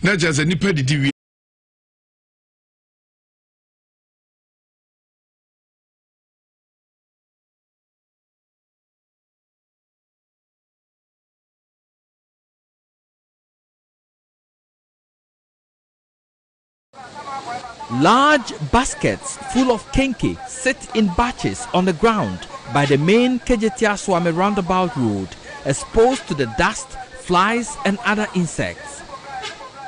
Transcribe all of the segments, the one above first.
Na kyerɛ sɛ nipa didi wie. Large baskets full of kenkey sit in batches on the ground by the main Kejetia Suame roundabout road, exposed to the dust, flies and other insects.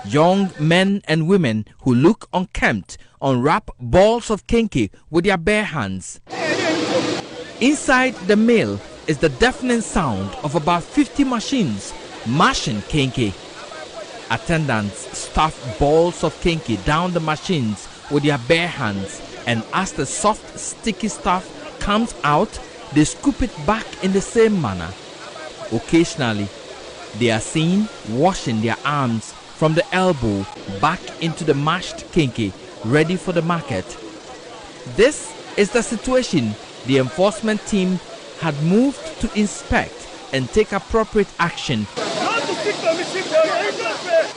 Young men and women who look unkempt unwrap balls of kenkey with their bare hands. Inside the mill is the deafening sound of about 50 machines mashing kenkey. Attendants stuff balls of kenkey down the machines with their bare hands, and as the soft, sticky stuff comes out, they scoop it back in the same manner. Occasionally, they are seen washing their arms from the elbow back into the mashed kenkey, ready for the market. This is the situation the enforcement team had moved to inspect and take appropriate action.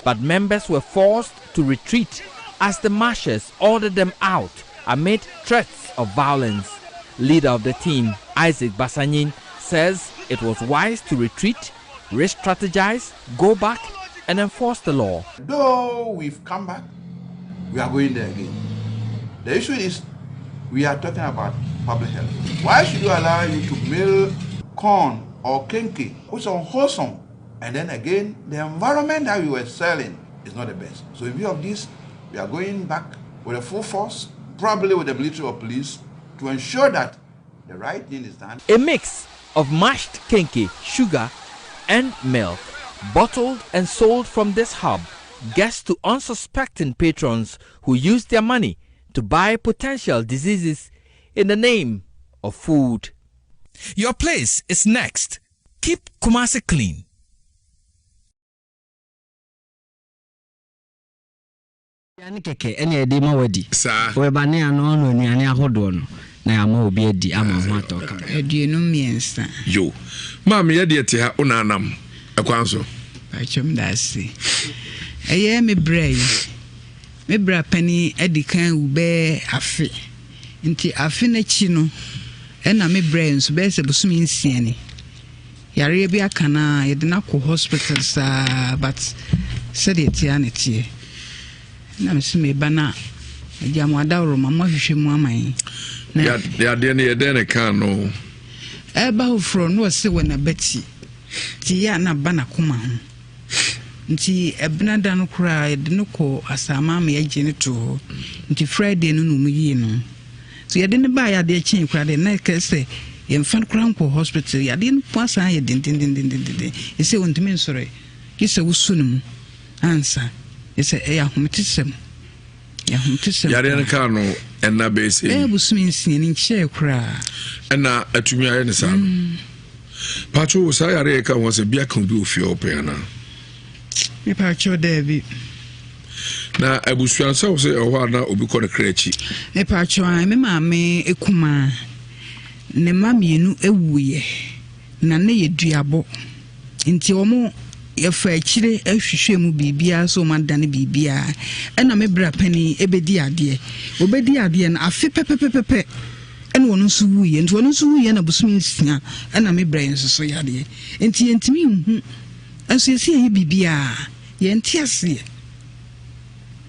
But members were forced to retreat as the marshals ordered them out amid threats of violence. Leader of the team, Isaac Basanyin, says it was wise to retreat, re-strategize, go back and enforce the law. Though we've come back, we are going there again. The issue is we are talking about public health. Why should you allow you to mill corn or kenkey, which is unwholesome? And then again, the environment that we were selling is not the best. So in view of this, we are going back with a full force, probably with the military or police, to ensure that the right thing is done. A mix of mashed kenkey, sugar and milk, bottled and sold from this hub, gets to unsuspecting patrons who use their money to buy potential diseases in the name of food. Your place is next. Keep Kumasi clean. Aduane kɛkɛ ɛna yɛde ma wadi. Saa. Wɔbɛba ne ano ano anuane ahodoɔ no na yɛama obi adi ama ho atɔ kama. 53. Yo. Maame yɛ deɛ te ha wo na anam ɛkwan so. Pakyɛ meda ase. Ɛyɛ me bra yi, me bra panin adi kan wu bɛyɛ afe. Nti afe no akyi no, ɛna me bra yi nso bɛyɛ sɛ bosome nsia ni. Yareɛ bi aka no a, yɛde no akɔ hospital saa but sɛdeɛ ɛteɛ ara na ɛteɛ. Na mese meba no a, agya mo adaworo ma moahwehwɛ mu ama yɛn. Na Yadeɛ no yɛ dɛn na ɛkaa no? Ɛreba foforɔ no ɔse wɔ n'abati nti yɛ a na aba n'akoma ho. Nti ɛbena da no koraa yɛde no kɔ Asaman ma yɛgye no too hɔ. Nti Friday no na wɔn yii no. So yɛde no baeɛ adeɛ kyee koraa deɛ na ɛkɛ sɛ yɛmfa no koraa nkɔ hospital. Yadeɛ no po asan ayɛ dendendendenden. Ɛsɛ ɔntumi nsɔre gye sɛ wosu no mu ansa. Ɛsɛ ɛyɛ ahometesɛm. Ɛyɛ ahometesɛm. Yadeɛ no kaa no ɛna bɛyɛ sɛ. Bɛyɛ bosome nsia no nkyɛɛ koraa. Ɛna atumi ayɛ ne saa no. Mm. Pacho saa yareɛ ka ho sɛ bia ka obi wɔ fie ɔpɛn anaa? Mepacho daabi. Na abusua sɛ wo sɛ ɛwɔ hɔ a na obi kɔ ne kra akyi. Mepacho a me maame kumaa ne mma mmienu wuiɛ na ne yɛ duabɔ nti wɔn yɛfa akyire hwehwɛ mu biribiara sɛ wɔn adane biribiara ɛna me bra panin ɛbɛdi adeɛ wɔbɛdi adeɛ no afe pɛpɛpɛpɛ ɛna wɔn nso wuiɛ nti wɔn nso wuiɛ na bosome nsia ɛna me bra yɛn nso so yadeɛ nti yɛntumi nhu nso yɛsi yɛyɛ biribiara yɛnte aseɛ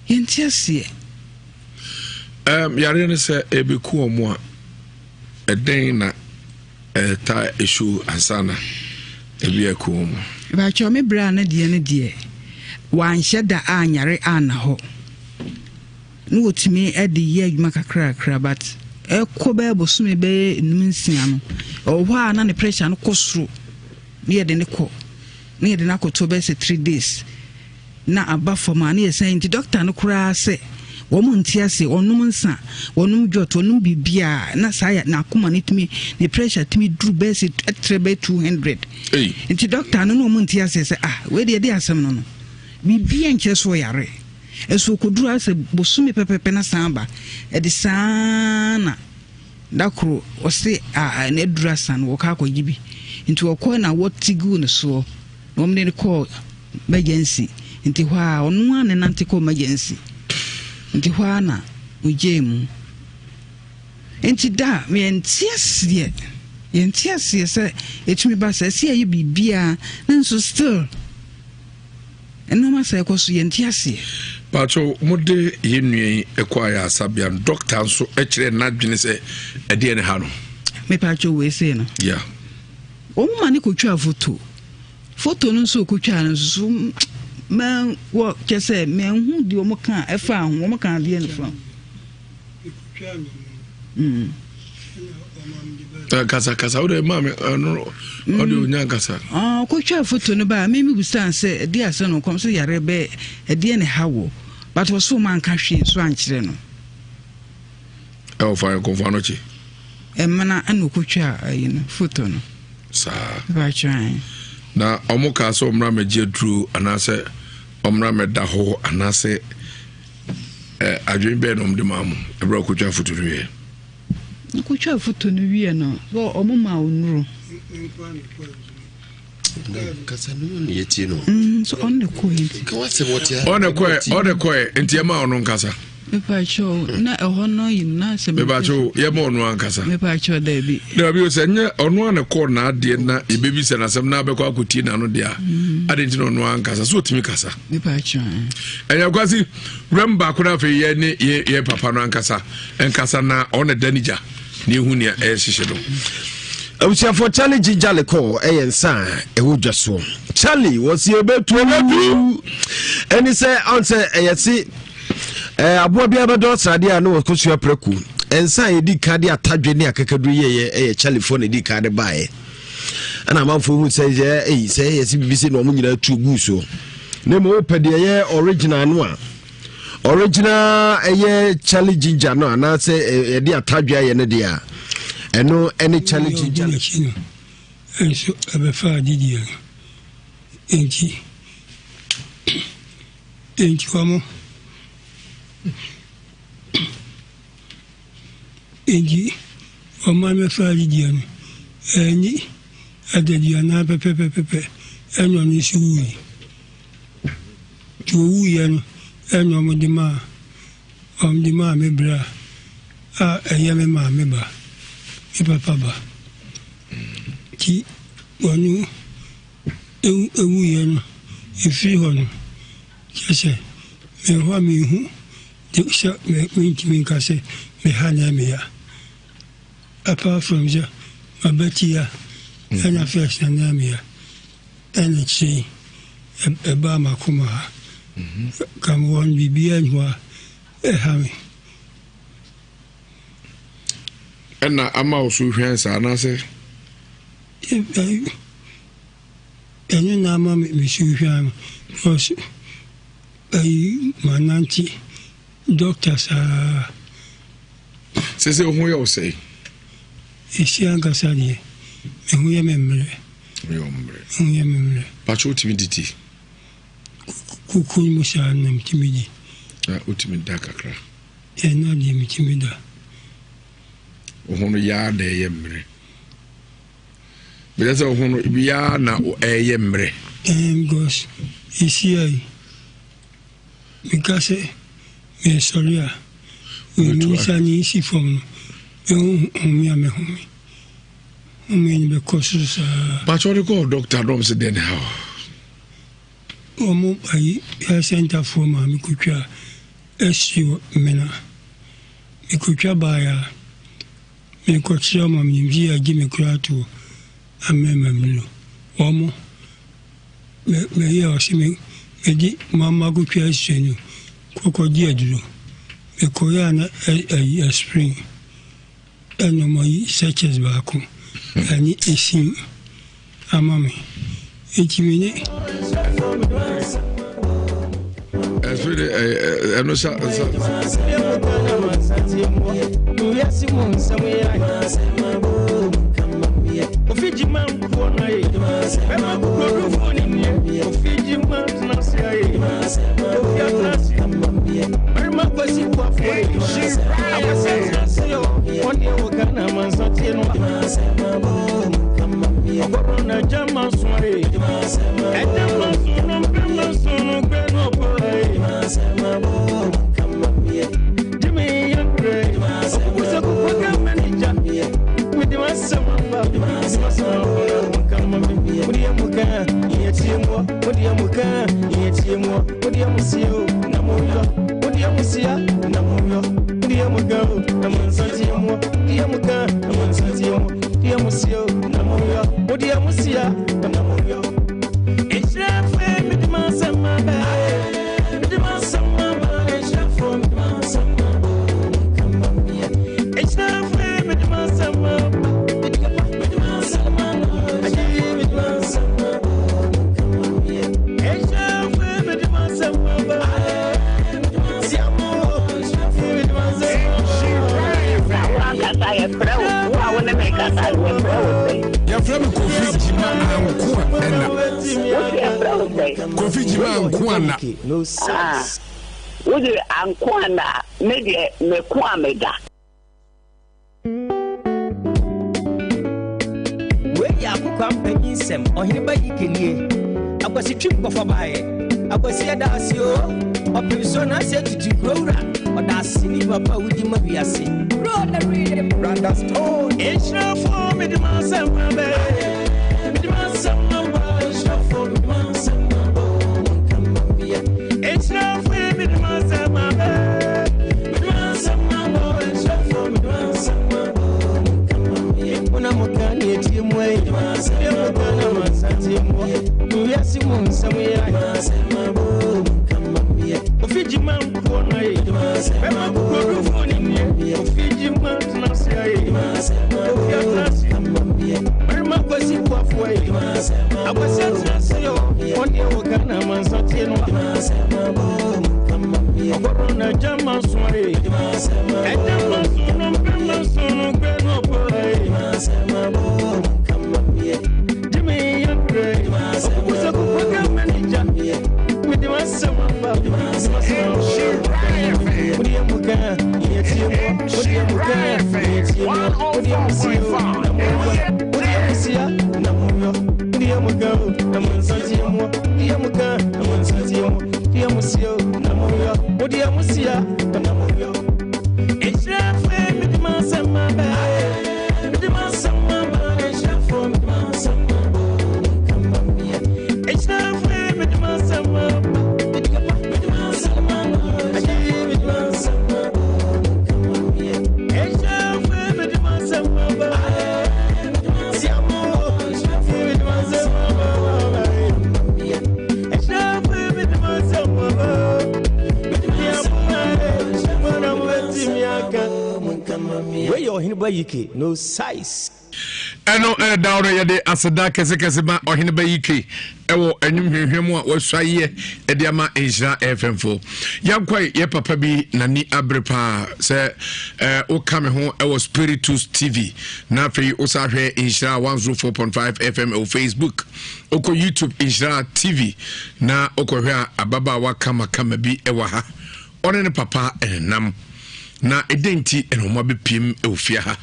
yɛnte aseɛ. Um, yareɛ no sɛ ɛbɛku wɔn a ɛdɛn na ɛta ɛsu ansa na ebi aku wɔn. Bàtchɛ me berɛ a no deɛ no deɛ wanhyɛ da anyare anna hɔ. Na wɔtumi de yɛ adwuma kakrakra but ɛkɔ bɛyɛ bosome bɛyɛ num nsia no ɛwɔ hɔ a na ne pressure no kɔ soro ne yɛde ne kɔ ne yɛde no akɔto bɛyɛ sɛ 3 days na aba fam a ne yɛsan nti doctor no koraa sɛ wɔn nte ase ɔnom nsa wɔnom jot wɔnom biribiara na saa yɛ n'akoma no tumi ne pressure tumi duru bɛyɛ sɛ ɛtrɛ bɛyɛ 200 nti doctor no na wɔn nte ase sɛ ah wei deɛ ɛde asɛm no no biribiara nkyerɛ so ɔyare. Nso ɔkɔduru ara sɛ bosome pɛpɛpɛ na san ba. Ɛde saa na da koro ɔse a na aduru asa no wɔkɔ akɔgye bi. Nti ɔkɔɛ na wɔte guu ne soɔ na wɔn de no kɔɔ emergency. Nti hɔ a ɔno ara na ɛnante kɔ emergency. Nti hɔ ara na ɔgyae mu. Nti da a yɛnte aseɛ, yɛnte aseɛ sɛ ɛtumi ba saa, ɛsɛ yɛyɛ biribiara nanso still nneɛma sɛ ɛkɔ so yɛnte aseɛ. Paatwo mode yɛn nua yi kɔ ayaresabea no dɔkta nso kyerɛ n'adwene sɛ ɛdeɛ ne ha no. Me paatwo wei sei no. Yeah. Wɔn ma ne kotwa foto. Foto no nso okotwa no nso so mɛ wɔ kyɛ sɛ mɛnhu deɛ wɔn ka ɛfa ho wɔn ka adeɛ no fa. Mm. Eh, kasa kasa wode ma me ɛno eh, ɔde mm. onya nkasa ah, ɔkɔtwa foto no baa me mebusaa sɛ ɛdeɛ asɛ no kɔm sɛ yare bɛ ɛdeɛ ne ha wɔ but ɔso ma nka hwee so ankyerɛ no ɛwɔ fa nkɔmfoɔ ano kye ɛmena ɛna ɔkɔtwa ayi no foto no saa na ɔmo kaa sɛ ɔmmra mɛgye aduro anaasɛ ɔmmra mɛda hɔ anaasɛ Eh, adwene bɛn na wɔde maa mo ɛberɛ a wɔkɔtwa foto no wieɛ? Wɔkɔtwa foto no wieɛ no, wɔn maa onnuro. Kasa no na yɛtie no. Mm, so ɔno na ɛkɔɛ nti. Ka wasɛm wɔte a. Ɔna kɔɛ, ɔna kɔɛ nti ɛma ɔno nkasa. Mepakyɛw na ɛhɔ no yi na sɛ. Mepakyɛw yɛma ɔno ankasa. Mepakyɛw daabi. Daabi o sɛ nyɛ ɔno a na kɔɔ n'adeɛ na yɛbɛbisa n'asɛm na abɛkɔ akɔtie n'ano deɛ a. Mm. Ade nti na ɔno ankasa so ɔtumi kasa. Ɛnyɛ kwasi wɛm baako no afei yɛ ne yɛ papa no ankasa nkasa na ɔna da ne gya na ehu nea ɛrehyehyɛ no. Abusuafoɔ Charlie Ginger Liquor ɛyɛ nsa a ɛwɔ dwa soɔ. Charlie wɔsi ebetu ebetu ɛne sɛ ɔn sɛ ɛyɛ se ɛɛ aboa bi abɛdɔ sradeɛ a ne wɔkɔsua prɛko nsa a yɛdi kan de atadwe ne akakaduro yɛyɛ ɛyɛ Charlie foɔ na ɛdi kan de baeɛ. Ɛna amanfoɔ hu sɛ yɛ ɛyi sɛ yɛ sɛ biribi sɛ na wɔn nyinaa tu gu so na mmom wopɛ deɛ ɛyɛ original no a original ɛyɛ charlie ginger no anaasɛ yɛde atadwe ayɛ no deɛ a ɛno ɛne charlie ginger no nso ɛbɛfa adidiɛ no nti nti wɔn Enti ɔman bɛfaa adedie no, anni adaduanan pɛpɛpɛpɛ ɛna ɔno nso wui. Nti ɔwuiɛ no ɛna wɔde maa wɔde maa me bra a ɛyɛ me maame ba, me papa ba. Nti ɔno ɛwuiɛ no, ɛfiri hɔ no, kyerɛ sɛ mewɔ hɔ a menhu De sɛ me mentumi nka sɛ me ha na ɛmeya apart from sɛ mabati a ɛna first na na ɛmeya ɛna kyerɛ yi ɛbaa makoma ha ka mewɔ no biribiara nni hɔ a ɛha me. Ɛna ama wo so hwɛn saa anaasɛ? Ɛno na ama me so hwɛn no because Ayi manante doctor saa. Sese wo ho yɛ wo sɛe? Esi ankasa deɛ me ho yɛ me mmerɛ. Ho yɛ wo mmerɛ. Ho yɛ me mmerɛ. Pakyɛ wotumi didi? Kuku mu saa na metumi di. Na wotumi da kakra? Ɛna deɛ metumi da. Wo ho no yaa na ɛyɛ mmerɛ. Bɛyɛ sɛ wo ho no biara na ɛyɛ mmerɛ. Because ɛsia yi meka sɛ mesɔre a me nsa ne nsi fam no meho home a mehome home no bɛkɔ soro saa. Pakyɛ wode kɔɔ dɔkta dɔm sɛ dɛn ha? Wɔn ayi health center foɔ maa mekɔtwa x-ray wɔ Mena mekɔtwa baeɛ a Menkɔkyerɛ wɔn menim sɛ yɛagye me koraa to hɔ amɛma me no wɔn me meyɛ ɔse me mede mama kotwa asua no kɔkɔgye aduro mekɔyɛ a na ayi aspirin ɛna ɔmo ayi sachets baako ɛne esin ama me eti me ne. Ɛso de ɛno sa nsa. Yɛfrɛ me Kofi Gyima Anko Ɛna. Kofi Gyima Anko Ana. Ah, wode anko ana me deɛ meko a meda. Wei yɛ akokoa mpanyin nsɛm, ɔhene ba yi kenie. Akwasi twim kɔfɔ baeɛ. Akwasi ɛda ase o. Ɔpem so na ase atutu kuro wura. Ɔda ase ni papa a wodi ma wiase. Randa Stone. Nhyirafo mede ma asɛm abɛ. Mede ma asɛm aba. Nhyirafo mede ma asɛm aba. Nhyirafo mede ma asɛm abɛ. Mede ma asɛm aba. Nhyirafo mede ma asɛm aba. Muna muka ne etie mu ayi. Deɛ muka na mansa tie mu. Wiase mu nsɛm yɛ. Ofi gyima nkuo na ye. Bɛma kokodufoɔ ne nie. Ofi gyima tena ase aye. Ofi atena ase. Barima kwasi boafoɔ aye. Akwasi atena ase o. Ɔne wɔ Ghana mansa tie no. Ɔgɔrɔ na gya ma so aye. Ɛgya ma so no mpɛ ma so no gbɛ no ɔbɔ aye. Jimmy yɛbrɛ. Ɔkukusa kuku ka manager. Mede m'asɛm aba. Mede m'asɛm aba. Wodeɛ mu ka, yɛtie mu. Wodeɛ mu ka, yɛtie mu. Wodeɛ mu si o, na mo wɔ. Wodeɛ mu si a, na mo yɔ. Wodeɛ mu ka o, na mo nsa tie mu. Wodeɛ mu ka, na mo nsa tie mu. Wodeɛ mu si o, na mo yɔ. Wodeɛ mu si a, na mo yɔ. Nhyira fɛ, mede m'asɛm aba. Mede m'asɛm aba. Nhyira fo, mede m'asɛm aba. Nhyira fɛ, mede m'asɛm aba. Mede m'asɛm aba. Mede m'asɛm aba. Nhyira fɛ, mede m'asɛm aba. Siamo, mede m'asɛm aba. Nhyira fɛ, mede m'asɛm aba. Wei yɛ ɔhene ba yike no size. Ɛno ɛda wo no yɛde aseda kɛsekɛse ma ɔhene ba yike ɛwɔ ɛnwom hwehwɛ mu a wasua yɛ ɛde ama Nhyira FM fo. Yɛnkɔe yɛ papa bi n'ani abere paa sɛ ɛɛ woka me ho ɛwɔ Spiritus TV na afei wosa hwɛ Nhyira 104.5 FM ɛwɔ Facebook, wokɔ YouTube Nhyira TV na wokɔhwɛ a ababaawa kamakama bi ɛwɔ ha, ɔne ne papa ɛnenam na ɛdɛn nti ɛna wɔn abɛpiem ɛwɔ fie ha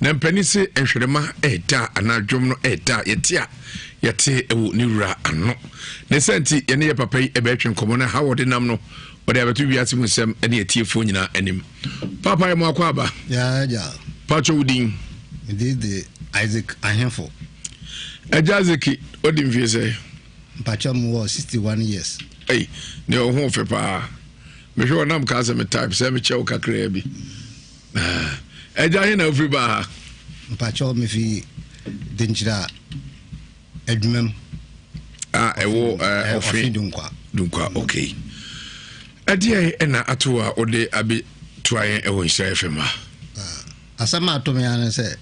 na mpanin se nhwerema ɛɛda anaa dwom no ɛɛda yɛte a yɛte ɛwɔ ne wura ano ne sɛ nti yɛne yɛ papa yi ɛbɛtwe nkɔmmɔ no ha wɔde nam no ɔde abɛto wiase mu nsɛm ɛne atiefoɔ nyinaa anim. Papa yɛ mo akɔ aba. Patro wo din? Mede de Isaac Ahemfo. Agya Isaac ɔdi mfie sɛ? Mpakyɛ mu wɔ 61 years. Ei, ne ɔho fɛ paa. Mehwɛ ɔnam kaa sɛ me type sɛ mekyɛ wo kakraa bi. Agya he na wofiri baa ha? Mpakyɛ mefi Denkyira adwuma mu. A ɛwɔ ɔfe Dunkwa. Dunkwa, okay. Ɛdeɛ ɛna ato a wode abɛtoa yɛn ɛwɔ Nhyira FM ha? Asɛm a ato me ara ne sɛ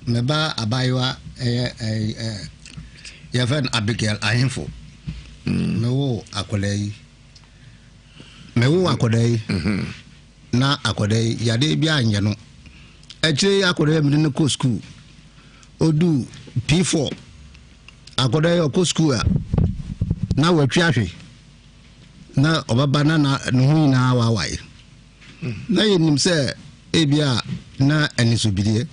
me ba abayewa ɛyɛ yɛfrɛ no Abigail Ahemfo. Mewo akwadaa yi. Mewo akwadaa yi. Na akwadaa yi yadeɛ bi anyɛ no. Akyire yi akwadaa yi mede no kɔ sukuu. Odu P4. Akwadaa yi ɔkɔ sukuu a na watwi ahwe. Na ɔbɛba na ne ho nyinaa waawae. Na yɛnim sɛ ebia na anisobideɛ.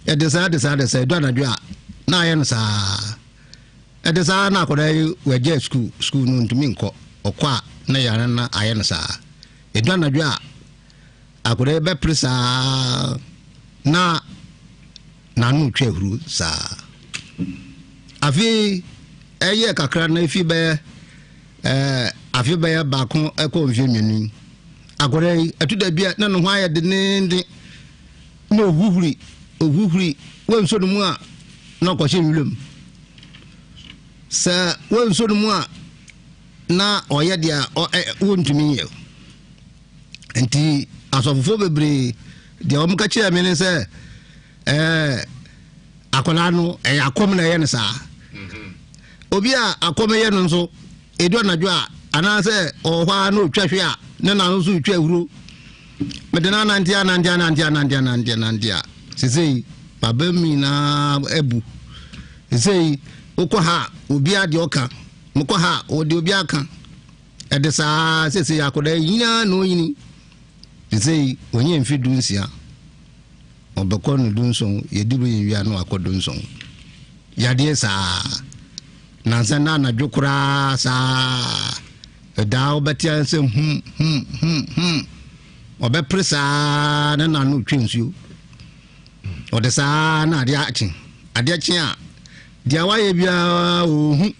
Ɛde saa de saa de saa edu anadwo a na ayɛ no saa. Ɛde saa na akwadaa yi wagya sukuu, sukuu no ntumi nkɔ. Ɔkɔ a na yare no ayɛ no saa. Edu anadwo a akwadaa yi bɛpere saa na n'ano twa ahuru saa. Afei ɛyɛ kakra na efi bɛyɛ Ɛɛ afe bɛyɛ baako ɛkɔ mfeɛ mmienu yi. Akwadaa yi ɛto da bi a na ne ho ayɛ dendeenden na ohuhuri ohuhuri wɔnso ne mu a na ɔkɔhyɛ nwuram. Sɛ wɔnso ne mu a na ɔyɛ deɛ wɔntumi nyɛ. Nti asɔfofoɔ bebree deɛ wɔn ka kyerɛ me ne sɛ ɛɛ akwadaa no ɛyɛ akɔm na ɛyɛ no saa. Mhm. Obi a akɔm yɛ no nso edu anadwo a anaasɛ ɔwɔ hɔ a na otwa hwe a ne nan nso retwa ahuro. Mede no anante anante anante anante anante anante a sesei maba mu nyinaa abu. Sesei wokɔ ha a obiara deɛ ɔka mekɔ ha a ɔde obiara ka. Ɛde saa ara, seesei akwadaa yi nyini ara na ɔnyini. Seesei ɔnyɛ mfe dunsia, ɔbɛkɔ no dunson, yɛdi bɛyɛ wie a na wakɔ dunson. Yadeɛ saa, nansa na anadwo koraa saa, ɛdaa wobɛte ara sɛ hum hum hum hum, ɔbɛpere saa na n'ano retwe nsuo. Ɔde saa na adeɛ akye, adeɛ kye a, deɛ wayɛ biara ɔhu.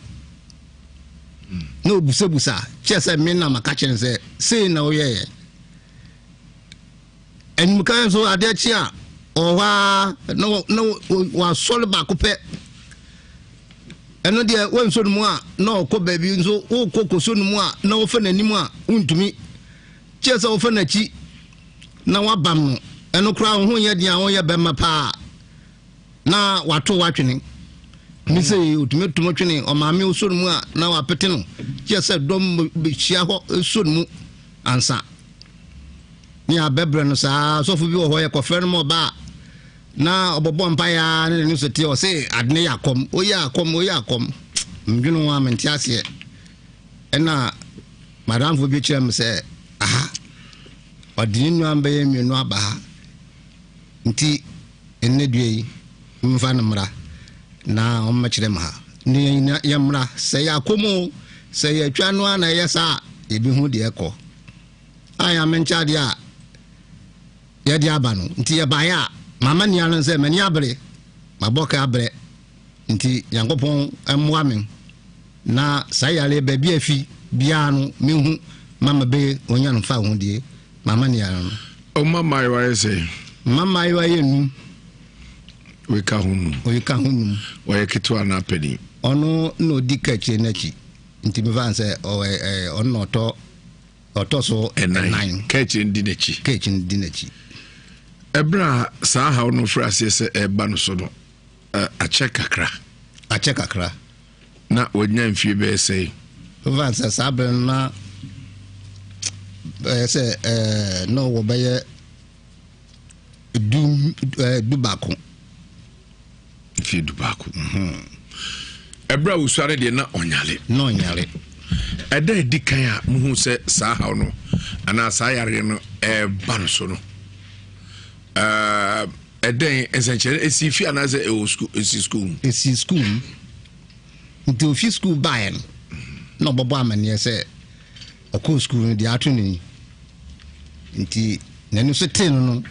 Na obusabusa kyerɛ sɛ me na maka kyerɛ no sɛ sei na woyɛeɛ. Animkan nso adeɛ kye a ɔwɔ hɔ ara na na wasɔre baako pɛ. Ɛno deɛ wɔnsɔ no mu a na ɔkɔ baabi nso wokɔ kɔsɔ no mu a na wofa n'anim a wontumi. Kyerɛ sɛ wofa n'akyi na wabam no. Ɛno koraa wo ho nyɛ den a wonyɛ bɛmma paa. na watow atwene. Ne sɛ otumi tom twene ɔmaame osɔ no mu a na wapete no kyerɛ sɛ dɔm behyia hɔ sɔ no mu ansa. Ne abɛbrɛ no saa sɔfo bi wɔ hɔ yɛkɔfrɛ no ma ɔba a na ɔbɔbɔ mpaeɛ ara ne ne so te ɔse ade no yɛ akɔm oyɛ akɔm oyɛ akɔm mdwene ho a mente aseɛ ɛna madamfo bi kyerɛ me sɛ aha ɔde ne nua bɛyɛ mmienu aba ha Nti nnɛ dua yi, momfa no mmra na ɔmmɛkyerɛ me ha. Ne yɛn nyinaa yɛmmra. Sɛ ɛyɛ akɔm o, sɛ ɛyɛ atwa no ara na ɛyɛ saa a, yɛbɛhu deɛ ɛkɔ. A Nyame nkyɛ adeɛ a yɛde aba no. Nti yɛbaeɛ a, mamma nni ano sɛ m'ani abere, mabɔ ka abrɛ. Nti Nyankopɔn mmoa me na saa yareɛ baabi a ɛfi biara no menhu ma mebe onya no fawohodie. Mama nea no. Ɔma mmaayewa yɛ sɛ. Mma mmaayewa yɛ num. Wei ka ho num. Wei ka ho num. Ɔyɛ ketewa anaa panin? Ɔno na ɔdi kaakyire no akyi. Nti mefa no sɛ ɔno na ɔtɔ ɔtɔ so ɛnan. Kaakyire no di n'akyi. Kaakyire no di n'akyi. Ɛberɛ a saa haw no firi aseɛ sɛ ɛreba no so no, akyɛ kakra. Akyɛ kakra. Na wanya mfie bɛyɛ sɛn? Mefa no sɛ saa berɛ no na bɛyɛ sɛ ɛɛ na ɔwɔ bɛyɛ du ɛɛ du baako. Mfie du baako. Mhm. Ɛberɛ a wosuare deɛ na ɔnyare. Na ɔnyare. Ɛda edi kan a muhu sɛ saa haw no anaa saa yareɛ no ɛreba no so no ɛɛ ɛdɛn nsɛnkyerɛnne esi fi anaasɛ ɛwɔ sukuu esi sukuu mu. Esi sukuu mu. Nti ofi sukuu baeɛ no na ɔbɛbɔ amanneɛ sɛ ɔkɔɔ sukuu no deɛ ato no ni. Nti n'ani so tee no no,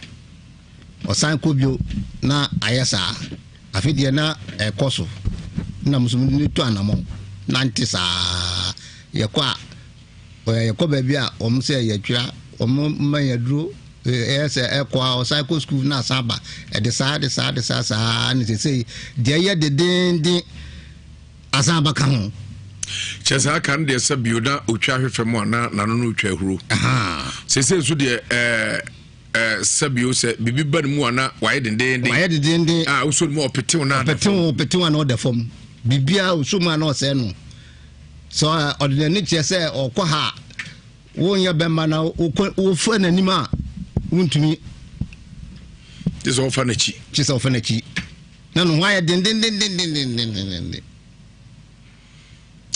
ɔsan kɔ bio na ayɛ saa. Afei deɛ na ɛkɔ so na mo nso mede no tu anammɔn nante saa. Yɛkɔ a, yɛkɔ baabi a wɔn sɛ yɛtwera, wɔn ma yɛn aduro ɛyɛ sɛ ɛkɔ a ɔsan kɔ sukuu na asan ba. Ɛde saa de saa de saa saa ne sesei deɛ ɛyɛ dedeenden asan bɛka ho. Kyɛ saa ka no deɛ sɛ bio na otwa ahwe fam a na n'ano no retwa ahuro. Sesei nso deɛ ɛɛ ɛɛ sɛ bio sɛ biribi ba ne mu a na wayɛ dendeenden. Wayɛ dendeenden. A wosɔ ne mu a ɔpetew na ada fam. Ɔpetew ɔpetew a na ɔda fam. Biribiara osɔ mu a na ɔsɛe no. Sɛ ɔde n'ani kyerɛ sɛ ɔkɔ ha a, wonyɛ bɛmma na wokɔ wofa n'anim a wontumi. Kye sɛ ɔfa n'akyi. Kye sɛ ɔfa n'akyi. Na ne ho ayɛ dendendendendendenden.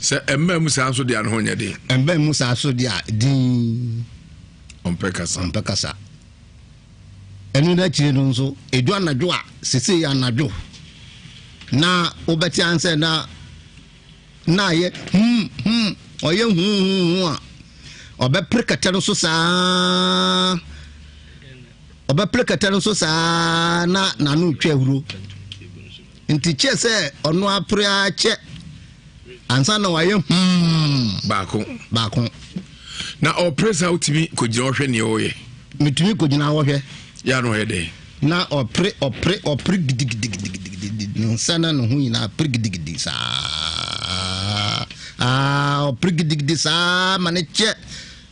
Sɛ ɛmmaa mu saa nso deɛ a ne ho nyɛ den. Ɛmmaa mu saa nso deɛ a din. Ɔmpɛ kasa. Ɔmpɛ kasa. Ɛno no akyire no nso, ɛdu anadwo a, sesei anadwo na wobɛte ansɛ na na ayɛ hum hum ɔyɛ hum hum hum a ɔbɛpere kɛtɛ no so saa ɔbɛpere kɛtɛ no so saa na n'ano retwa ahuro. Nti kyɛ sɛ ɔno apere ara kyɛ. Ansa na wayɛ hmm. Baako. Baako. Na ɔpere saa wotumi kɔgyina ɔhwɛ nea ɔyɛ. Metumi kɔgyina ɔhwɛ. Yɛ ano ɔyɛ dɛn? Na ɔpere ɔpere ɔpere gidigidigidigidi ne nsa na ne ho nyinaa pere gidigidi saa. Aa ɔpere gidigidi saa ma ne kyɛ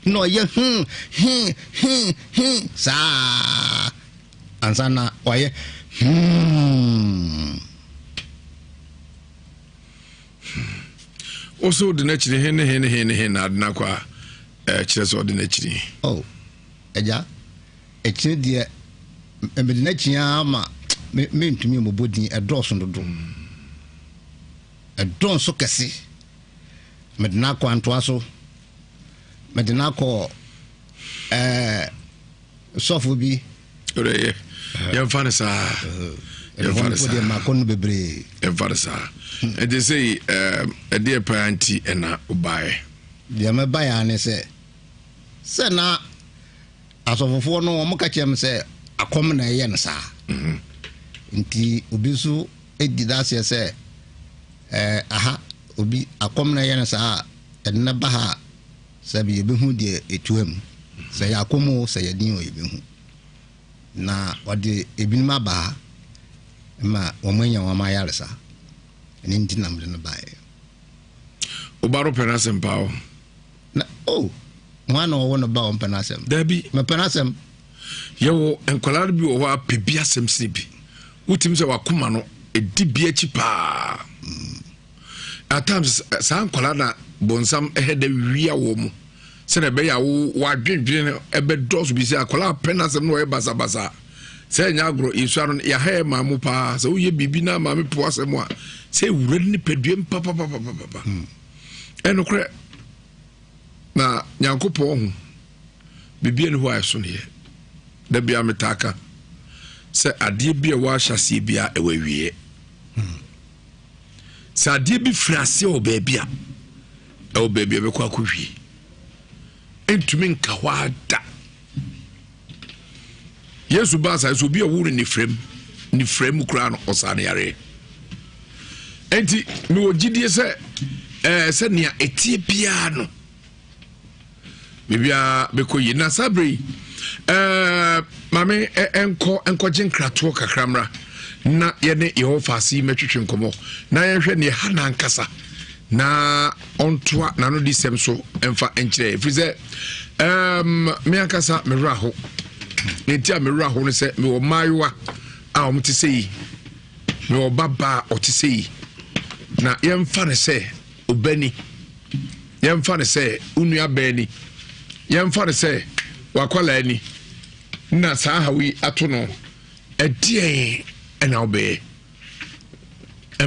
na ɔyɛ hmm hmm hmm hmm saa ansa na ɔyɛ hmm. Wo so wode n'akyiri he ne he ne he ne he na ade no akɔ a ɛkyerɛ sɛ ɔde n'akyiri. Oh, agya, akyiri deɛ mede n'akyi ara ma mentumi mmobɔ din, ɛdɔɔso dodo. Ɛdɔɔso kɛse. Mede no akɔ Antoa so, mede no akɔ ɛɛ. Sɔfo bi. O de yɛ yɛmfa no saa. Yɛmfa no saa. Deɛ no bebree. Yɛmfa no saa. Ɛnti sɛ yi ɛdeɛ paa nti ɛna wobaeɛ. Deɛ mɛbaeɛ ara ne sɛ sɛ na asɔfofoɔ no wɔn ka kyerɛ me sɛ akɔm na ɛyɛ no saa. Mhm. Nti obi nso di daseɛ sɛ ɛɛ aha obi akɔm na ɛyɛ no saa a ɛde no ba ha a Sɛbi yɛbɛhu deɛ ɛtua mu. Sɛ ɛyɛ akɔm o, sɛ ɛyɛ den o, yɛbɛhu. Na ɔde ebinom aba ha ma wɔn anya wɔn ayaresa. Ɛno nti na mede no baeɛ. Wo ba no pɛ n'asɛm paa o. Na o, oh, hwan na ɔwɔ no ba ɔmpɛ n'asɛm? Dabi. Mepɛ n'asɛm. Yɛwɔ nkwadaa no bi wɔ hɔ a pɛ bi asɛm sene bi. Wotumi sɛ wakoma no ɛdi bi akyi paa. Mm. At times saa nkwadaa na bonsam ɛhɛ dɛ wia wɔ mu sɛdeɛ ɛbɛyɛ a wo wadwendwene no ɛbɛdɔɔso bi sɛ akwadaa pɛ n'asɛm na ɔyɛ basabasa sɛ ɛnyɛ agorɔ yɛsua no yɛha yɛ maa mu paa sɛ woyɛ biribi na maame po asɛm a sɛ ewura ne nipadua mu papapapapapa hmm. ɛnokorɛ na nyankopɔn ho biribi ani hɔ a ɛso ne yɛ da bia metaa ka sɛ adeɛ bi a ɛwɔ ahyɛseɛ bi a ɛwɔ awieɛ hmm. Sɛ adeɛ bi firi aseɛ wɔ baabi a, ɛwɔ baabi a ɛbɛkɔ akɔwie. Ɛntumi nka hɔ ara da. Yesu baa saa sɛ obi a ɔwo no nifrɛ mu, nifrɛ mu koraa no ɔsaa no yareɛ. Enti mewɔ gyidie sɛ ɛɛ sɛ nea ɛtie biara no biribiara bɛkɔ yie na saa berɛ yi ɛɛ maame ɛnkɔ nkɔgye nkratoɔ kakra mmra na yɛne yɛwɔ faase yi mɛtwetwe nkɔmmɔ na yɛnhwɛ neɛ ha n'ankasa na ɔntoa n'ano di sɛm so mfa nkyerɛ ɛfiri sɛ ɛɛm me ankasa me werɛ aho ne nti a me werɛ aho no sɛ mewɔ mmaayewa a wɔn te sɛ yi mewɔ babaa a ɔte sɛ yi na yɛmfa no sɛ ɔbani yɛmfa no sɛ wo nua baa ni yɛmfa no sɛ wakwalaa ni na saa haw yi ato no ɛdeɛn ɛna wobɛyɛ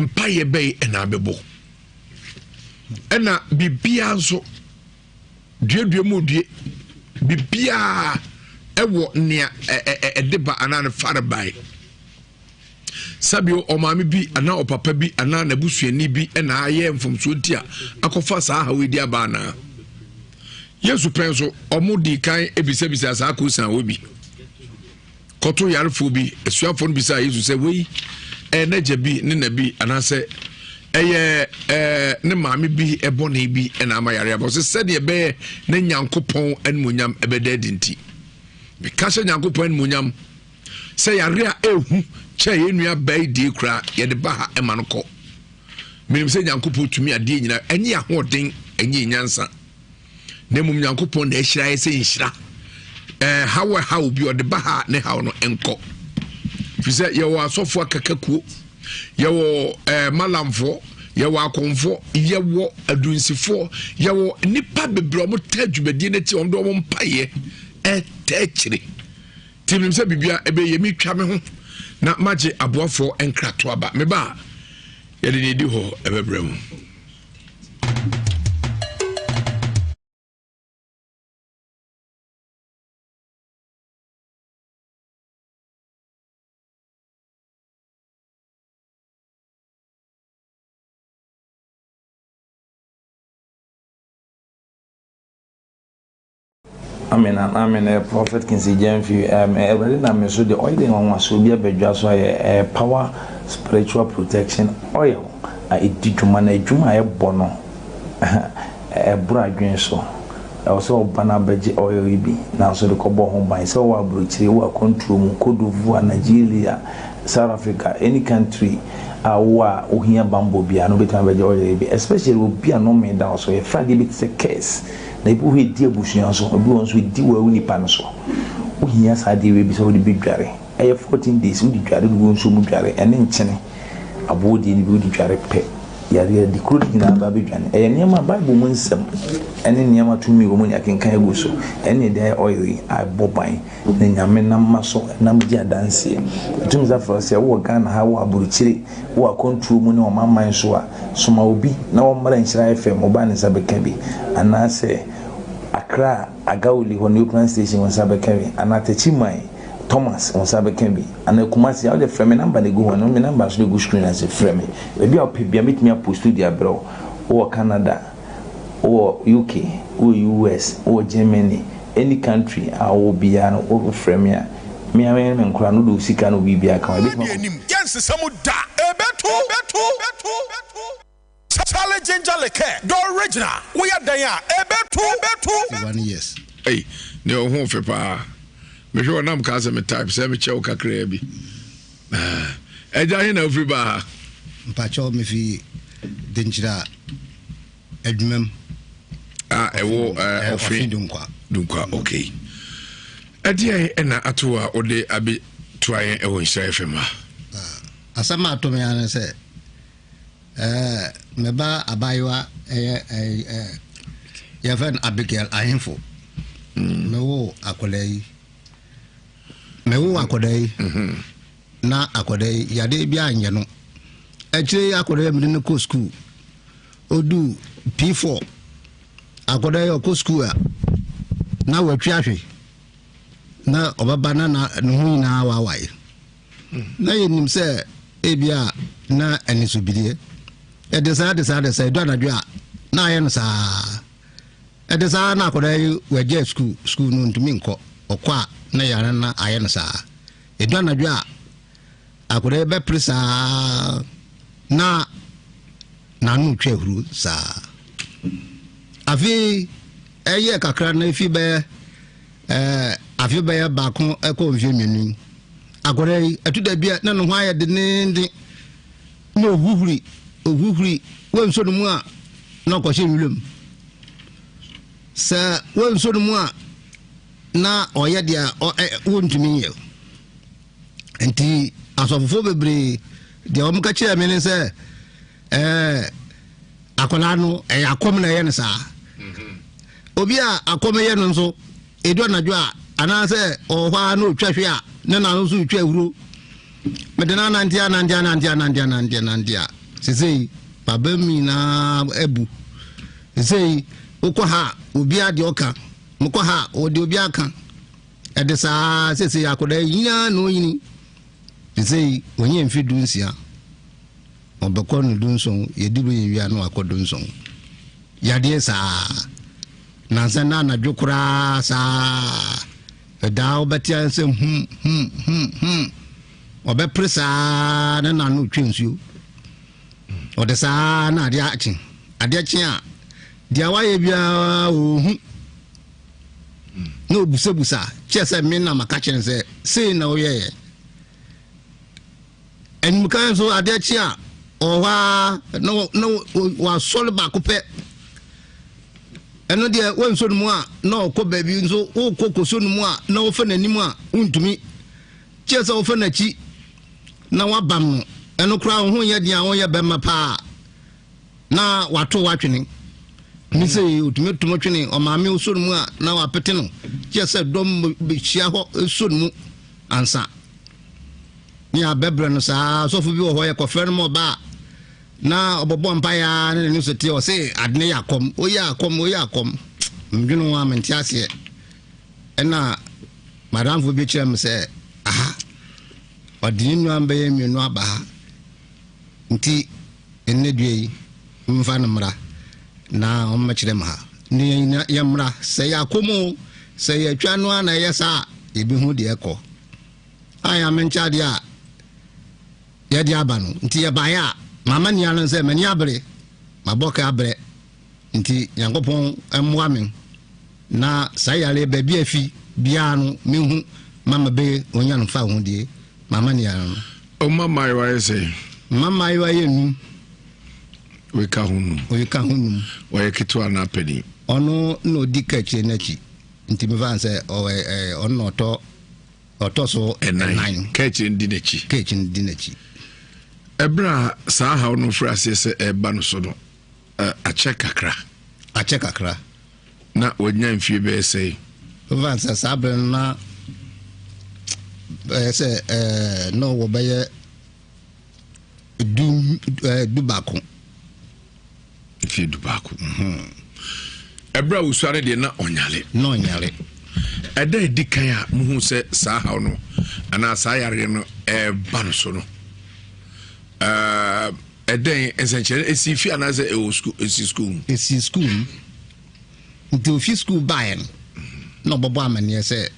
mpayɛ bɛyi ɛna abɛbɔ ɛna biribiara nso duadua mu due biribiara ɛwɔ nea ɛde ba anaa ne fare bae Sɛbio ɔmaame bi anaa ɔpapa bi anaa n'abusuani bi na ayɛ mfomsoɔ nti a akɔfa saa haw yi de aba anaa? Yesu pɛn so, ɔmo dii kan ebisabisa saa kosan wɔ bi. Kɔto yarefoɔ bi, asuafoɔ no bisaa Yesu sɛ wei ɛyɛ n'agya bi ne na bi anaasɛ ɛyɛ ɛɛ ne maame bi ɛbɔne bi ɛna ama yare aba. Ɔsɛ sɛdeɛ ɛbɛyɛ ne Nyankopɔn animuonyam ɛbɛda adi nti. Meka hyɛ Nyankopɔn animuonyam. Sɛ yare a ɛhu kyɛn yɛn nua baa yi die koraa yɛde ba ha ɛma no kɔ. Menim sɛ Nyankopɔn tumi adeɛ nyinaa, ɛnyɛ ahoɔden, ɛnyɛ nyansa. Na mmom Nyankopɔn na ahyira yɛ sɛ nhyira. Ɛɛ haw ɛhaw bi ɔde ba ha ne haw no nkɔ. Firi sɛ yɛwɔ asɔfoɔ akakakuo, yɛwɔ ɛɛ malamfoɔ, yɛwɔ akɔmfoɔ, yɛwɔ adunsifoɔ, yɛwɔ nnipa bebree a wɔtaa dwumadie no akyi, wɔn de wɔn mpaeɛ ɛtaa akyire. Nti menim sɛ biribia ɛbɛyɛ metwa me ho na magye aboafoɔ nkratoɔ aba meba a yɛde ne ɛdi hɔ ɛbɛbrɛ mu. Amen and amen eh, Prophet Kinsey Gyamfi um, eh, Awurade nam me so de oil nwanwasoɔ bi abɛdwa so ayɛ eh, power spiritual protection oil. a ɛdi dwuma na adwuma a ɛbɔ no ɛboro adwene so. Ɛwɔ sɛ ɔba no abɛgye oil yi bi nanso de kɔbɔ ho ban sɛ ɔwɔ aburokyire, wɔ akwantuo mu, Cote d'Ivoire, Nigeria, South Africa, any country a wowɔ a wohia bambɔ biara no wobɛtumi abɛgye oil yi bi, especially obi a nnome da wo so. Yɛfrɛ adeɛ bi te sɛ curse na ebi wɔ hɔ ɛdi abusua so, ebi wɔ hɔ nso ɛdi wɔ nipa no so. Wohia saa adeɛ wei bi sɛ wode bɛdware. Ɛyɛ 14 days wode dware, wode gu nsuo mu dware, ɛne nkyene aboɔ deɛ no bi wode dware pɛ. Yareɛ adi kuro no nyinaa ba bɛdwane. Ɛyɛ nneɛma a Bible mu nsɛm ne nneɛma tumi wɔ mu ne akenkan agu so. Ɛne ɛde ayɛ oil yi a ɛbɔ ban na Nyame nam ma so nam di adanseɛ. Ɛtumi sa frɛ sɛ wowɔ Ghana ha, wowɔ aburokyire, wowɔ akwantuo mu ne ɔmanman so a, soma obi na wɔmmra Nhyira FM, ɔbaa ne nsa bɛka bi. Anaasɛ Accra Agawuli hɔ New Station wo nsa bɛka bi. Anaa Techiman Thomas wo nsa bɛka bi. Anaa Kumasi a wode frɛ me number na ɛgu hɔ no, me number nso na ɛgu screen ase, frɛ me. Baabi a wopɛ bia mɛtumi apost de abrɛ wo. Wowɔ Canada, wowɔ UK, wowɔ US, wowɔ Germany, any country a wowɔ biara no wofrɛ me a, me ara me ne me nkora no wode wo sika ne wo biribiara ka ho. Ɛbɛtumi akɔ. Anim, yɛnsesa mu da. Ɛbɛto! Charlie Ginger Liqueur, the original. Woyɛ dɛn a, ɛbɛto! 1 years. Ei, nea ɔho fɛ paa. Mehwɛ ɔnam kaa sɛ me type sɛ mekyɛ wo kakraa bi. Ɛgya he na wofiri baa ha? Mpakyɛw mefi Denkyira adwuma mu. A ɛwɔ ɔfe Dunkwa. Dunkwa, okay. Ɛdeɛn ɛna ato a wode abɛtoa yɛn ɛwɔ Nhyira FM ha? Asɛm a ato me ara ne sɛ Ɛɛ, me ba abaayewa ɛyɛ ɛɛ yɛfrɛ no Abigail Ahemfo. Mm. Mewo akwadaa yi. Mewo akwadaa yi. Mm-hmm. Na akwadaa yi yadeɛ bi anyɛ no. Akyire yi akwadaa yi mede no kɔ sukuu. Odu P4. Akwadaa yi ɔkɔ sukuu a na watwi ahwe. Na ɔbɛba na ne ho nyinaa waawae. Na yɛnim sɛ ebia na anisobideɛ. Ɛde saa de saa de saa, ɛdu anadwo a, na ayɛ no saa. Ɛde saa na akwadaa yi wagya sukuu, sukuu no ntumi nkɔ. Ɔkɔ a na yare no ayɛ no saa. Ɛdu anadwo a, akwadaa yi bɛpere saa na n'ano twa ahuru saa. Afei ɛyɛ kakra no efi bɛyɛ Ɛɛ, afe bɛyɛ baako kɔ mfeɛ mmienu yi, akwadaa yi, ɛto da bi a na ne ho ayɛ dendeenden, na ɔhuhuri, ɔhuhuri, wɔnsɔ ne mu a, na ɔkɔhyɛ nwura mu. Sɛ wɔnsɔ ne mu a, na ɔyɛ deɛ wɔntumi nyɛ. Nti asɔfofoɔ bebree deɛ wɔka kyerɛɛ me ne sɛ, ɛɛ, akwadaa no ɛyɛ akɔm na ɛyɛ no saa obi a akɔm yɛ no nso ɛdu anadwo a anaasɛ ɔwɔ hɔ a na ɔtwa hwe a ne na no nso retwa ahuro mede no anante anante anante anante anante anante a sesei baba mu nyinaa abu sesei wokɔ ha a obi adeɛ ɔka mokɔ ha a ɔde obi aka ɛde saa sesei akwadaa yi nyinaa na ɔnyini sesei ɔnyɛ mfe 16. Ɔbɛkɔ no dunson, yɛdi bɛyɛ wie a na wakɔ dunson. Yadeɛ saa. Nansa na anadwo koraa saa. Ɛdaa wobɛte ayɛ sɛ hum hum hum hum. Ɔbɛpere saa na n'ano retwe nsuo. Ɔde saa na adeɛ akye. Adeɛ kye a, deɛ wayɛ biara ɔhu. Na ɔbusabusa kyerɛ sɛ me na maka kyerɛ no sɛ sei na woyɛeɛ. Animkan nso adeɛ kye a ɔwɔ hɔ ara na na wasɔre baako pɛ. Ɛno deɛ wɔnsɔ no mu a na ɔkɔ baabi nso wokɔ kɔsɔ no mu a na wofa n'anim a wontumi. Kyerɛ sɛ wofa n'akyi na wabam no. Ɛno koraa wo ho nyɛ den a wonyɛ bɛrima paa na wato w'atwene. Ne sɛ otumi tom twene ɔmaame wosɔ no mu a na wapete no. Kyerɛ sɛ dɔm bɛhyia hɔ sɔ no mu ansa. Ne yɛabɛbrɛ no saa. Sɔfo bi wɔ hɔ, yɛkɔfrɛ no ma ɔba a, na ɔbɔbɔ mpaeɛ ara ne n'ani so teɛ, ɔse ade no yɛ akɔm, oyɛ akɔm, oyɛ akɔm. Medwene ho a mente aseɛ. Ɛna madamfo bi kyerɛ me sɛ, aha, ɔde ne nua bɛyɛ mmienu aba ha. Nti ɛnnɛ dua yi, mfa no mmra na ɔmmɛkyerɛ me ha. Ne yɛmmra, sɛ yɛ akɔm o, sɛ yɛatwa no a na ɛyɛ saa a, yɛbɛhu deɛ ɛkɔ. A Nyame nkyɛ adeɛ a yɛde aba no nti yɛbaeɛ a. M'amanneɛ no sɛ m'ani abere, mabɔ ka abrɛ, nti Nyankopɔn mmoa me na saa yareɛ baabi a afi biara no menhu ma mebe onya no fawohodie. M'amanneɛ no no. Wo mma mmaayewa yɛ sɛn? Mma mmaayewa yɛ num. Wei ka ho num. Wei ka ho num. Ɔyɛ ketewa anaa panin? Ɔno na ɔdi kaakyire no akyi nti mefa no sɛ ɔno na ɔtɔ ɔtɔ so ɛnan. Kaakyire no di n'akyi. Kaakyire no di n'akyi. Ɛberɛ a saa haw no firi aseɛ sɛ ɛreba no so no, akyɛ kakra. Akyɛ kakra. Na wanya mfie bɛyɛ sɛn? Mefa no sɛ saa berɛ no na ɛyɛ sɛ ɛɛ na ɔwɔ bɛyɛ du ɛɛ du baako. Mfie du baako. Ɛberɛ a wosuare deɛ na ɔnyare. Na ɔnyare. Ɛda edi kan a muhu sɛ saa haw no anaa saa yareɛ no ɛreba no so no, ɛɛ ɛdɛn nsɛnkyerɛnne esi fi anaasɛ ɛwɔ sukuu esi sukuu mu? Esi sukuu mu. Nti ofi sukuu baeɛ no na ɔbɛbɔ amanneɛ sɛ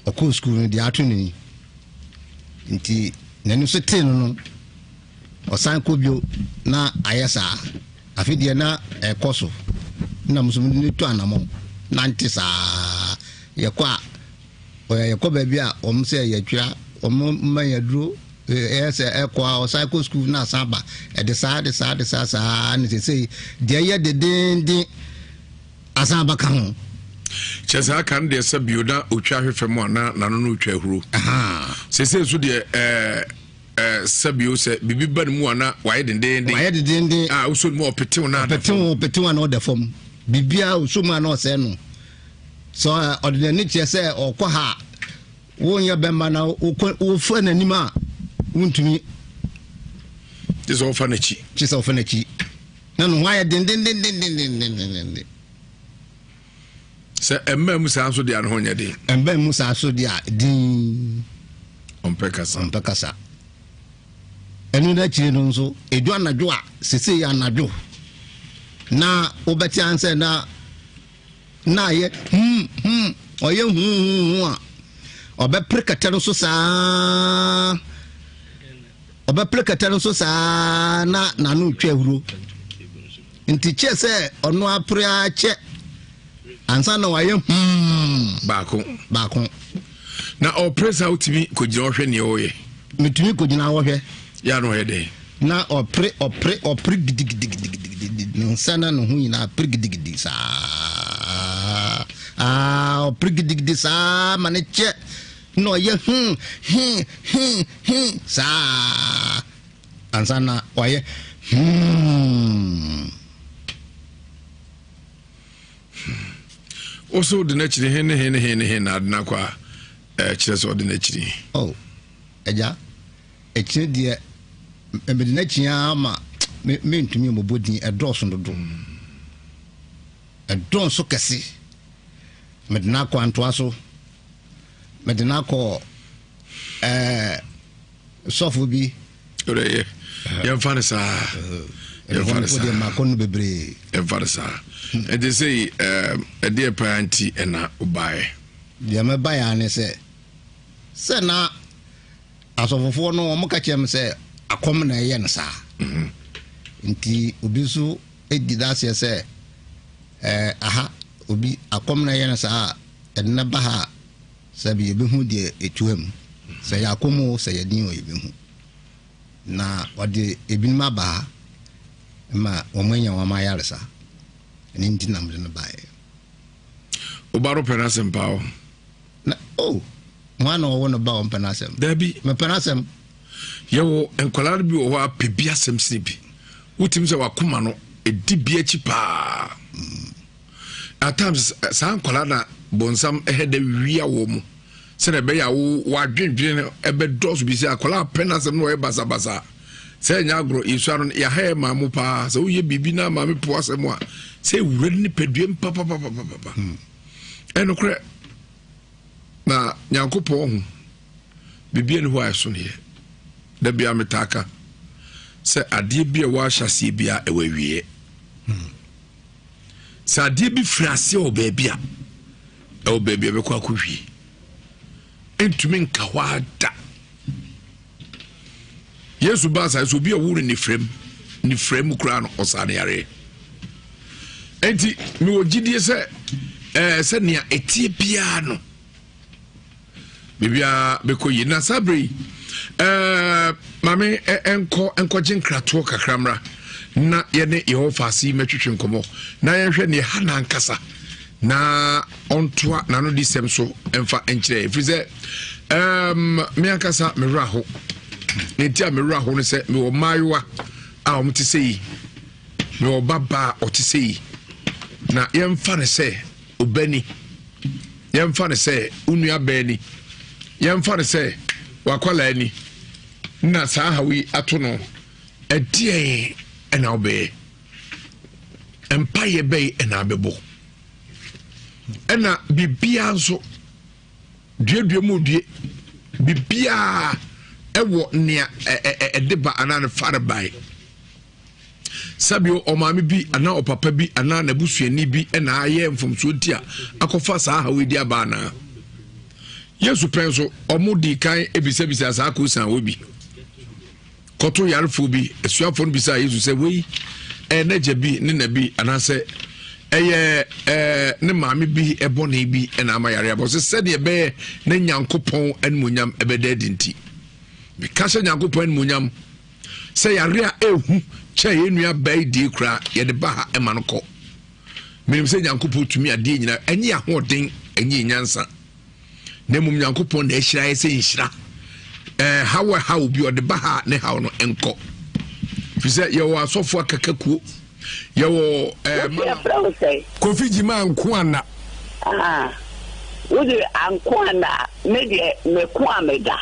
ɔkɔɔ sukuu no deɛ ato no ni. Nti n'ani so tee no no, ɔsan kɔ bio na ayɛ saa. Afei deɛ na ɛkɔ so na mo nso mede no tu anamɔn nante saa. Yɛkɔ a, yɛkɔ baabi a wɔn sɛ yɛtwea, wɔn mma yɛn aduro, ɛyɛ sɛ ɛkɔ a ɔsan kɔ sukuu na asan ba. Ɛde saa de saa de saa saa ne sesei deɛ ɛyɛ dedeenden asan bɛka ho. Kyɛ sɛ aka no deɛ sɛ bio na otwa ahwe fam a na n'ano no retwa ahuro. Sesei nso deɛ ɛɛ. Eh, sɛbio sɛ biribi ba ne mu a na wayɛ dendeenden. Wayɛ dendeenden. A wosɔ ne mu a ɔpetew na ada fam. Ɔpetew ɔpetew a na ɔda fam. Biribiara osɔ mu a na ɔsɛe no. Sɛ ɔde n'ani kyerɛ sɛ ɔkɔ ha a, wonyɛ bɛmba na wokɔ wofa n'anim a wontumi. Kye sɛ ɔfa n'akyi. Kye sɛ ɔfa n'akyi. Na ne ho ayɛ dendendendendendenden. Sɛ ɛmmaa mu saa nso deɛ a ne ho nyɛ den. Ɛmmaa mu saa nso deɛ a din. Ɔmpɛ kasa. Ɔmpɛ kasa. Ɛno no akyire no nso, ɛdu anadwo a, sesei anadwo, na wobɛte ansɛ na na ayɛ hmm hmm ɔyɛ hu hu hu a ɔbɛpere kɛtɛ no so saa ɔbɛpere kɛtɛ no so saa na n'ano retwa ahuro. Nti kyɛ sɛ ɔno apere ara kyɛ ansa na wayɛ hmm. Baako. Baako. Na ɔpere saa wotumi kɔgyina ɔhwɛ nea ɔyɛ. Metumi kɔgyina ɔhwɛ. Yɛ ano ɔyɛ dɛn? Na ɔpere ɔpere ɔpere gidigidigidigidi ne nsa na ne ho nyinaa pere gidigidi saa. Aa ɔpere gidigidi saa ma ne kyɛ na ɔyɛ hmm hmm hmm hmm saa. Ansa na wayɛ hmm. Wo so wode n'akyiri he ne he ne he ne he na ade no akɔ a ɛkyerɛ sɛ ɔde n'akyiri. Oh, agya, akyiri deɛ mede n'akyi ara ma mentumi mmobɔ din, ɛdɔɔso dodo. Ɛdɔɔso kɛse. Mede no akɔ Antoa so, mede no akɔ ɛɛ. Sɔfo bi. O de yɛ yɛnfa no saa. Yɛnfa no saa. Deɛ mako no bebree. Yɛnfa no saa. Ɛnti sɛ yi ɛdeɛ paa nti ɛna ɔbaeɛ. Deɛ mɛbaeɛ ara ne sɛ sɛ na asɔfofoɔ no wɔn ka kyerɛ me sɛ akɔm na ɛyɛ no saa. Mhm. Nti obi nso di d'aseɛ sɛ ɛɛ aha obi akɔm na ɛyɛ no saa a ɛde no ba ha a. Sɛbi yɛbɛhu deɛ ɛtua mu. Sɛ ɛyɛ akɔm o, sɛ ɛyɛ den o, yɛbɛhu. Na ɔde ebinom aba ha ma wɔn anya wɔn ayaresa. Ɛno nti na mede no baeɛ. Wo ba no pɛ n'asɛm paa o. Na o, oh, hwan na ɔwɔ no ba ɔmpɛ n'asɛm? Dabi. Mepɛ n'asɛm. Yɛwɔ nkwadaa no bi wɔ hɔ a pɛ bi asɛm sene bi. Wotumi sɛ wakoma no ɛdi bi akyi paa. Mm. At times saa nkwadaa na bɔnsam ɛhɛ dɛ wia wɔ mu sɛdeɛ ɛbɛyɛ a wo wadwendwene no ɛbɛdɔɔso bi sɛ akwadaa apɛ n'asɛm na ɔyɛ basabasa sɛ ɛnyɛ agorɔ yɛsua no yɛha yɛ maa mo paa sɛ woyɛ biribi na maame po asɛm a sɛ ɛwura ne nipaduam papapapapapa hmm. ɛnokorɛ na nyankopɔn ho biribi ani hɔ a ɛso no yɛ da bia metaa ka sɛ adeɛ bi a ɛwɔ ahyɛseɛ bi a ɛwɔ awieɛ hmm. Sɛ adeɛ bi firi aseɛ wɔ baabi a, ɛwɔ baabi a ɛbɛkɔ akɔwie. Ɛntumi nka hɔ ara da. Yesu baa saa so obi a ɔwɔ no nifrɛ mu nifrɛ mu koraa no ɔsaa no yareɛ. Enti mewɔ gyidie sɛ ɛɛ sɛ nea ɛtie biara no biribiara bɛkɔ yie. Na saa berɛ yi ɛɛ maame ɛnkɔ nkɔgye nkratoɔ kakra mmra na yɛne Yehofa ase yi mɛtwetwe nkɔmmɔ na yɛnhwɛ nea ɛha n'ankasa na ɔntoa n'anodisɛm so mfa nkyerɛ ɛfiri sɛ um, me ankasa me werɛ aho ne nti a me werɛ aho no sɛ mewɔ mmaayewa a wɔte sɛ yi mewɔ babaa a ɔte sɛ yi na yɛmfa no sɛ ɔbani yɛmfa no sɛ wo nua baa ni yɛmfa no sɛ wakwalaa ni na saa haw yi ato no ɛdeɛn ɛna wobɛyɛ mpaeɛ bɛyi ɛna abɛbɔ ɛna biribiara nso duadua mu due biribiara ɛwɔ nea ɛde ba anaa ne fare bae sɛbio ɔmaame bi anaa ɔpapa bi anaa n'abusuani bi ɛna ayɛ mfomsoɔ nti a akɔfa saa haw yi de aba anaa yesu pɛn so ɔmo di kan ebisabisa saa kosan wɔ bi kɔto yarefoɔ bi. Asuafoɔ no bisaa Yesu sɛ, Wei ɛyɛ n'agya bi ne na bi anaasɛ ɛyɛ ɛɛ ne maame bi bɔne bi na ama yare aba? Ɔsɛ sɛdeɛ ɛbɛyɛ na Nyankopɔn animuonyam ɛbɛda adi nti. Meka hyɛ Nyankopɔn animuonyam sɛ yare a ɛhu kyɛ yɛn nua baa yi die koraa yɛde ba ha ɛma no kɔ. Menim sɛ Nyankopɔn tumi adeɛ nyinaa, ɛnyɛ ahoɔden, ɛnyɛ nyansa. na mmom nyankopɔn na ahyira yɛ sɛ nhyira ɛɛ haw ɛhaw bi ɔde ba ha ne haw no nkɔ fi sɛ yɛwɔ asɔfo akakakuo yɛwɔ ɛɛ mana. Kofi Gyima anko ana. Ah, wode anko ana me deɛ meko a meda.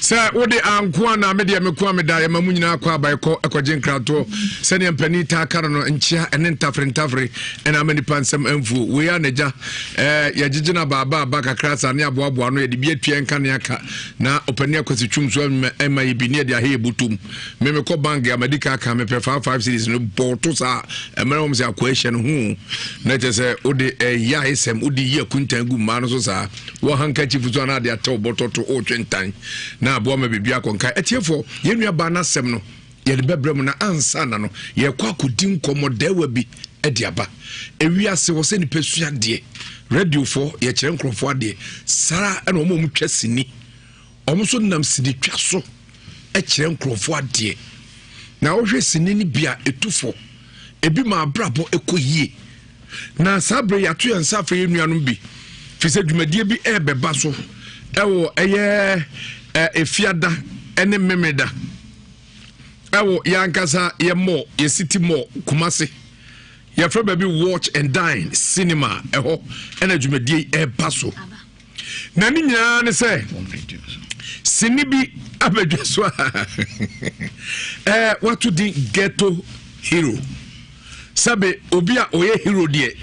Sɛ wode anko a na me deɛ meko a meda yɛma mu nyinaa kɔ aba ɛkɔ ɛkɔgye nkratoɔ sɛdeɛ mpanin taa ka no no nkyea ɛne ntafere ntafere ɛna ama nipa nsɛm amfuo wei a nagya ɛɛ yɛgyegye no abaaba aba kakra saa ne aboaboa no yɛde bi atua nka ne aka na ɔpanin akwasi twum so ɛma yɛ bi ne yɛde ahɛ yɛ bɔtɔm me mekɔ bank a madi ka aka mepɛ fa 5 series no bɔɔto saa ɛmmerɛ wɔm sɛ akoa ahyɛ no ho na kyɛ sɛ wode ɛyɛ ayesɛm wode yi akuntan gu mmaa no so saa Wɔ handkerchief so anaa de atɛw bɔtɔ to ɔretwe ntan na aboa ma biribi akɔ nkae. Atiefoɔ, yɛn nua baa n'asɛm no yɛde bɛbrɛ mu na ansa na no yɛkɔ akɔdi nkɔmmɔ dɛɛwa bi de aba. Ewiase wɔ sɛ nipa sua adeɛ. Radiofoɔ yɛkyerɛ nkurɔfoɔ adeɛ. Saa ɛna wɔn a wɔtwa sini. Wɔn nso nam sinitwa so kyerɛ nkurɔfoɔ adeɛ. Na wohwɛ sini no bi a ɛtu fo. Ebi ma abrabɔ ɛkɔ yie. Na saa berɛ yɛato yɛn nsa afrɛ yɛn nuanom bi firi sɛ dwumadie bi ɛrebɛba so ɛwɔ ɛyɛ efiada ɛne memeda ɛwɔ yɛn ankasa yɛ mall yɛ city mall Kumasi yɛfrɛ baabi watch and dine cinema ɛhɔ ɛna dwumadie yi ɛreba so. Na ne nyinaa ne sɛ sini bi abɛdwa so a ɛɛ wato din ghetto hero sɛbe obi a ɔyɛ hero deɛ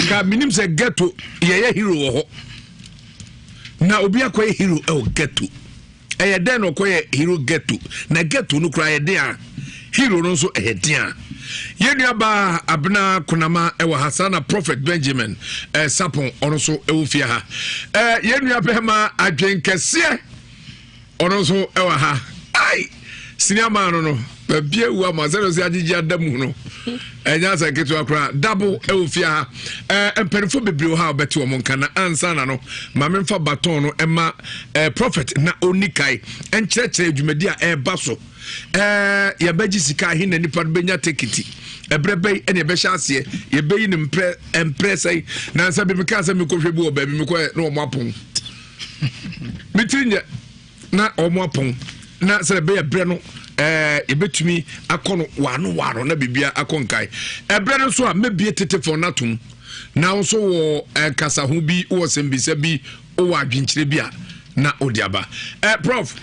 ka menim sɛ ghetto yɛyɛ hero wɔ hɔ na obi akɔyɛ hero ɛwɔ ghetto. Ɛyɛ dɛn na ɔkɔyɛ hero ghetto? Na ghetto no koraa yɛ den a, hero no nso ɛyɛ den a. Yɛn nuabaa Abena Konama ɛwɔ ha saa na Prophet Benjamin eh, Sapon ɔno nso ɛwɔ fie ha. Eh, yɛn nua bɛrima adwen kɛseɛ ɔno nso ɛwɔ ha. Ai! Senior man no no baabi awu ama sɛdeɛ ɔsɛ agyegye ada mu no ɛnyɛ asɛ nketewa koraa dabo ɛwɔ fie ha ɛɛ mpanimfoɔ bebree wɔ ha a wɔbɛte wɔn nka na ansa na no maame nfa baton no ɛma ɛɛ prophet na ɔni kae ɛnkyerɛkyerɛ dwumadi a ɛreba so ɛɛ yɛbɛgye sika ahe na nipa no bɛnya tekiti ɛbrɛ bɛyi ɛna yɛbɛhyɛ aseɛ yɛbɛyi no mprɛ mprɛ sɛn na nsa bi mi kaa sɛ mekɔhwɛ bi wɔ baabi mekɔ na wɔn apɔn metiri nyɛ. na wɔn apɔn na sɛ ɛbɛyɛ berɛ no ɛɛ yɛbɛtumi akɔ no waano waano na biribia akɔ nkae ɛberɛ no nso a mɛbie tetefɔn no atom na nso wɔ nkasaho bi wɔ sɛmbisa bi wɔ adwenkyerɛ bi a na wode aba ɛ prof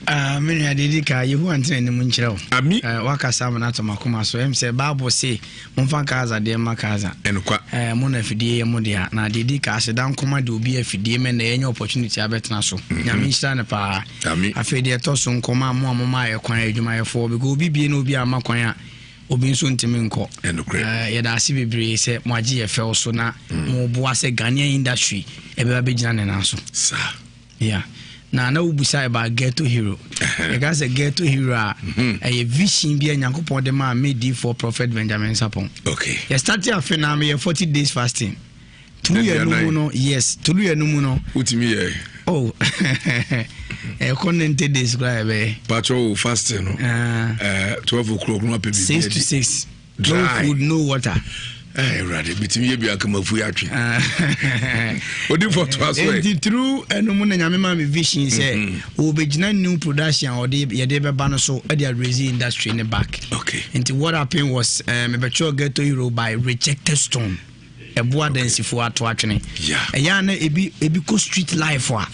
Uh, me nua deɛ di ka yehowa ntena anim nkyerɛ wo ami uh, wakasa ama no atɔ makoma so ɛm sɛ bible se Momfa Gaza deɛ mma Gaza. Ɛnokwa. Eh, mo na afidie yɛ mo dea. Na deɛ di ka aseda nkɔma deɛ obi afidie mɛ na yɛnya opportunity abɛtena so. Mm -hmm. Nyame nhyira no paa. Ami. Afei deɛ ɛtɔ so nkɔma mo a mo ma yɛ kwan adwumayɛfoɔ because obi bie na obi ama kwan a obi nso ntumi nkɔ. Ɛnokorɛ. Eh, yɛda ase bebree sɛ mo agye yɛ fɛw so na mm. mo boa sɛ Ghanaian industry ɛbɛba bɛgyina ne nan so. Saa. Yeah. Na na wobisa about Ghetto Hero. Yɛka sɛ Ghetto Hero a, mhm. ɛyɛ vision bi a Nyankopɔn de maa me difoɔ Prophet Benjamin Sapon. Okay. Yɛstarte afe na meyɛ 40 days fasting. Tulu yɛ no mu no, yes, tulu yɛ no mu no. Wotumi yɛ. Oh, ɛkɔ 90 days koraa yɛbɛyɛ. Patro fasting no. Uh, 12 o'clock no apɛ biribi. 6 to 6. Dry. No food, no water. Eh, awurade metumi yɛ bi akamafu yi atwe odi fɔtoa so ɛ nti through ɛno mu na nyame ma me vision sɛ mhm. wɔbɛgyina new production a ɔde yɛde bɛba no so de arezi industry ne back okay. nti what happened was uh, mebɛtwerɛ ghetto hero by rejected stone ɛboa adansifoɔ ato atwene ɛyɛ a na ebi ebi kɔ street life a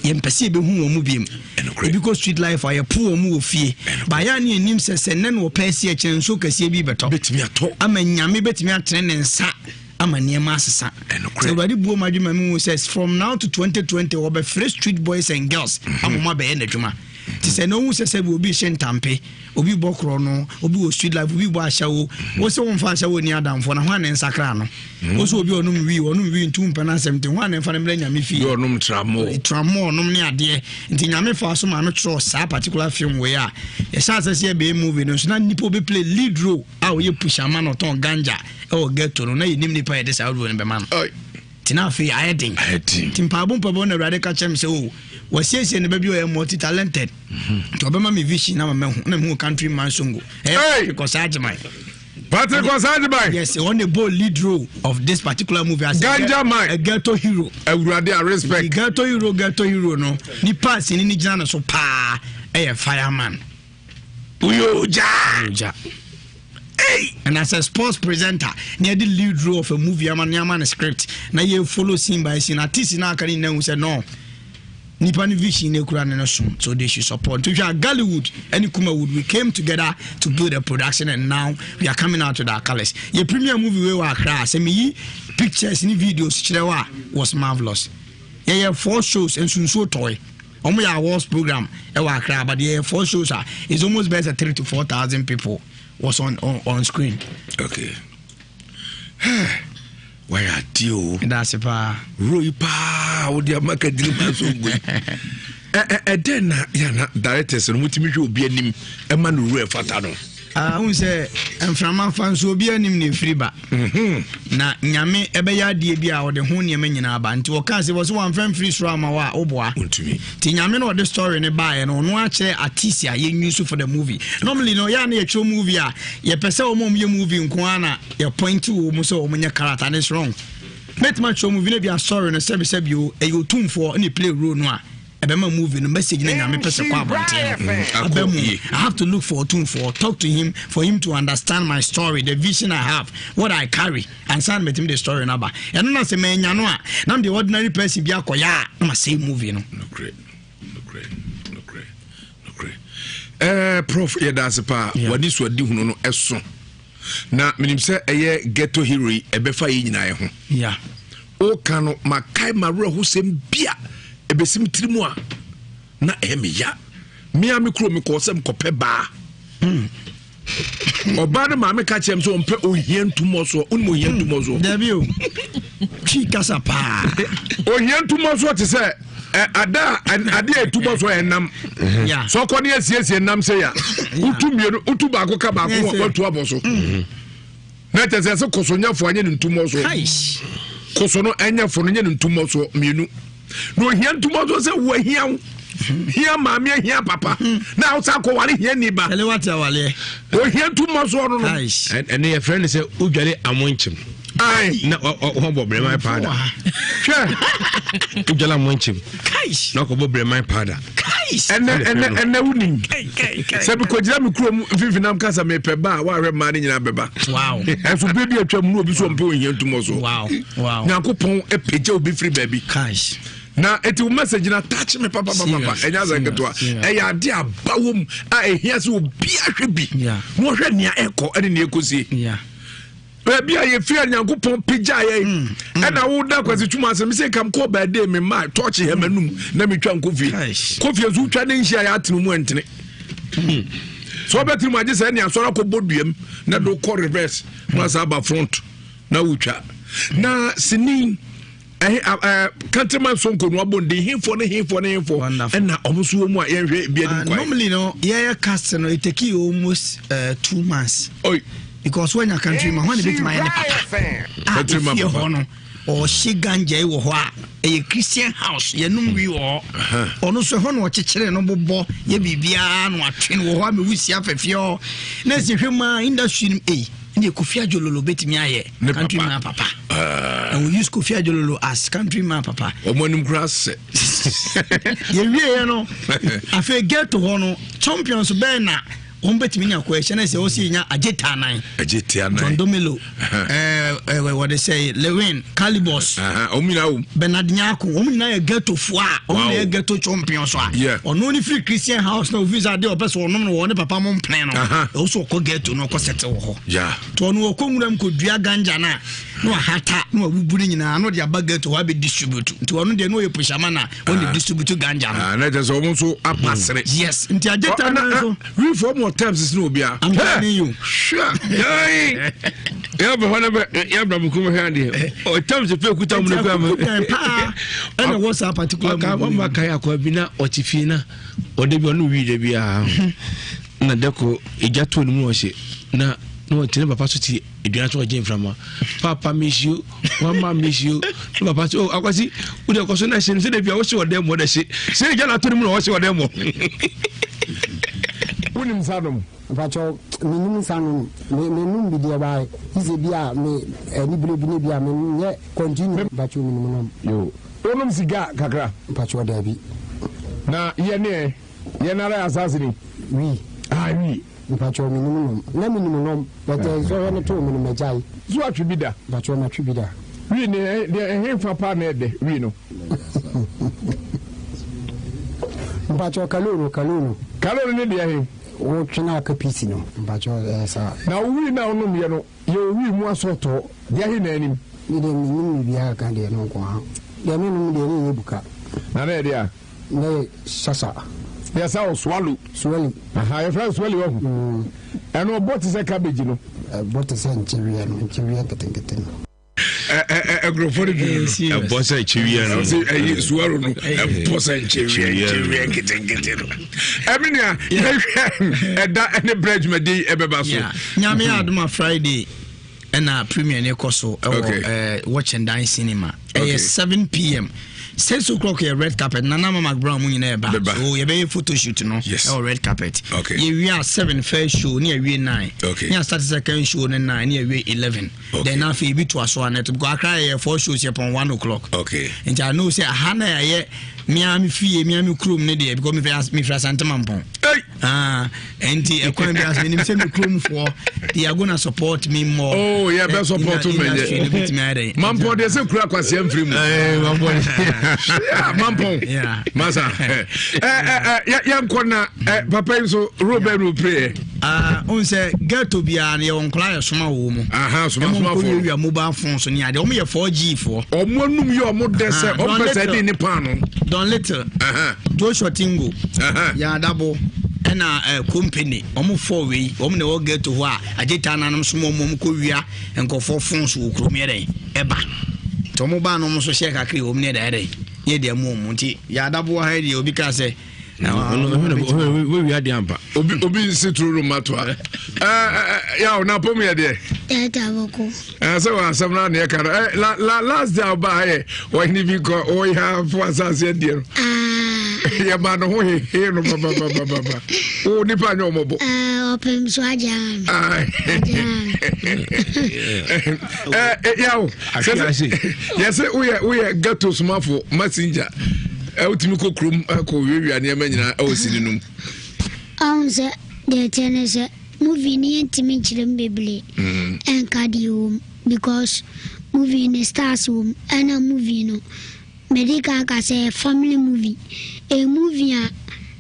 yɛmpɛ sɛ yɛbɛhu wɔn mu biem ebi kɔ street life a yɛpo wɔn mu wɔ fie baayɛ a ne yɛnim sɛ sɛ nnɛ na wɔpɛ asi ɛkyɛn nsuo kɛseɛ bi bɛtɔ ama nyame bɛtumi atene ne nsa ama nneɛma asesa sɛ awurade buo ma adwuma mu sɛ from now to 2020 wɔbɛfrɛ street boys and girls mhm. ama wɔn abɛyɛ n'adwuma te sɛ na ohun sɛ sɛ bi obi hyɛ ntampe obi bɔ korɔ no obi wɔ street life obi bɔ ahyɛwo wo sɛ womfa ahyɛwo ni adamfoɔ na ho ane nsakra no mm. wo sɛ obi ɔnom wii ɔnom wii nti wompɛ no asɛm nti ho ane mfa no mmerɛ nyame fie ɔnom tramɔ tramɔ ɔnom ne adeɛ nti nyame fa so ma no twerɛ saa particular film wei a yɛhyɛ asɛ sɛ yɛbɛyɛ movie no nso na nnipa obi play lead role a ɔyɛ push ama no ɔtɔn ganja ɛwɔ ghetto no na yɛnim nipa yɛde saa role no bɛma no nti na afei ayɛ den nti mpaebɔ mpaebɔ na awurade ka kyerɛ me sɛ o oh, wasiesie ne ba bi ɔyɛ multi talented mhm. nti ɔbɛma me vision na ma mahu na mehu country man songo ɛyɛ Patrick Osei-Agyeman Patrick Osei-Agyeman yes ɔne bɔ lead role of this particular movie as Ganja man a ghetto hero awurade a respect ghetto hero ghetto hero no nipa asini ni gyina no so paa ɛyɛ fireman Woyɛ ogya. Ogya. Hey! And as a sports presenter, na yɛde lead role of a movie ama ne ama ne script na yɛ follow scene by scene. Artist na aka ne nyinaa hu sɛ no nipa ne vision ne kura ne no so so they should support. Nti hwɛ Gollywood ɛne Kumawood we came together to build a production and now we are coming out with our colors. Yɛ premiere movie wei wɔ Accra sɛ meyi pictures ne videos kyerɛ wa was marvelous. Yɛyɛ four shows nsunsuo tɔe. Wɔn yɛ awards program ɛwɔ Accra but yɛ four shows a it's almost best three to 4,000 people was on on, on screen. Okay. Wayɛ adeɛ o. Ɛda ase paa. Role yi paa wode ama kadiri ma so ngu yi. Ɛdɛn na yana directors no mutumi hwɛ obi anim ɛma no role ɛfata no. Wohu sɛ mframa fa nso obi anim na ɛfiri ba mhm. na nyame ɛbɛyɛ adeɛ bi a ɔde ho nneɛma nyinaa ba nti ɔka sɛ wɔ sɛ wamfa mfiri soro ama wo a woboa nti nyame na ɔde story no baeɛ no ɔno akyerɛ artist a yɛnwi so for the movie normally no yɛ a na yɛtwerɛ movie a yɛpɛ sɛ wɔn a wɔyɛ movie nko ara na yɛpoint wɔ mu sɛ wɔn nyɛ character and it's wrong mɛtumi atwerɛ movie no bi a story no sɛbisɛbi o ɛyɛ otumfoɔ ne play role no a ɛbɛma movie no message na nyame pɛ sɛ kɔ abɔnten no aba mu i have to look for otumfoɔ talk to him for him to understand my story the vision i have what i carry ansa na mɛtumi de story no aba ɛno na sɛ manya no a na mede ordinary person bi akɔyɛ a na masɛe movie no nokorɛ nokorɛ nokorɛ nokorɛ eh, prof yɛda ase paa w'ani so adi hunu no ɛso na menim sɛ ɛyɛ ghetto hero yi ɛbɛfa yɛ nyinaa ho yeah. Woka no, makae m'awerɛhosɛm bi a ɛbɛsi me tiri mu a na ɛyɛ me ya. Me a me kuro mekɔɔ sɛ mekɔpɛ baa. Hmm. Ɔbaa no maame ka kyerɛ m sɛ ɔmpɛ ohia ntumɔ soɔ. Wonim ohia hmm. ntumɔ soɔ? Dabi o. Twi kasa paa. Ohia ntumɔ soɔ te sɛ ada ade a ɛtumɔ soɔ ɛnam. Sɛ ɔkɔ ne asiesie nam sɛ ya. Wotu mmienu, wotu baako ka baako watu abɔ so. Hmm. na kyɛ sɛ ɛsɛ koso nyɛ fo anyɛ ne ntumɔ so koso no ɛnyɛ fo no nyɛ ne ntumɔ so mmienu na ohia ntumɔ so sɛ wahia wo hia maame ahia papa na awosa akɔware hia ni ba ohia ntumɔ so ɔno no ɛne yɛfrɛ no sɛ wodware amonkyem na wɔbɔ brɛman paada hwɛ wodware amonkyem na ɔkɔbɔ brɛman paada ɛnɛ ɛnɛ ɛnɛ wonim sɛ mekɔgyina me kurom mfimfini nam ka sɛ mepɛ ba a woahwɛ mmaa no nyinaa bɛba ɛnso berɛ bi atwa mu na obi so ɔmpɛ ohia ntumɔ so nyankopɔn apagya obi firi baabi na ɛti wo message na touch me papapapapa ɛnyɛ asɛ nketewa ɛyɛ ade aba wɔ mu a ɛhia sɛ obi ahwɛ bi na ɔhwɛ nea ɛkɔ ɛne nea ɛkɔsie baabi a yɛfiri a nyankopɔn pagya yɛ mm, mm. ɛna woda kwasi twuma asɛm sɛ kam kɔ baade me ma tɔkye hɛ m'anum na metwa nkɔfie kɔfie nso wotwa ne nhyia yɛ atene mu ɛntene hmm. sɛ wobɛtene mu agye sɛ ɛne asɔre akɔbɔ duam na de wokɔ reverse na asa aba front na wotwa na sini. Ɛhe ɛɛ countryman sonko no abɔ ndi hefoɔ ne hefoɔ ne hefoɔ ɛna ɔmo nso wɔ mu a yɛnhwɛ bi anim ah, kwan. Normally no yɛyɛ cast no it take you almost uh, 2 months. Oi. Because when your countryman when the bit my papa. Ah, Countryman efie papa. hɔ no ɔhye ganja yi wɔ hɔ a ɛyɛ Christian house yɛnum wi wɔ hɔ ɔno nso ɛhɔ na ɔkyekyere no bobɔ yɛ biribiara na watwe no wɔ hɔ ama wusi afɛfeɛ hɔ na ɛsɛ hwɛ mu a industry no ei ne Kofi Adjorlolo bɛtumi ayɛ Ne countryman papa and we use Kofi Adjorlolo as countryman papa. Ɔmo anim kura sɛ. Yɛwieɛ no afei ghetto hɔ no champions bɛɛ na wɔn bɛtumi nya kɔ ɛhyɛ no sɛ wɔsi nya agye taanan. Agye tia nan. John Domelo, ɛɛ wɔde sɛ Lewin Calibos. Ɔmo nyinaa wɔ mu. Bernard Nyako, wɔn nyinaa yɛ ghetto foɔ a wɔn nyinaa yɛ ghetto champions a ɔno ne firi Christian house na ofi sɛ adeɛ ɔpɛ sɛ ɔnom no wɔ ne papa mo mpene no ɛwɔ so ɔkɔ ghetto no ɔkɔ sɛte wɔ hɔ nti ɔno ɔkɔ nwura mu kɔdua ganja no a na wahata na wabubu no nyinaa na ɔde aba ghetto hɔ abɛ distribute, nti ɔno deɛ na ɔyɛ pusherman na ɔne distribute ganja no. Ah, na kyerɛ sɛ ɔmo nso apa sere. Yes, nti agye ta no nso. Wifoɔ mo terms sini obiara. I'm telling you. Sure. Yɛn yɛn bɛ hɔ ne bɛ yɛn bɛ mu kum hwɛ adeɛ. Ɔ terms pɛ kuta mu ne kura mu. Paa ɛna wɔ saa particular ɔka movie. ɔma kae akɔa bi na ɔte fie na ɔda bi ɔno wii da bi a na dɛko egya too ne mu na ɔhyɛ na na ɔte ne papa so te aduane so ɔgye mframa, "Papa, mesio wama mesio." Ne papa so, "Oh, Akwasi, wode kɔ so na hye no sɛ da bi a wohye ɔdɛ mmɔ dɛ hye sɛ egya na ato ne mu na ɔhye ɔdɛ mmɔ." Wonim nsa nom? Mpakyɛw, mennim nsa nom. Me menom bi deɛ ba sɛ bi a me ani bere bi ne bi a menyɛ continue. Mpakyɛw, menim nom. Yo. Wonom siga kakra? Mpakyɛw, daabi. Na yɛ ne ɛ? Yɛ nara yɛ asase ni? Wi. Ah, wi. Mpakyɛw, menim nom. Na menim nom, but nsɔhwɛ no too me no magyae. So atwe bi da? Mpakyɛw, matwe bi da. Wi ne ɛ deɛ ɛhe fa paa na ɛdɛ wi no? Mpakyɛw, kaloro, kaloro. Kaloro ne deɛ he? Wotwe na aka piece no. Mpakyɛw, ɛyɛ saa. Na wo wi na wonom yɛ no yɛ owi mu asɔɔtɔɔ deɛ he na anim? Me deɛ menim biribiara ka deɛ no nko ara. Deɛ menom deɛ ne nyɛ buka. Na na ɛdeɛ a? Na yɛ sasa. Yɛ sa o swallow. Swallow. Aha, yɛfrɛ no swallow wahu. Ɛno ɔbɔ te sɛ cabbage no. Ɛbɔ te sɛ nkyeweɛ no, nkyeweɛ nketenkete no. Nkurɔfoɔ no bi no. Ɛbɔ sɛ nkyeweɛ no. Ɔsɛ ɛyi swallow no ɛbɔ sɛ nkyeweɛ nkyeweɛ nketenkete no. Ɛmi nua yɛhwɛ ɛda ɛne brɛ dwumadi ɛbɛba so. Nyame adom a Friday ɛna premiere ne kɔ so ɛwɔ ɛɛ Watch and Dine Cinema, ɛyɛ 7 p.m. 6 o'clock yɛ red carpet. Nana Mama Brown mu nyinaa ɛba, so yɛbɛyɛ photo shoot no ɛwɔ red carpet. Yɛwie a 7 first show ne yɛwie 9 ne yɛ start second show ne 9 ne yɛwie 11. Then afei ebi to aso anɛ to because Accra yɛ four shows yɛ pɔn 1 o'clock. Nti I know sɛ aha na yɛyɛ mia mi fie mia mi kurom ne deɛ because mi fɛ mi fira Asante Mampɔn. Ah, nti ɛkwan bi ase menim sɛ me kuromfoɔ they are gonna support me more. Oh, yeah, bɛ support me industry no bɛtumi ayɛ dɛn. Mampɔn deɛ sɛ kura akwaseɛ mfiri mu. Mampɔn masa yɛnkɔ na papa yi nso role bɛn no play? Ɔn sɛ ghetto biara no yɛwɔ nkɔla yɛ soma wɔ mu. Somasomafoɔ ɛmɔ nkɔ wia mobile phones ne adeɛ, ɔmo yɛ 4G foɔ. Ɔmo anum yɛ ɔmo dɛ sɛ ɔmo pɛ sɛ ɛde ne paano. Don Little, Joshua Tingo, Yadabo ɛna company ɔmo fɔ wei, ɔmo na ɛwɔ ghetto hɔ a agyeta nanom soma ɔmo, ɔmo kɔ wia nkɔfoɔ phones wɔ kurom yɛ dɛn ɛba nti ɔmo baa no ɔmo nso hyɛ kakra wɔ mu ne yɛ dɛn yɛ dɛn yɛ deɛ mu ɔmo nti Yadabo ha yi deɛ obi kaa sɛ wewia deɛ ampa. Obi obi nsi turo no ma toa yaw na pɔm yɛ deɛ. Dada bɔkɔ. Sɛ wɔ asɛm no aneɛ ka no la la last day a ɔbaa ha yɛ ɔhene bi kɔ ɔyɛ afo asase adiɛ no yɛma no ho hehe no bababababa wo nipa nyɛ ɔmɔbɔ. Ɔpem so agye ama. Yaw yɛsɛ woyɛ woyɛ ghetto somafo messenger, wotumi kɔ kurom kɔ wiawia nneɛma nyinaa ɛwɔ sini nom. Ɔhu sɛ deɛ ɛteɛ ne sɛ movie no yɛntumi nkyerɛ mu bebree ɛnka deɛ ɛwɔ mu because movie no stars wɔ mu, ɛna movie no mede ka aka sɛ ɛyɛ family movie, ɛyɛ movie a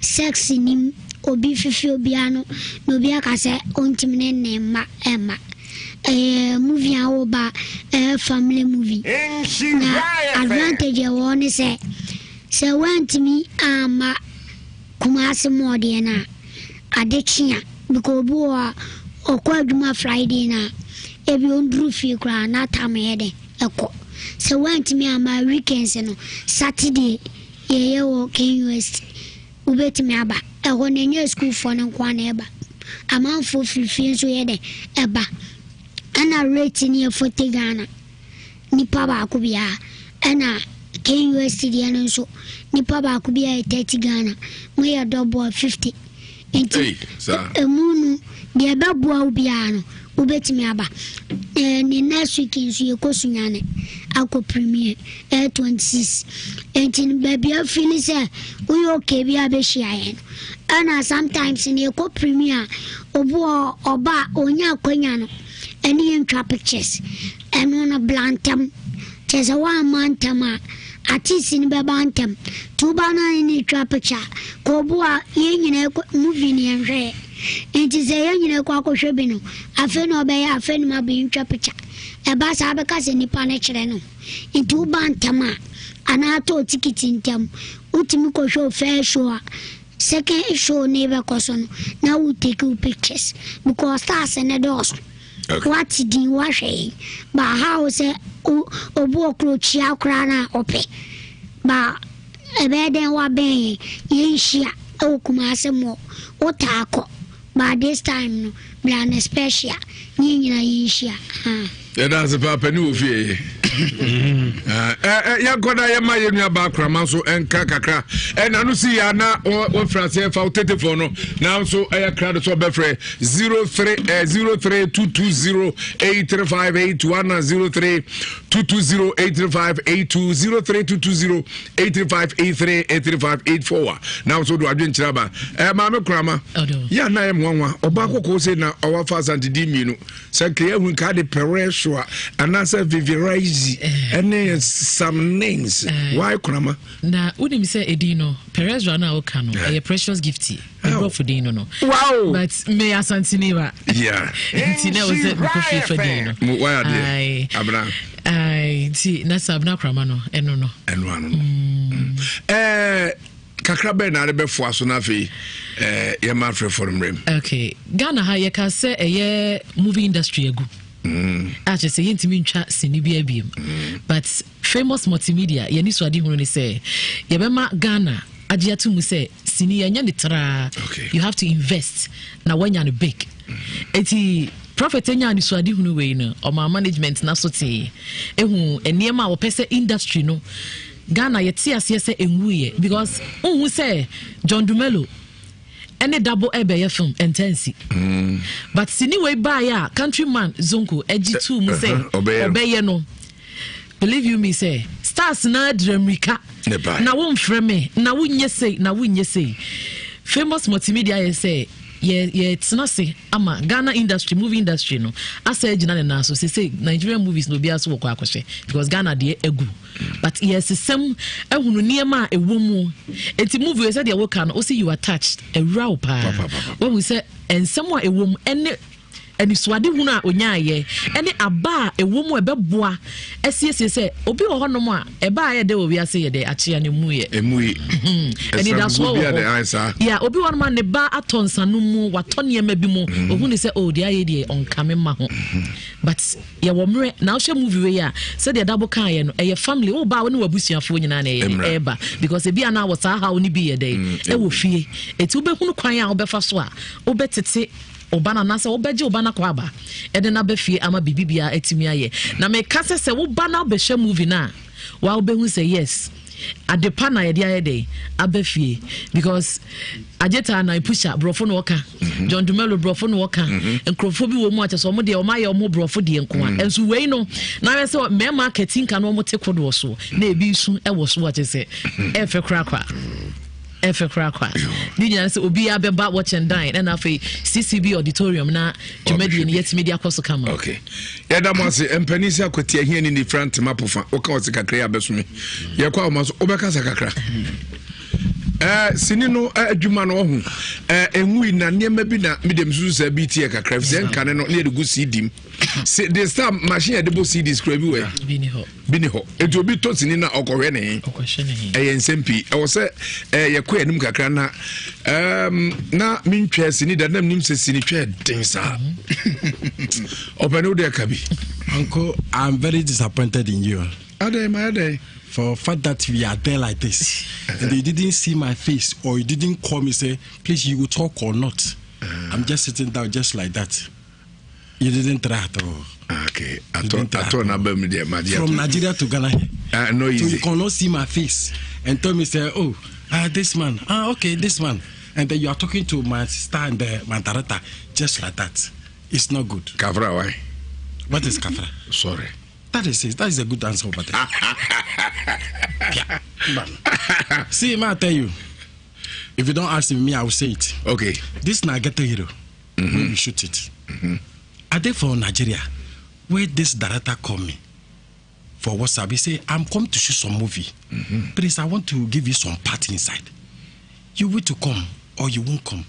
sex nim obi fifi obiara no na obi aka sɛ ɔntumi ne ne mma ɛmma. Ɛyɛ movie a woba ɛyɛ family movie na advantage ɛwɔ hɔ ne sɛ sɛ woantumi amma Kumase mɔɔdeɛ no a ade kye a because obi wɔ hɔ a ɔkɔ adwuma Friday no a ebi ɔnduru fie koraa na tam yɛ dɛn ɛkɔ. Sɛ woantumi amma a, weekends no, Saturday yɛyɛ wɔ KNUST, wobɛtumi aba. Ɛhɔ no, ɛnyɛ asukuufoɔ no nko ara na ɛba. Amanfoɔ firi fie nso yɛ dɛn? Ɛba. Ɛna rate no yɛ 40 Ghana, nipa baako biara. Ɛna KNUST deɛ no nso, nipa baako biara yɛ 30 Ghana. Moyɛ double a, 50. Nti ɛmu no deɛ ɛbɛboa wo biara no wobɛtumi aba. Ne next week nso yɛkɔ Sunyani akɔ premiere ɛyɛ 26. Nti no baabi a fili sɛ woyɛ okay bi a bɛhyia yɛn no. Ɛna sometimes no yɛkɔ premiere a obi wɔ ɔba a ɔnya akwanya no ɛne yɛntwa pictures. Ɛno no bla ntɛm. Kyerɛ sɛ woamma ntɛm a, artist no bɛba ntɛm. Nti woba na ne no retwa picture a, kɔɔbo a yɛn nyinaa kɔ movie no yɛnhwɛeɛ. Nti sɛ yɛn nyinaa kɔ akɔhwɛ bi no, afei na ɔbɛyɛ afei na maba yɛntwa picture. Ɛba saa bɛka sɛ nipa no kyerɛ no. Nti woba ntɛm a, anaa tɔɔ tikiti ntɛm, wotumi kɔhwɛ wo first show a, second show no rebɛkɔ so no, na wo take wo pictures because stars no dɔɔso. Woate din, woahwɛ yɛn. Ba how sɛ obi wɔ koro kyia koraa no a ɔpɛ. Ba ɛbɛyɛ dɛn woabɛn yɛn, yɛnhyia wɔ Kumase mall. Wotaa kɔ, but this time no bra no special ne yɛn nyinaa yɛnhyia. Haa. Yɛda ase paa pani wɔ fie. Yɛnkɔ na yɛma yɛn nua baa korama nso nka kakra. Ɛna no si yɛ na wɔfrɛ aseɛ fa wo tetefoɔ no nanso ɛyɛ krado sɛ ɔbɛfrɛ 03 03220 83581 na 03220 83582 03220 83583 83584 na nso do adwenkyerɛ aba. Maame korama yɛ na yɛ mmoanwa ɔbaa kɔkɔɔ sɛ na ɔwafa asante di mmienu. Sɛ nka yɛahu nka ade pɛrɛ so a anaasɛ viviraizi ɛne some names eh. why korama. Na wonim sɛ edin no Perezra no a woka no ɛyɛ precious gift ne borɔfo din no no. Wow. But me asantini ba. Yeah. Nti na ɛwɔ sɛ mekɔ fie fa din no. Why adeɛ? Abena. Nti na sɛ abena korama no ɛno no. Ɛno ano no. Mm. Ɛɛ. Kakra bɛn na ade bɛfoa so na afei eh, yɛma afrɛfoɔ no mmerɛ mu? Okay. Ghana ha yɛka sɛ ɛyɛ movie industry agu. Mm. A kyerɛ sɛ yɛntumi ntwa sini bi abiem. Mm. But famous multimedia yɛne so ade hunu ne sɛ yɛbɛma Ghana agye ato mu sɛ sini yɛnyɛ ne traa. Okay. You have to invest na woanya no big. Mm. Eti Prophet nya anisoadehunu wei no, ɔmaa management no aso tee, ehu nneɛma a wɔpɛ sɛ industry no Ghana yɛte aseɛ sɛ ɛnwuiɛ because wohu sɛ John Dumelo ɛne Dabo ɛbɛyɛ film ɛntɛnsi mm. but sini wei baeɛ a countryman Zonko ɛgye tuu mu sɛ ɔbɛyɛ no believe you me sɛ stars na adira mmirika na womfrɛ me na wonyɛ sei na wonyɛ sei famous multimedia yɛ sɛ yɛtena se ama Ghana industry movie industry no asɛ agyina ne nan so sese Nigerian movies na obiara so wɔkɔ akɔhyɛ because Ghana deɛ agu but yɛsesam ahunu nneɛma a ɛwɔ mu eti movie sɛ deɛ woka no wosi you are touched awura wo paa wahu sɛ nsɛm a ɛwɔ mu ɛne anisoadehunu a onyaayɛ ɛne aba a ɛwɔ mu a ɛbɛboa asiesie sɛ obi wɔ hɔnom a ɛba a ɛyɛ dɛ wɔ wiase yɛ dɛ akyea no emu yɛ emu yi anidasoɔ wɔ hɔ ya obi wɔ hɔnom a ne ba atɔ nsanom mu watɔ nneɛma bi mu mhm. ohun ne sɛ o oh, deɛ ayɛ deɛ ɔnkame ma ho mhm. but yɛwɔ mmerɛ na wohwɛ movie wei a sɛdeɛ dabo kaeɛ no ɛyɛ family wo ba wo ne w'abusuafoɔ nyinaa na ɛyɛ ɛba because ebi anaa wɔ saa haw no bi yɛ dɛ mm, ɛwɔ fie eti wobɛhunu kwan a wobɛfa so a wobɛtete ɔba no anaasɛ wobɛgye wo ba no akɔ aba ɛde no aba fie ama biribi biara atumi ayɛ na meka sɛ sɛ wo ba no abɛhyɛ movie no a wa wobɛhu sɛ yes adepa na yɛde ayɛ dɛ aba fie because agyeta na pusha borɔfo na ɔka mhm. John Dumelo borɔfo na ɔka mhm. nkurɔfoɔ bi wɔ mu akyɛ sɛ ɔmo deɛ ɔmo ayɛ ɔmo borɔfo deɛ nko a mhm. nso wei no na ayɛ sɛ mmarima akatinka na ɔmo te kodoɔ so na ebi nso ɛwɔ so akyɛ sɛ ɛfɛ korakora. Ɛfɛ koraa kwa. Ne nyinaa sɛ obiara bɛba watch and dine ɛna afei CCB auditorium na dwumadie no yɛtumi de akɔ so kama. Okay. Yɛda mo ase mpanin sɛ akwati ahia ne nifra ntema pofa woka ɔse kakra yi abɛsome yɛkɔ a woma so wobɛkasa kakra. Eh, sini no eh, adwuma no ɔho eh, ɛnwui na nneɛma bi na mede msusu sɛ bi tiɛ kakra fi sɛ nkane no ne yɛde gu cd m de star machine yɛde bɔ cds kora bi wɔ bi ni hɔ nti obi tɔ sini na ɔkɔhwɛ ne he ɛyɛ nsɛm pii ɛwɔ sɛ ɛɛ yɛkɔ anim kakra na ɛɛm na mentwɛ sini da nam nim sɛ sini twɛ den saa ɔpɛ ne wo deɛ ka bi. Uncle, I'm very disappointed in you. Adɛn ma adɛn? For fact that we are there like this, and you didn't see my face or you didn't call me say, please you will talk or not. I'm just sitting down just like that. You didn't try at all. Okay. At all, From Nigeria to Ghana. No easy. So you cannot see my face and tell me say, oh, this man. Ah, okay, this man. And then you are talking to my sister and my director just like that. It's not good. Kafra, why? What is kafra? Sorry. That is it. That is a good answer over there. yeah. But, see, may I tell you, if you don't ask me, I will say it. Okay. This na ghetto hero. Mm-hmm. When you shoot it. Mm-hmm. I did for Nigeria, where this director called me for WhatsApp. He say, I'm come to shoot some movie. Mm-hmm. Please, I want to give you some part inside. You will to come or you won't come.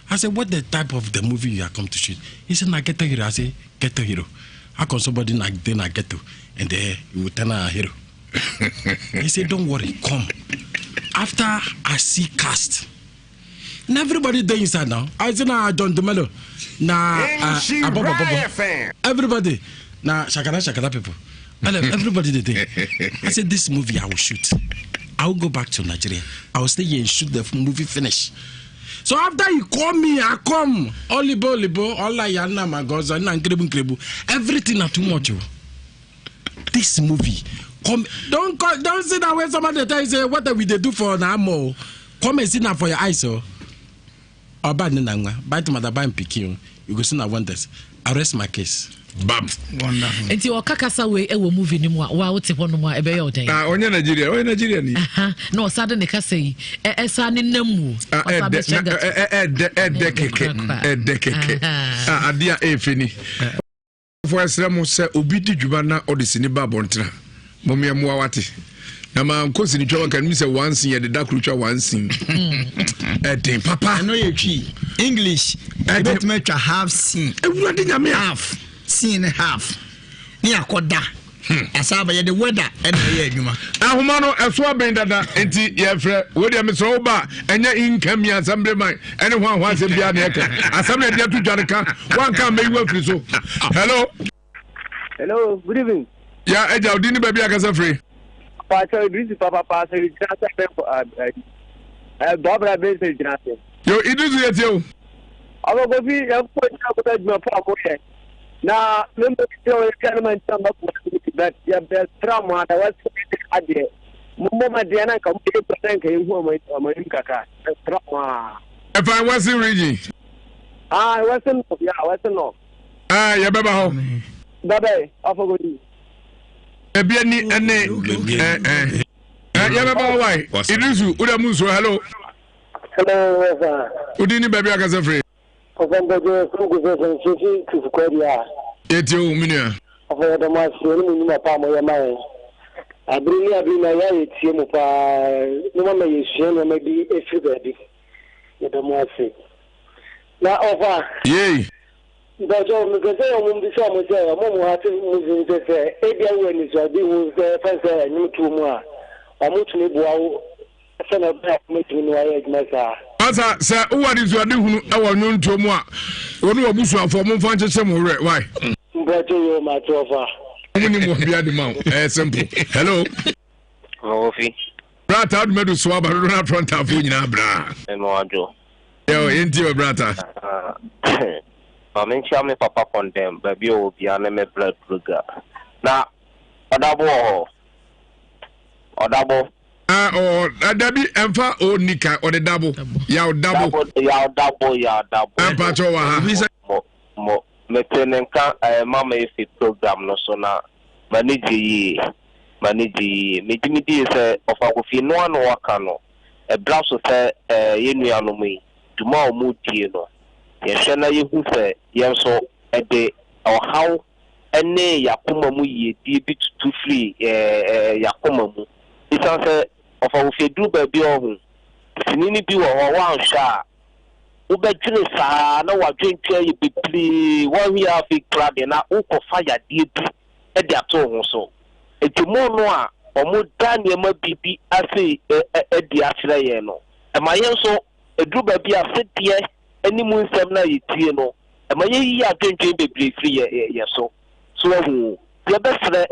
I said, what the type of the movie you are come to shoot? He said, na ghetto hero. I say, ghetto hero. How can somebody na then a ghetto and then you will turn a hero? He said, don't worry, come. After I see cast, and everybody there inside now. I said, nah, John Dumelo. Nah, Everybody. Nah, shakara, shakara people. Everybody they I said, this movie I will shoot. I will go back to Nigeria. I will stay here and shoot the movie finish. So after you call me, I come. Olibo, olibo, all yana, magoza, na nkrebu, nkrebu. Everything are too much. This movie, come. Don't call, don't sit down when somebody tell you say what we they do for now. Come and sit down for your eyes, oh. Oba ni na nwa, buy to mother buy pikin. You go see na wonders. Arrest my case. Bam. Wonderful. Nti ɔka kasa wei ɛwɔ movie ni mu a wa wote hɔ nom a ɛbɛyɛ ɔdɛn. Ah, ɔnyɛ Nigeria, ɔyɛ Nigeria ni. Na ɔsa de ne kasa yi ɛsa ne nam mu. Ɔsa bɛ hyɛ gata. Ɛdɛ ɛdɛ kɛkɛ ɛdɛ kɛkɛ. Ah, adeɛ a ɛyɛ ni. Fo ɛsrɛ mo sɛ obi di dwuma na ɔde sini ba abɔntena. Mo mmea mmoa wate. Na ma nkɔ sini twa wanka nim sɛ one scene yɛde da koro twa one scene. Ɛden papa. Ɛno yɛ twi English. Ɛbɛtumi atwa half scene. Ewurade nyame half scene half. Ne akɔda. Asa ba yɛde weather ɛna ɛyɛ adwuma. Ahoma no ɛso abɛn dada nti yɛfrɛ wo deɛ mesrɛ wo ba ɛnyɛ nka mi asɛm bere man ɛne ho ahoa asɛm biara na ɛka asɛm na ɛde ato dwa no ka wanka mɛyi wo afiri so. Hello. Hello, good evening. Ya ɛgya odi ne baabi akasa firi. Pàṣẹ Idris papa pàṣẹ gyina sẹ bẹ ẹ dọ́bìrà bẹ́ẹ̀ sẹ gyina sẹ. Yo Idris yɛ tie o. Ọmọ kofi yẹn kó gyina kó bẹ jùmọ̀ fún àmú yẹ. Na mímu ti o yẹ kí ẹni máa ń bá kúrò ní bẹ yẹ bẹ sira mu ada wọ́n sọ yẹ adìẹ. Mo mọ ma diẹ náà kà mo yẹ kó sẹ́yìn kà yẹ hu ọmọ yẹn kàkà ẹ sira mu a. Ɛfa Western region. Ah, Western North, yeah, Western North. Ah, yɛ bɛ ba hɔ. Bɛbɛ, afɔ ko di. Ebi ani ɛne ɛ ɛ yɛ bɛ ba hɔ wae. Idrisu, o de mu nso, hello. Hello, sir. O di ni baabi akasa firi. Ɔfɔmpɛjɛ fúnkù fẹsẹ̀ ṣíṣí tùfùkọ́ di a. Yɛ tie o, mi nua. Ɔfɔ yɛ dɔm ase ɛni mu nyuma paa mo yɛ ma yɛ. Abiri ni abiri na yɛ ayɛ tie mu paa mo ma ma yɛ sua nneɛma bi efiri baabi. Yɛ dɔm ase. Na ɔfa. Yee. Mpɛsɛ mepɛ sɛ ɔmo bisa ɔmo sɛ ɔmo mo ha te mu zi sɛ sɛ ebi awo anisoade hu sɛ fɛn sɛ ɛnwom tuo mu a ɔmo tumi boa wo sɛ na ɔbɛn a ɔmo tumi ne wayɛ adwuma saa. Asa sɛ wowɔ anisoade hunu ɛwɔ nnwontoɔ mu a wo ne w'abusuafoɔ momfa nkyekyɛ mo werɛ wae. Mpɛsɛ yɛ ɔmo ate ɔfa. Ɔmo ni mo bia de ma wo ɛyɛ simple. Hello. Ɔwɔfi. Brata adumadu so aba dodo na frɔntafoɔ nyinaa bra. Ɛmɛ wadwo. Yɛ yɛntie wɔ brata. Maame nkyia me papa kɔndɛm baabi a ɔwɔ bia ne me blood sugar. Na ɔdabo wɔ hɔ. Ɔdabo. Ah, ɔ dabi ɛnfa o nika ɔde dabo yaw dabo. Yaw dabo yaw dabo. Ɛmpatsɔ wɔ ha. Mo mo mete ne nka ɛɛ mama efi program no so na m'ani gye yie m'ani gye yie megye mi die sɛ ɔfa kofi noa na waka no ɛbra so sɛ ɛɛ yɛn nuanom yi dwuma a wɔn die no yɛhwɛ na yɛhu sɛ yɛn nso ɛde ɔhaw ɛne yakoma mu yiedie bi tutu firi ɛɛ ɛɛ yakoma mu esan sɛ ɔfa kofi duru baabi a ɔho sini ni bi wɔ hɔ wanhwɛ a wobɛdwene saa na wadwentwa yɛ bebree wɔnhwɛ afei kora deɛ na wokɔfa yadeɛ bi ɛde ato wo ho so eti mu no a ɔmo da nneɛma bibi ase ɛ ɛ ɛdi akyerɛ yɛn no ɛma yɛn nso eduru baabi a sedeɛ ɛne mu nsɛm na yɛtie no ɛma yɛyiyi adwendwen bebree firi yɛ yɛ yɛ so so ɔho yɛbɛsrɛ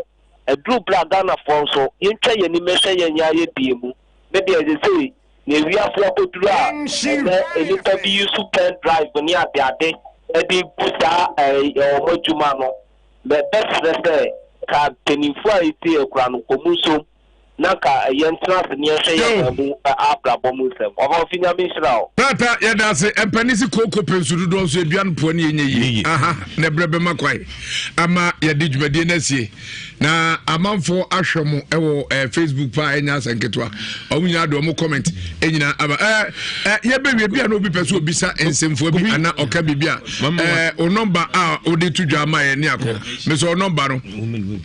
Aduru berɛ a Ghanafoɔ nso yɛntwa yɛn ani mmɛhwɛ yɛn yɛn ayɛdie mu. Me deɛ sesei nea wiase akɔduru a ɛnɛ nnipa bi use pen drive ne adeade de gu saa ɛɛ wɔn adwuma no, mɛbɛsrɛ sɛ ka mpanimfoɔ a ɛtie yɛn koraa no nkɔmu nsom na nka yɛntena ase na yɛnhwɛ yɛn man mu abrabɔ mu nsɛm. Ɔfa Kofi Nyame nhyira wo. Tata yɛda ase mpanin si kooko pɛ nsu dodoɔ nso yɛdua no poa ne yɛnyɛ yie aha na ɛberɛ bɛma kwan ama yɛde dwumadie no asie na amanfoɔ ahwɛ mo ɛwɔ eh, facebook paa ɛnyɛ asɛ nketewa ɔmo nyinaa de ɔmo comment nyinaa aba ɛɛ eh, eh, yɛbɛwie bi a na obi pɛ so obisa nsɛmfua bi ana ɔka biribi a ɛɛ o nɔmba a wode to dwa ama yɛ ne akɔ mesɛ o nɔmba no.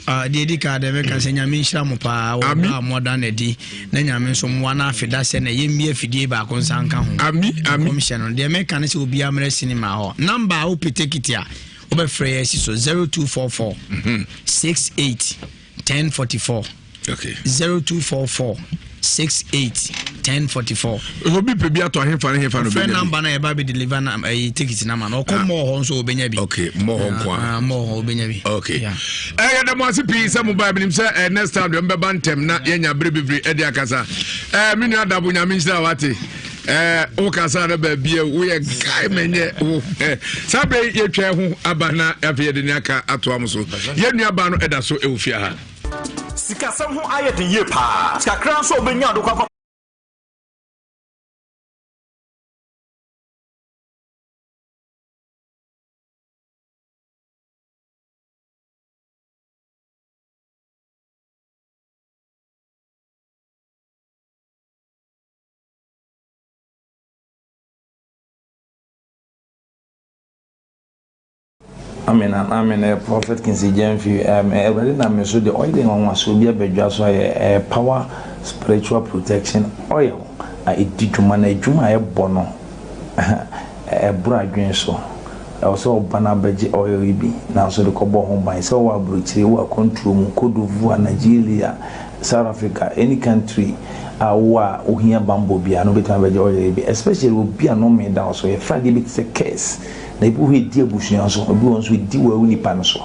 Ah, deɛ ɛdi ka deɛ mɛka sɛ nyame nhyira mo paa wɔ a moada no adi na nyame nso mmoa no afe da sɛ na yɛmmie afidie baako nsa nka ho ami ami kɔmhyɛ no deɛ mɛka ne sɛ obiara mmerɛ sinima hɔ namba a wopɛ tekiti a wobɛfrɛ yɛ asi so 0244 68 1044 okay 0244 68 1044 obi pɛ bi atɔ ahefa ne hefa no bɛnya bi namba na yɛba bɛ deliver na ɛyi ticket na ma no ɔkɔ mɔɔ hɔ nso ɔbɛnya bi okay mɔɔ hɔ nko a mɔɔ hɔ ɔbɛnya bi okay ɛyɛ dɛm ase pii sɛ mo ba ebinim sɛ ɛ next time deɛ mbɛba ntɛm na yɛnya bere bebree ɛde akasa ɛ me nua dabo nyame nhyira wate ɛɛ wokasa na baabi a woyɛ guy mɛnyɛ wo ɛ saa bere yɛtwa ho aba na afei yɛde ne aka atoa mo so yɛn nua ba no ɛda so ɛwɔ fie ha. Sikasɛm ho ayɛ den yie paa. Kakra nso a wobɛnya de kɔ akɔ. Amen and amen eh, Prophet Kinsey Gyamfi um, eh, Awurade nam me so de oil nwanwasoɔ bi abadwa so ayɛ eh, power spiritual protection oil a ɛdi dwuma na adwuma a ɛbɔ no ɛboro adwene so ɛwɔ sɛ ɔba no abɛgye oil yi bi nanso de kɔbɔ ho ban sɛ ɔwɔ aburokyire wɔ akwantuo mu Cote d'Ivoire Nigeria South Africa any country a wowɔ a wohia bammɔ biara no wobɛtumi abɛgye oil yi bi especially obi a nnome da wo so yɛfrɛ adeɛ bi te sɛ curse Na ebi wɔ hɔ a edi abusua so, ebi wɔ hɔ nso edi wo nipa no so.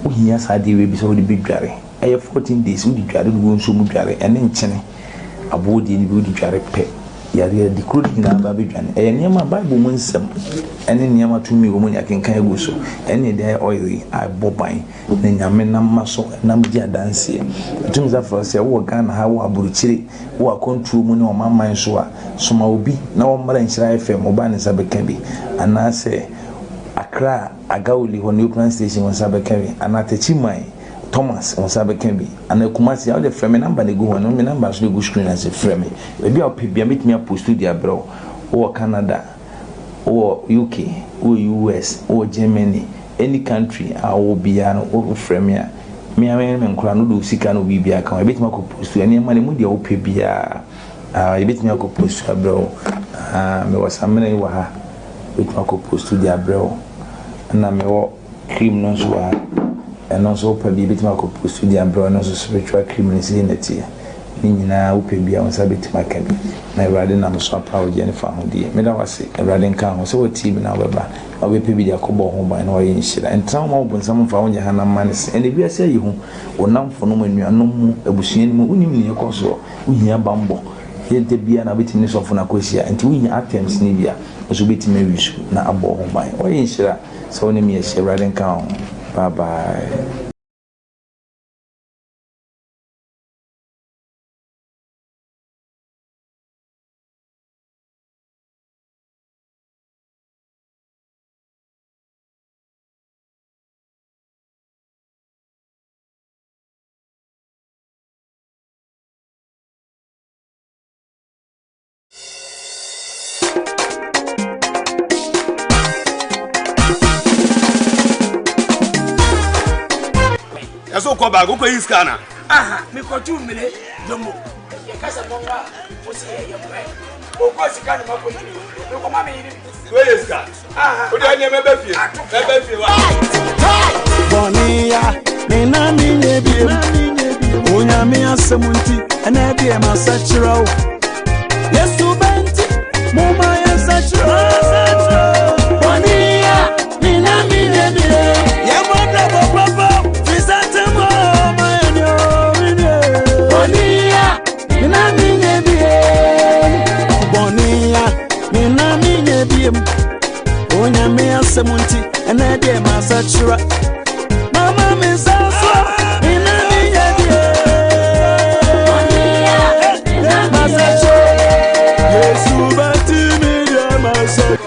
Wohia saa adeɛ wei bi sɛ wode bɛdware. Ɛyɛ 14 days, wode dware, wode gu nsuo mu dware, ɛne nkyene, aboɔ deɛ no bi wode dware pɛ, yareɛ adi kuro no nyinaa ba bɛdwane. Ɛyɛ nneɛma a Bible mu nsɛm ɛne nneɛma tumi wɔ mu ne akenkan agu so. Ɛne ɛde ayɛ oil yi a ɛbɔ ban na Nyame nam ma so nam di adanseɛ. Ɛtumi sa frɛ sɛ wowɔ Ghana ha, wowɔ aburokyire, Wɔ akwantuo mu ne ɔmanman so a, soma obi na ɔmmra Nhyira FM, wo ba ne nsa bɛka bi, anaasɛ Accra Agawuli hɔ Neoplan Station wo nsa bɛka bi, anaa Techiman Thomas wo nsa bɛka bi, anaa Kumasi a, wode frɛ me number na ɛgu hɔ no, me number nso na ɛgu screen ase, frɛ me. Baabi a wopɛ biara mɛtumi apostu de abrɛ wo. Wowɔ Canada, wowɔ UK, wowɔ US, wowɔ Germany, any country a wowɔ biara no wofrɛ me a, me ara me ne me nkwadaa no wode wo sika ne wo biribiara ka ho, yɛbɛtumi akɔ post nneɛma no emu deɛ wopɛ biara, ah, yɛbɛtumi akɔ post abrɛ wo. Ah, mewɔ samina yi wɔ ha, yɛbɛtumi akɔ post de abrɛ wo. Ɛna mewɔ cream no nso wɔ ha, ɛno nso wopɛ bi yɛbɛtumi akɔ post de abrɛ wo, ɛno nso spiritual cream no sei na ɛteɛ. Ne nyinaa wopɛ bi a wo nsa bɛtumi aka bi na Awurade nam so apa wo gyeɛ ne fahodie. Meda wo ase, Awurade nka ho sɛ woatie me na wobɛba na wobɛpɛ bi de akɔbɔ wo ho ban na woayɛ nhyira. Ntena hɔ ma wo bonsam mfa wo nyɛ hanam mma ne se. Ɛnnɛ wiase ayɛ hu, wo nnamfonom, anuanom mu, abusua no mu, wonim nea ɛkɔ soɔ. Wohia bammɔ. Ɛnyɛ da biara na wobɛtumi ne sɔfo no akɔhyia, nti wohia items no bi a, wo nso wobɛtumi awi so na abɔ wo ho ban. Woayɛ nhyira sɛ wo ne me ahyia. Awurade nka wo ho. Bye bye. Ɛsɛ wokɔ baako wokɔ yi sika na. Aha mekɔtu mmele domo yɛka sɛ mɔnwa a wo sɛ yɛyɛ mmerɛ ɔkɔ sika no makɔ yi mekɔma me yere bi. Wei yɛ sika. Wode ɛneɛ mɛbɛ fie mɛbɛ fie wa. Bɔne ya me na menyɛ biem Onyame asɛm nti ɛnɛ deɛ masakyerɛ wo Yesu bɛnti moma yɛnsakyerɛ Bɔne ya me na menyɛ biem Yɛmmɔ brabɔ papa firi sɛ tɛmmɔ ma yɛne. biem. Onyame asɛm nti ɛnɛ deɛ masakyera. Mama me nsa so ina mi yɛ bie. Masakyera. Yesu bɛti mi deɛ masakyera.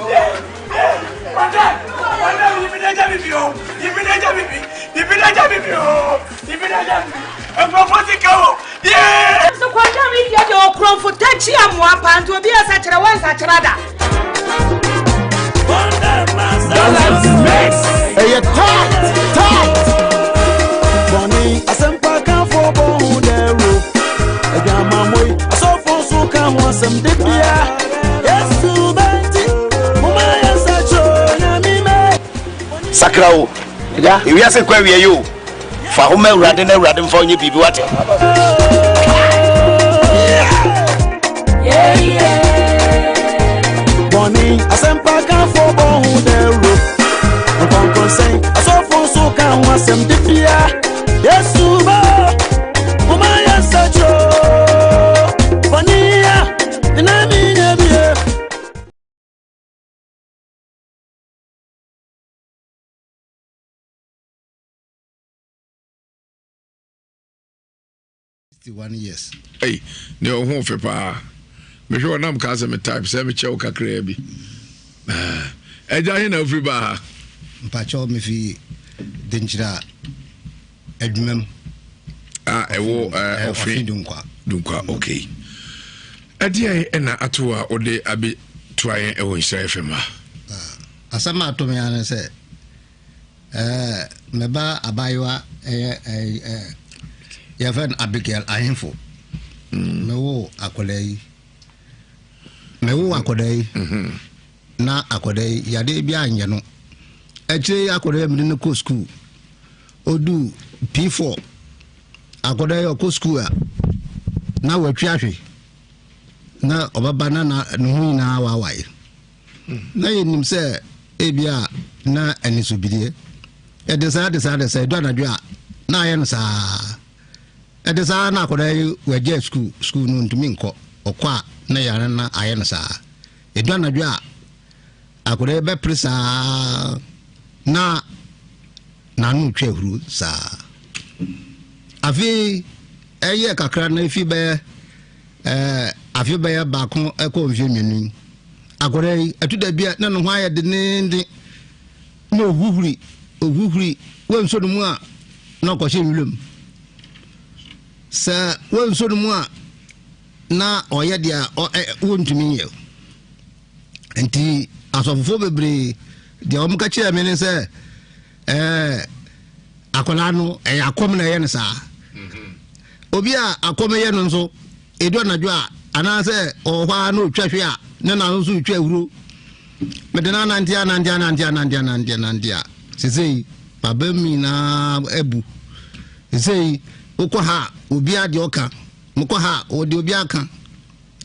So kɔnda mi deɛ deɛ ɔkorɔmfo takyi amoa paa nti obi asakyerɛ wɔnsakyerɛ da. Galaxy Mix. Ɛyɛ tight, tight. Bɔnni asɛmpa kanfo bɔ ho dɛro. Adwamammɔ yi, asɔfo nso ka ho asɛm de bia. Yesu bɛnti, mo ma yɛn nsa kyerɛ Onyame mɛ. Sakra o. Ewiase kɔ awie yi o. Fa ho ma Awurade na Awurade mfa wo nyɛ biribi wate. Bɔnne asɛmpa kanfo bɔ ho dɛro. Nkɔnkɔnsɛn, asɔfo nso ka ho asɛm de bia. Yesu bɛ, mo ma yɛn nsa kyerɛ. Bɔnne a, ɛna mi nyɛ bie. 61 years. Ei, ne ɔho fɛ paa. Mehwɛ ɔnam kaa sɛ me type sɛ mekyɛ wo kakraa bi. Ah, ɛgya he na wofiri baa ha? Mpakyɛw mefi Denkyira adwuma mu. Ah, ɛwɔ eh, ɔfe Dunkwa. Dunkwa, okay. Ɛdeɛn ɛna ato a wode abɛtoa yɛn ɛwɔ Nhyira FM ha? Ah, asɛm a ato me ara ne sɛ Ɛɛ, me ba abaayewa ɛyɛ ɛɛ yɛfrɛ no Abigail Ahemfo. Mm. Mewoo akwadaa yi. Mewoo akwadaa yi. Mm-hmm. Na akwadaa yi yadeɛ bi anyɛ no. Akyire yi akwadaa yi mede no kɔ sukuu. Odu P4. Akwadaa yi ɔkɔ sukuu a na watwi ahwe. Na ɔbɛba na ne ho nyinaa waawae. Na yɛnim sɛ ebia na anisobideɛ. Ɛde saa de saa de saa, ɛdu anadwo a, na ayɛ no saa. Ɛde saa na akwadaa yi wagya sukuu, sukuu no ntumi nkɔ. Ɔkɔ a na yare no ayɛ no saa. Ɛdu anadwo a, akwadaa yi bɛpere saa na n'ano retwa ahuru saa. Afei ɛyɛ kakra na efi bɛyɛ Ɛɛ, afe bɛyɛ baako kɔ mfe mmienu yi, akwadaa yi, ɛto da bi a na ne ho ayɛ dendeenden, na ohuhuri, ohuhuri, wɔnsɔ ne mu a, na ɔkɔhyɛ nwura mu. Sɛ wɔnsɔ ne mu a, na ɔyɛ deɛ wɔntumi nyɛ. Nti asɔfofoɔ bebree deɛ wɔn ka kyerɛ me ne sɛ, ɛɛ akwadaa no ɛyɛ akɔm na ɛyɛ no saa obi a akɔm yɛ no nso edu anadwo a anaasɛ ɔwɔ hɔ a na otwa hwe a ne na nso retwa ahuro mede no anante anante anante anante anante anante a sesei baba mu nyinaa abu sesei wokɔ ha obi adeɛ ɔka mokɔ ha ɔde obi aka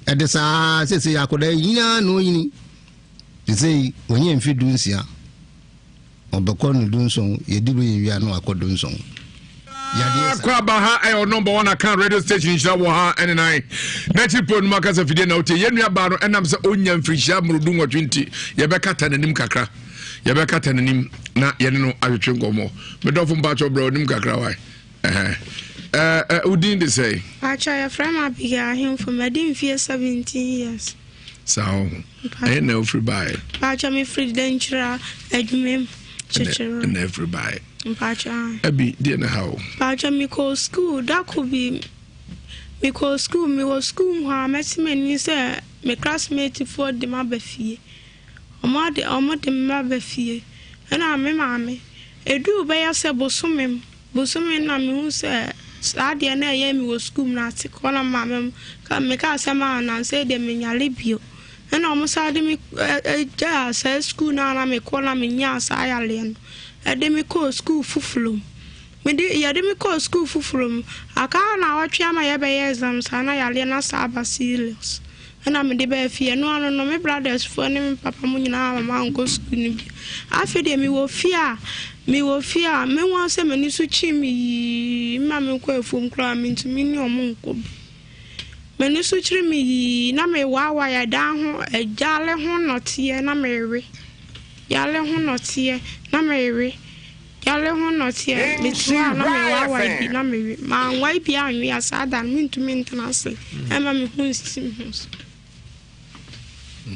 ɛde saa sesei akwadaa nyinaa na onyini sesei ɔnyɛ mfe du nsia Ɔbɛkɔ no dunson, yɛdi bɛ yɛ wia na wakɔ dunson. Yadeɛ sa. Akɔ aba ha ɛyɛ number one akan radio station nhyira wɔ ha ɛne nan n'akyi po no akasa fidie na wotie yɛn nua baa no ɛnam sɛ ɔnya mfirihyia mmorodu nwɔtwe nti yɛbɛkata n'anim kakra yɛbɛkata n'anim na yɛne no atwetwe nkɔmmɔ medɔfo mpakyɛ brɛ ɔnim kakra wae ɛhɛ ɛɛ wodin de sɛe Pakyɛ yɛfrɛ me Abigail Ahemfo madi mfie 17 years. Saa ɔho. Ɛyɛ na ofiri baeɛ. Mpakyɛ me firi Dankyira adwuma mu kyekyere. Ɛna efiri baeɛ. Mpakyɛ. Ɛbi deɛ na ha o. Mpakyɛ me kɔɔ school dako bi me kɔɔ school me wɔ school mu hɔ a mɛte m'ani sɛ me classmate foɔ de m'aba fie. Ɔmo ade ɔmo de m'aba fie ɛna me maame eduu bɛyɛ sɛ bosome mu Bosome no na mehuu sɛ saa adeɛ no a ɛyɛ me wɔ sukuu mu no ate kɔ na maame ka mekaa sɛ maa nansa yi deɛ menyare bio ɛna wɔn san de me gyaa saa sukuu no a na mekɔ na menyaa saa yareɛ no ɛde me kɔɔ sukuu foforɔ mu mede yɛde me kɔɔ sukuu foforɔ mu aka na awɔtwe ama yɛbɛyɛ exam saa na yareɛ no asa aba serious Ɛna mede baa fie. Ɛno ano no, me brothers foɔ ne me papa mo nyinaa amma mankɔ sukuu no bio. Afei deɛ mewɔ fie a, mewɔ fie a, mehu ara sɛ m'ani so kye me yii, mma menkɔ afuom koraa mentumi ne wɔn nkɔ bi. M'ani so kyere me yii na mewaawae ɛdan ho gyaale ho nnɔteɛ na merewe. Gyaale ho nnɔteɛ na merewe. Gyaale ho nnɔteɛ mete hɔ a na mewaawae bi na mewe. Manwae bi anwe a saa da no mentumi ntena ase ɛmma me ho nsisi me ho so.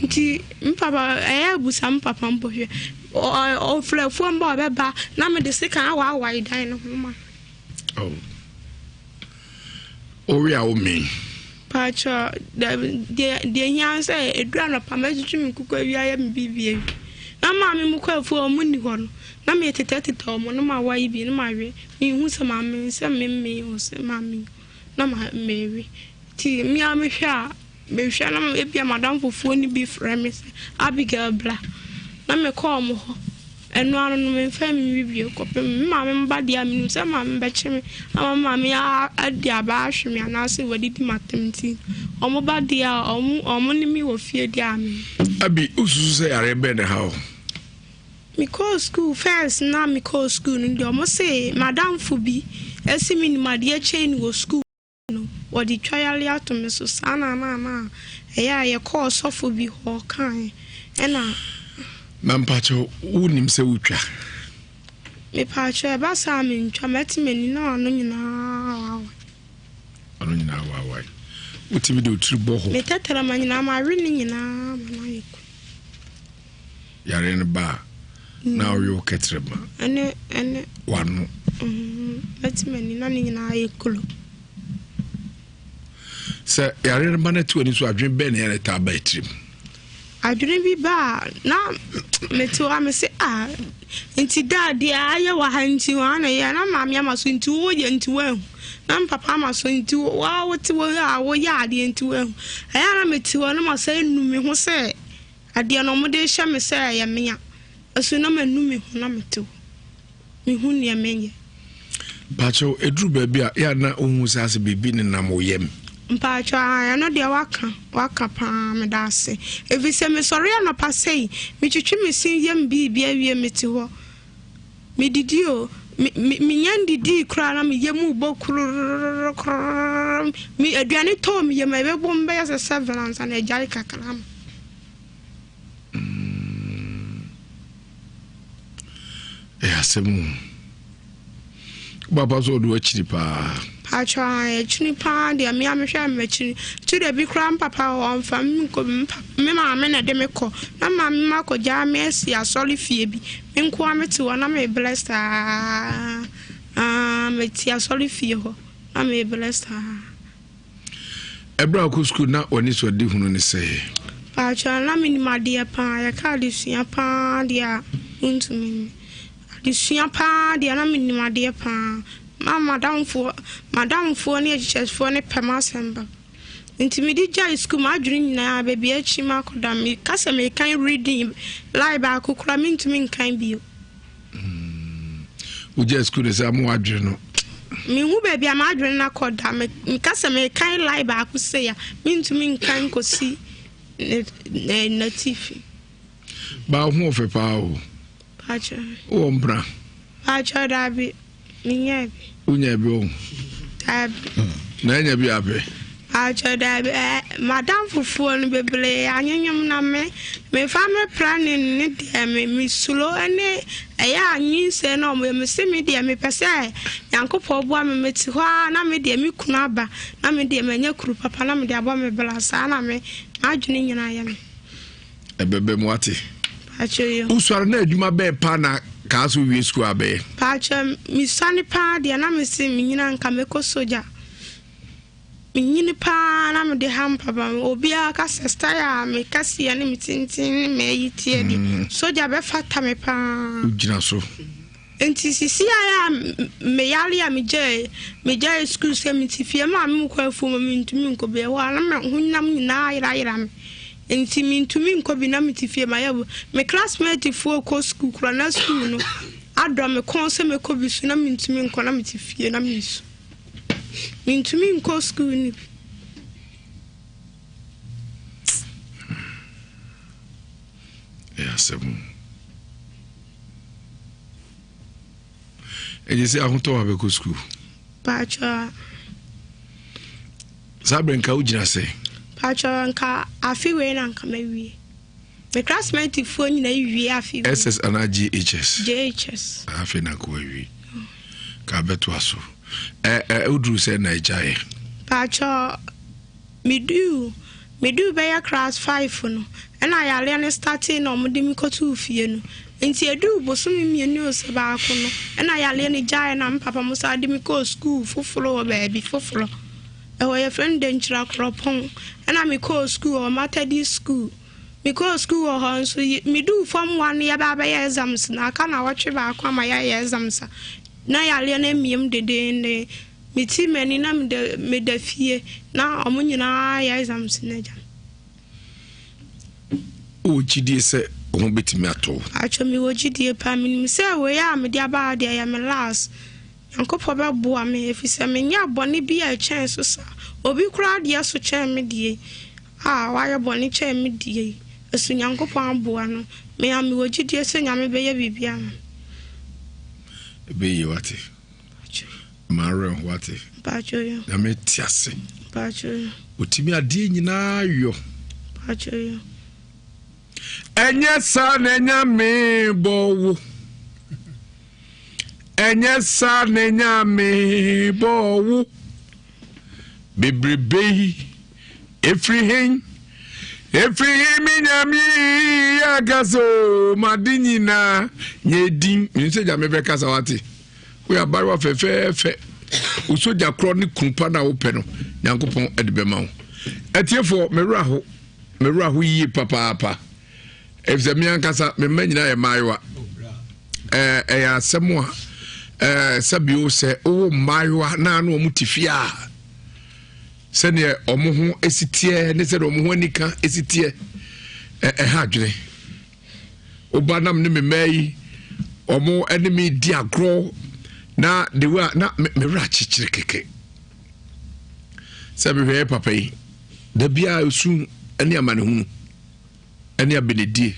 Nti me papa ɛyɛ abusa me papa mpo hwɛ ɔfrɛ afuom ba ɔbɛba na mede sekan awaawae dan no ho ma. Oh. Owe a womee. Paatwɔ, dabi, deɛ deɛ hia ne sɛ ɛduru anɔpa mɛtwitwi me kuku awie ayɛ me biribi awie. Na maame mu kɔ afuo a wɔn nni hɔ no, na metetɛtetɛ wɔn na mawae bi na mawe. Menhu sɛ mamee sɛ memmee o sɛ mamee o na ma mewe. Nti me ara mehwɛ a, mehwɛ na ebia m'adamfofoɔ no bi frɛ me sɛ Abigail bra na mekɔ wɔn hɔ. Ɛno ano no, memfaa me nwi bio kɔpem me maame mba deɛ a menim sɛ maame bɛkye me ama me maame adi abaa ahwe me anaasɛ wadidi m'atam nti wɔn ba deɛ a wɔn wɔn ne me wɔ fie deɛ a me. Abi, wosusu sɛ yareɛ bɛn na ɛha wo? Mekɔɔ sukuu first na mekɔɔ sukuu no deɛ wɔn se m'adamfo bi ɛse menim adeɛ kyɛn no wɔ sukuu. No, wɔde twa yare ato me so saa na na na ɛyɛ a yɛkɔɔ ɔsɔfo bi hɔ ɔkaeɛ ɛna. Na mpakyɛw wonim sɛ wotwa? Mepaakyɛw ɛba saa a mentwa mɛte m'ani na w'ano nyinaa awaawae. W'ano nyinaa awaawae. Wotumi de otiri bɔ hɔ. Me tɛtɛrɛma nyinaa mawe ne nyinaa ma no ayɛ ku. Yare no ba a na ɔwe wo kɛtrɛma. Ɛne ɛne. W'ano. Mɛte m'ani na ne nyinaa ayɛ kuro. Sɛ yare no ba no te w'ani so adwene bɛn na yɛn taa ba atirim? Adwene bi ba a na mete hɔ a mese a nti da deɛ ayɛ wɔ ha nti wɔn na yɛ na maame ama so nti woyɛ nti woahu na papa ama so nti wa wote wɔ a woyɛ adeɛ nti woahu ɛyɛ a na mete hɔ na masa nu me ho sɛ Adeɛ no wɔde rehyɛ me sɛ ɛyɛ me a, ɛso na manu me ho na mete hɔ. Mehu nea menyɛ. Mpakyɛw, ɛduru baabi a, yɛ a na wohu sɛ asɛ biribi nenam wo yam? Mpakyɛw, aane, ɛno deɛ woaka, woaka paa, meda ase. Ɛfiri sɛ mesɔre anɔpa sei, metwitwi me se yam biribi awie mete hɔ. Medidi o, me, me, menya ndidii koraa na me yam rebɔ kururururu kururururu. Me aduane tɔɔ me yam a, ɛbɛbom bɛyɛ sɛ seven ansa na agyae kakra ama. Ɛyɛ asɛm o. Papa so ɔde w'akyiri paa. Paatwa akyiri paa deɛ me a mehwɛ m'akyiri. Ti da bi koraa mpapa ɔmfa me nkɔ me maame na ɛde me kɔ. Na maame ma kɔgyaa me asi asɔre fie bi. Me nkoa mete hɔ na mebrɛ saa. Ah, mete asɔre fie hɔ na mebrɛ saa. Ɛberɛ a wokɔ sukuu na w'anisoadehunu ne sɛ? Paatwa na menim adeɛ paa, yɛka adesua paa deɛ a wontumi nni. Adesua paa deɛ na menim adeɛ paa. Na m'adamfoɔ m'adamfoɔ ne akyerɛkyerɛfoɔ no pɛ m'asɛm papa. Nti mede gyae sukuu m'adwene nyinaa baabi akyi makɔda. Meka sɛ mekan reading line baako koraa mentumi nkan bio. Wogyae sukuu no sɛ ama w'adwene no. Menhu baabi a m'adwene no akɔ da. Meka sɛ mekan line baako sei a mentumi nkan nkɔsi n'atifi. Baa ho ɔfɛ paa o. Pakyɛ. Wowɔ mpena? Pakyɛ daabi, menyaa bi. Wonyaa bi wɔ? Daabi. Na anya bi apɛ? Pakyɛ daabi, ɛ madamfofoɔ no bebree anyenyem na me mefa me planning ne deɛ me mesuro ne ɛyɛ a nyinsɛn na ɔmo yɛ me se me deɛ mepɛ sɛ Nyankopɔn boa me mete hɔ ara na me deɛ me kunu aba na me deɛ manya kuru papa na mede abɔ me bra saa na me m'adwene nyinaa yɛ me. Ɛbɛbɛ mu ate. Pakyɛ yo. Wosuare na adwuma bɛɛ paa na kaa so wie sukuu abɛyɛ? Pakyɛ mesuane paa deɛ na mese menyina nka mɛkɔ sogya. Menyini paa na mede ha mpapa obiara ka sɛ style a me kɛseɛ ne me tenten ne m'ayi teɛ deɛ mm. sogya bɛfata me paa. Wogyina so. Enti sisiai a meyare a megyae megyae sukuu sɛ mete fie maame mu kɔ afuom a mentumi nkɔ bi ɛhɔ a na me honam nyinaa ayerayera me nti mentumi nkɔ bi na mete fie mayɛ me classmate foɔ kɔ sukuu kora na sukuu no adɔ me kɔn sɛ mɛkɔ bi so na mentumi nkɔ na mete fie na mesu mentumi nkɔ sukuu no bi. Ɛyɛ asɛm. Ɛgye sɛ ahotɔ wa bɛkɔ sukuu. Paatwa. Saa berɛ nka wogyina sɛ? Pakyɛ nka afe wei na nka mawie. Me classmate foɔ nyina wie afe wei. SS anaa JHS? JHS. Afei na nka wawie. Ka bɛtoa so. Ɛ ɛ woduru sɛ na agyaeɛ? Pakyɛ meduu meduu bɛyɛ class 5 no ɛna yareɛ no startee na wɔde me kɔtoo fie no. Nti eduu bosome mmienu o sɛ baako no ɛna yareɛ no gyaeɛ na me papa mo san de me kɔɔ sukuu foforɔ wɔ baabi foforɔ. Ɛhɔ yɛfrɛ no Denkyira Kuropɔn. Ɛna mekɔɔ sukuu wɔ Methodist school. Mekɔɔ sukuu wɔ hɔ nso, meduu form one no yɛba abɛyɛ exams no, aka nawɔtwe baako ama yɛayɛ exams a, na yareɛ no amia mu dendeenden. Meti m'ani na meda, meda fie na wɔn nyinaa ayɛ exams no agya me. Wowɔ gyidie sɛ wo ho bɛtumi atɔ wo? Atwa mewɔ gyidie paa. Menim sɛ wei a mede aba ha deɛ ɛyɛ me last. Nyankopɔn bɛboa me, efisɛ menyɛɛ bɔne bi a ɛkyɛn so saa. Obi koraa deɛ so kyɛn me deɛ yi, a wayɛ bɔne kyɛn me deɛ yi, nso Nyankopɔn aboa no. Me a mewɔ gyidie sɛ Nyame bɛyɛ biribi ama me. Ɛbɛyie wate. Ma awerɛ nho wate. Mpakyɛ yo. Nyame te ase. Mpakyɛ yo. Otimi adeɛ nyinaa yɔ. Mpakyɛ yo. Ɛnyɛ saa na Nyame bɔ wo. Ɛnyɛ saa na Nyame bɔɔ wo. Bebrebe yi, ɛfiri hen? Ɛfiri hen me Nyame yi akasa o, made nyinaa nyɛ din. Menim sɛ Nyame bɛkasa wate. Woyɛ abayewa fɛfɛɛfɛ. Wo sogya korɔ ne kunu pa no a wopɛ no, Nyankopɔn de bɛma wo. Atiefoɔ, me werɛ aho, me werɛ aho yie papaapa. Efisɛ me ankasa me mma nyinaa yɛ mmaayewa. Ɛyɛ asɛm a sɛbio sɛ wowɔ mmaayewa na ano wɔn te fie a sɛdeɛ wɔn ho si teɛ ne sɛdeɛ wɔn ho anika si teɛ ɛha adwene. Woba nam ne me mma yi wɔn ne me di agorɔ na de wa na me werɛ akyekyere kɛkɛ sɛ mehwɛ papa yi da biara esu ne amanehunu. ne abenedie.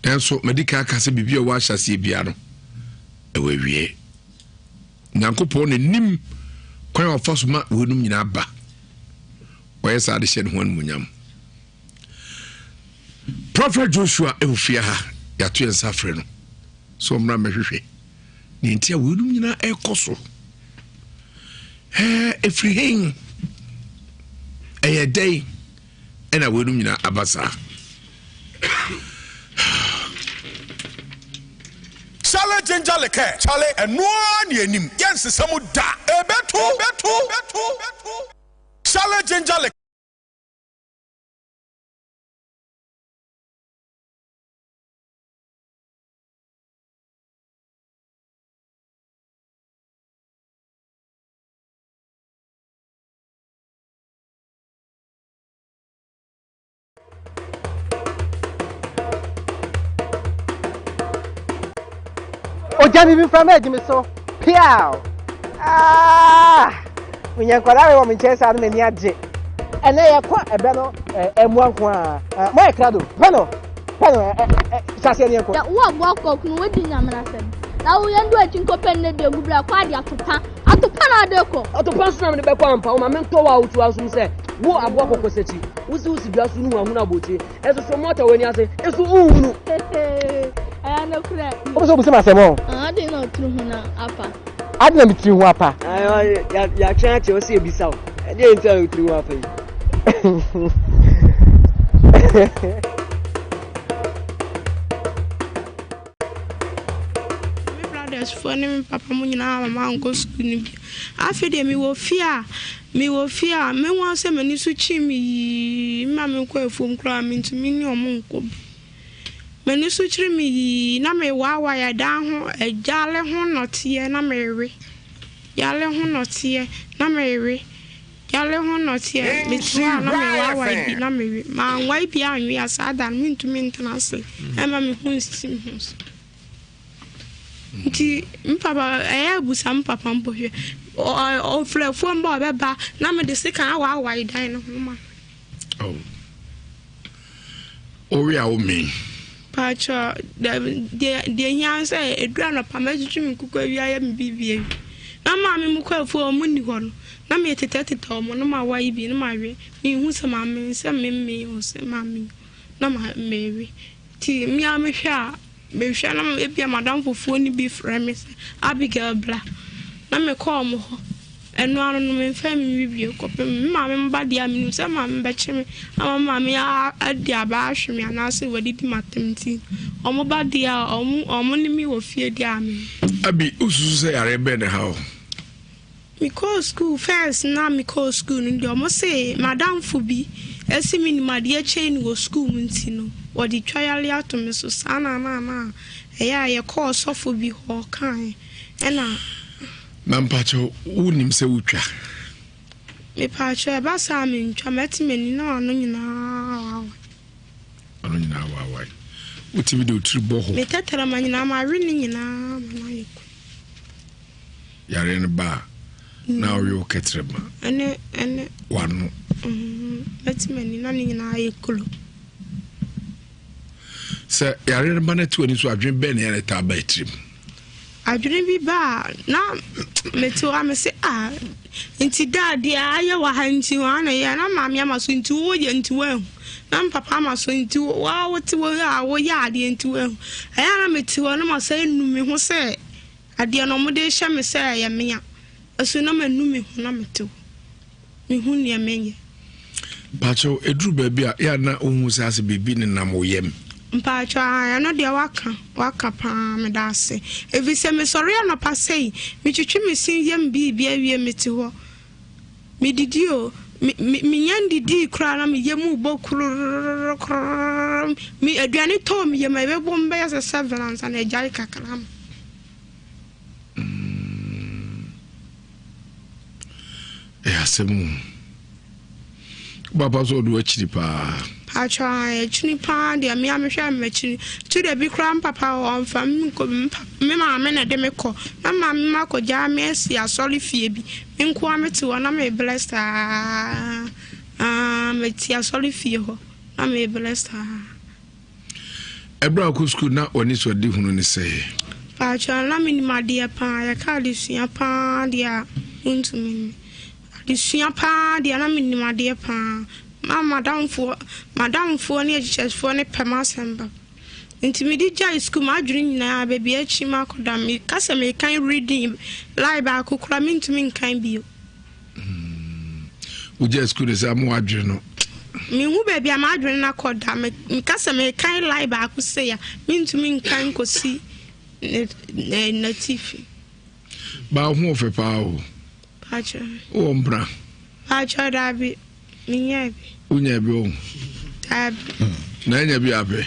Nanso madi kan aka sɛ biribi a ɛwɔ ahyɛaseɛ biara no, ɛwɔ awieɛ. Nyankopɔn na nim kwan a ɔfa so ma weinom nyinaa ba. Ɔyɛ saa de hyɛ ne ho animuonyam. Prophet Joshua ɛwɔ fie ha, yɛato yɛn nsa afrɛ no sɛ ɔmmra mmɛhwehwɛ ne nti a weinom nyinaa ɛrekɔ so. Ɛɛ, ɛfiri hen? Ɛyɛ dɛn ɛna weinom nyinaa aba saa? Charlie ginger liquor, Charlie, ɛno ara ne anim, yɛnsesa mu da, ɛbɛto, bɛto, bɛto, Charlie ginger liquor. Ogya bi mframa agye me so piaw ah menya nkwadaa wei wɔ me nkyɛn saa no m'ani agye ɛnɛ yɛkɔ ɛbɛ no ɛmmoa nko a moayɛ krado pɛ no pɛ no hyɛ aseɛ ne yɛnkɔ wo aboa kɔk no wodi nyamena sɛm na wo yɛn do akyi nkɔpɛ nnɛ de agu bra kɔ ade atopa atopa na ade kɔ atopa nso na mede bɛkɔ ampa wo ma mentɔ wo a wotu asom sɛ wo aboa kɔkɔ sɛkyi wosi wosi dua so no hu ahunu abɔkyire ɛso so mɔta w'ani ase ɛso wohunu ɛyɛ nokorɛ wopɛ sɛ wobisam asɛm ɔ ade na ɔtiri ho na apa ade na metiri ho apa yɛatwɛn akyɛ wo sɛ yɛbisa wo ɛdeɛ nti a wotiri ho apa yi Me brothers foɔ ne me papa mo nyinaa ama mankɔ sukuu no bio. Afei deɛ mewɔ fie a, mewɔ fie a, mehu ara sɛ m'ani so kye me yii, me maame kɔ afuom koraa a, mentumi ne wɔn nkɔ bi. M'ani so kyere me yii, na mewaawae ɛdan ho, gyaale ho nnɔteɛ na merewe. Gyaale ho nnɔteɛ na merewe. Yare ho nnɔteɛ, mete hɔ a na mewaawae bi na mewe. Manwae bi anwe a saa da no mentumi ntena ase mma me ho nsisi me ho so. Nti me papa ɛyɛ abusa me papa mpo hwɛ ɔfrɛ afuom ba ɔbɛba na mede sekan awaawae dan no ho ma. Oh. Owe a wo men. Paatwɔ, deɛ deɛ hia ne sɛ ɛduru anɔpa mɛtwitwi me nkuku awia ayɛ me biribi awie. Na maame mu kɔ afuo a wɔn nni hɔ no. Na metetɛtetɛ wɔn na mawae bi na mawe. Menhu sɛ mamee sɛ memmee o sɛ mamee o na mewe. Nti me ara mehwɛ a, mehwɛ na ebia m'adamfofoɔ no bi frɛ me sɛ Abigail bra. Na mekɔ wɔn hɔ. Ɛno ano no memfa menwe bio kɔpem me maame ba deɛ a menim sɛ maame bɛkye me ama me maame adi abaa ahwe me anaasɛ wadidi m'atam nti wɔn ba deɛ a wɔn ne me wɔ fie deɛ a me. Abi, wosusu sɛ yareɛ bɛn na ɛha wo? Mekɔɔ sukuu first na mekɔɔ sukuu no deɛ ɔmo se madamfo bi ɛse menim adeɛ kyɛn no wɔ sukuu mu nti no wɔde twa yareɛ ato me so saa na na na ɛyɛ a yɛkɔɔ ɔsɔfo bi hɔ ɔkaeɛ ɛna. Na mpakyɛw wonim sɛ wotwa? Mepaakyɛw ɛba saa a mentwa mɛte m'ani na m'ano nyinaa awaawae. Ano nyinaa awaawae. Wotumi de wo tiri bɔ hɔ? Me tɛtrɛma nyinaa mawe ne nyinaa ma no ayɛ kuru. Yareɛ no ba a, na ɔwe wo kɛtrɛma. Ɛne ɛne. W'ano. Mɛte m'ani na ne nyinaa ayɛ kuro. Sɛ yareɛ no ba no te w'ani so adwene bɛn na yɛn taa ba tirim? Adwene bi ba a na mete hɔ a mese a nti daa deɛ ayɛ wɔ ha nti wɔn ana yɛ na maame ama so nti woyɛ nti woahu na papa ama so nti wa wote wɔ a woyɛ adeɛ nti woahu ɛyɛ a na mete hɔ na masan nu me ho sɛ Adeɛ no wɔde rehyɛ me sɛ ɛyɛ me a, ɛso na manu me ho na mete hɔ. Mehu nea menyɛ. Mpakyɛw, ɛduru baabi a, yɛ a na wohu sɛ asɛ biribi nenam wo yam? Mpakyɛw, aane, ɛno deɛ woaka, woaka paa, meda ase. Ɛfiri sɛ mesɔre anɔpa sei, metwitwi me se yam biribi awie mete hɔ. Medidi o, me, me, menya ndidii koraa na me yam rebɔ kururururu kururururu. Me aduane tɔɔ me yam a ɛbɛbɔ mu bɛyɛ sɛ seven ansa na agyae kakra ama. Mm. Ɛyɛ asɛm o. Papa sɛ ɔde w'akyiri paa. Paatwa akyiri paa deɛ me a mehwɛ m'akyiri. Tu da bi koraa mpapa ɔmfa me nkɔ me maame na ɛde me kɔ. Na maame ma kɔgyaa me asi asɔre fie bi. Me nkoa mete hɔ na mebrɛ saa. Ah, mete asɔre fie hɔ na mebrɛ saa. Ɛberɛ a wokɔ sukuu na w'anisoadehunu ne sɛ? Paatwa na menim adeɛ paa. Yɛka adesua paa deɛ a wontumi nni. Adesua paa deɛ na menim adeɛ paa. Na m'adamfoɔ m'adamfoɔ ne akyerɛkyerɛfoɔ no pɛ m'asɛm papa. Nti mede gyae sukuu m'adwene nyinaa baabi akyi makɔda. Meka sɛ mekan reading line baako koraa mentumi nkan bio. Hmm. Wogyae sukuu no sɛ ama w'adwene no? Menhu baabi a m'adwene no akɔda. Meka sɛ mekan line baako sei a mentumi nkan nkɔsi n'atifi. Baa ho ɔfɛ paa o. Pakyɛ. Wowɔ mpena? Pakyɛ daabi, menyaa bi. Wonyaa bi o? Daabi. Na anya bi apɛ?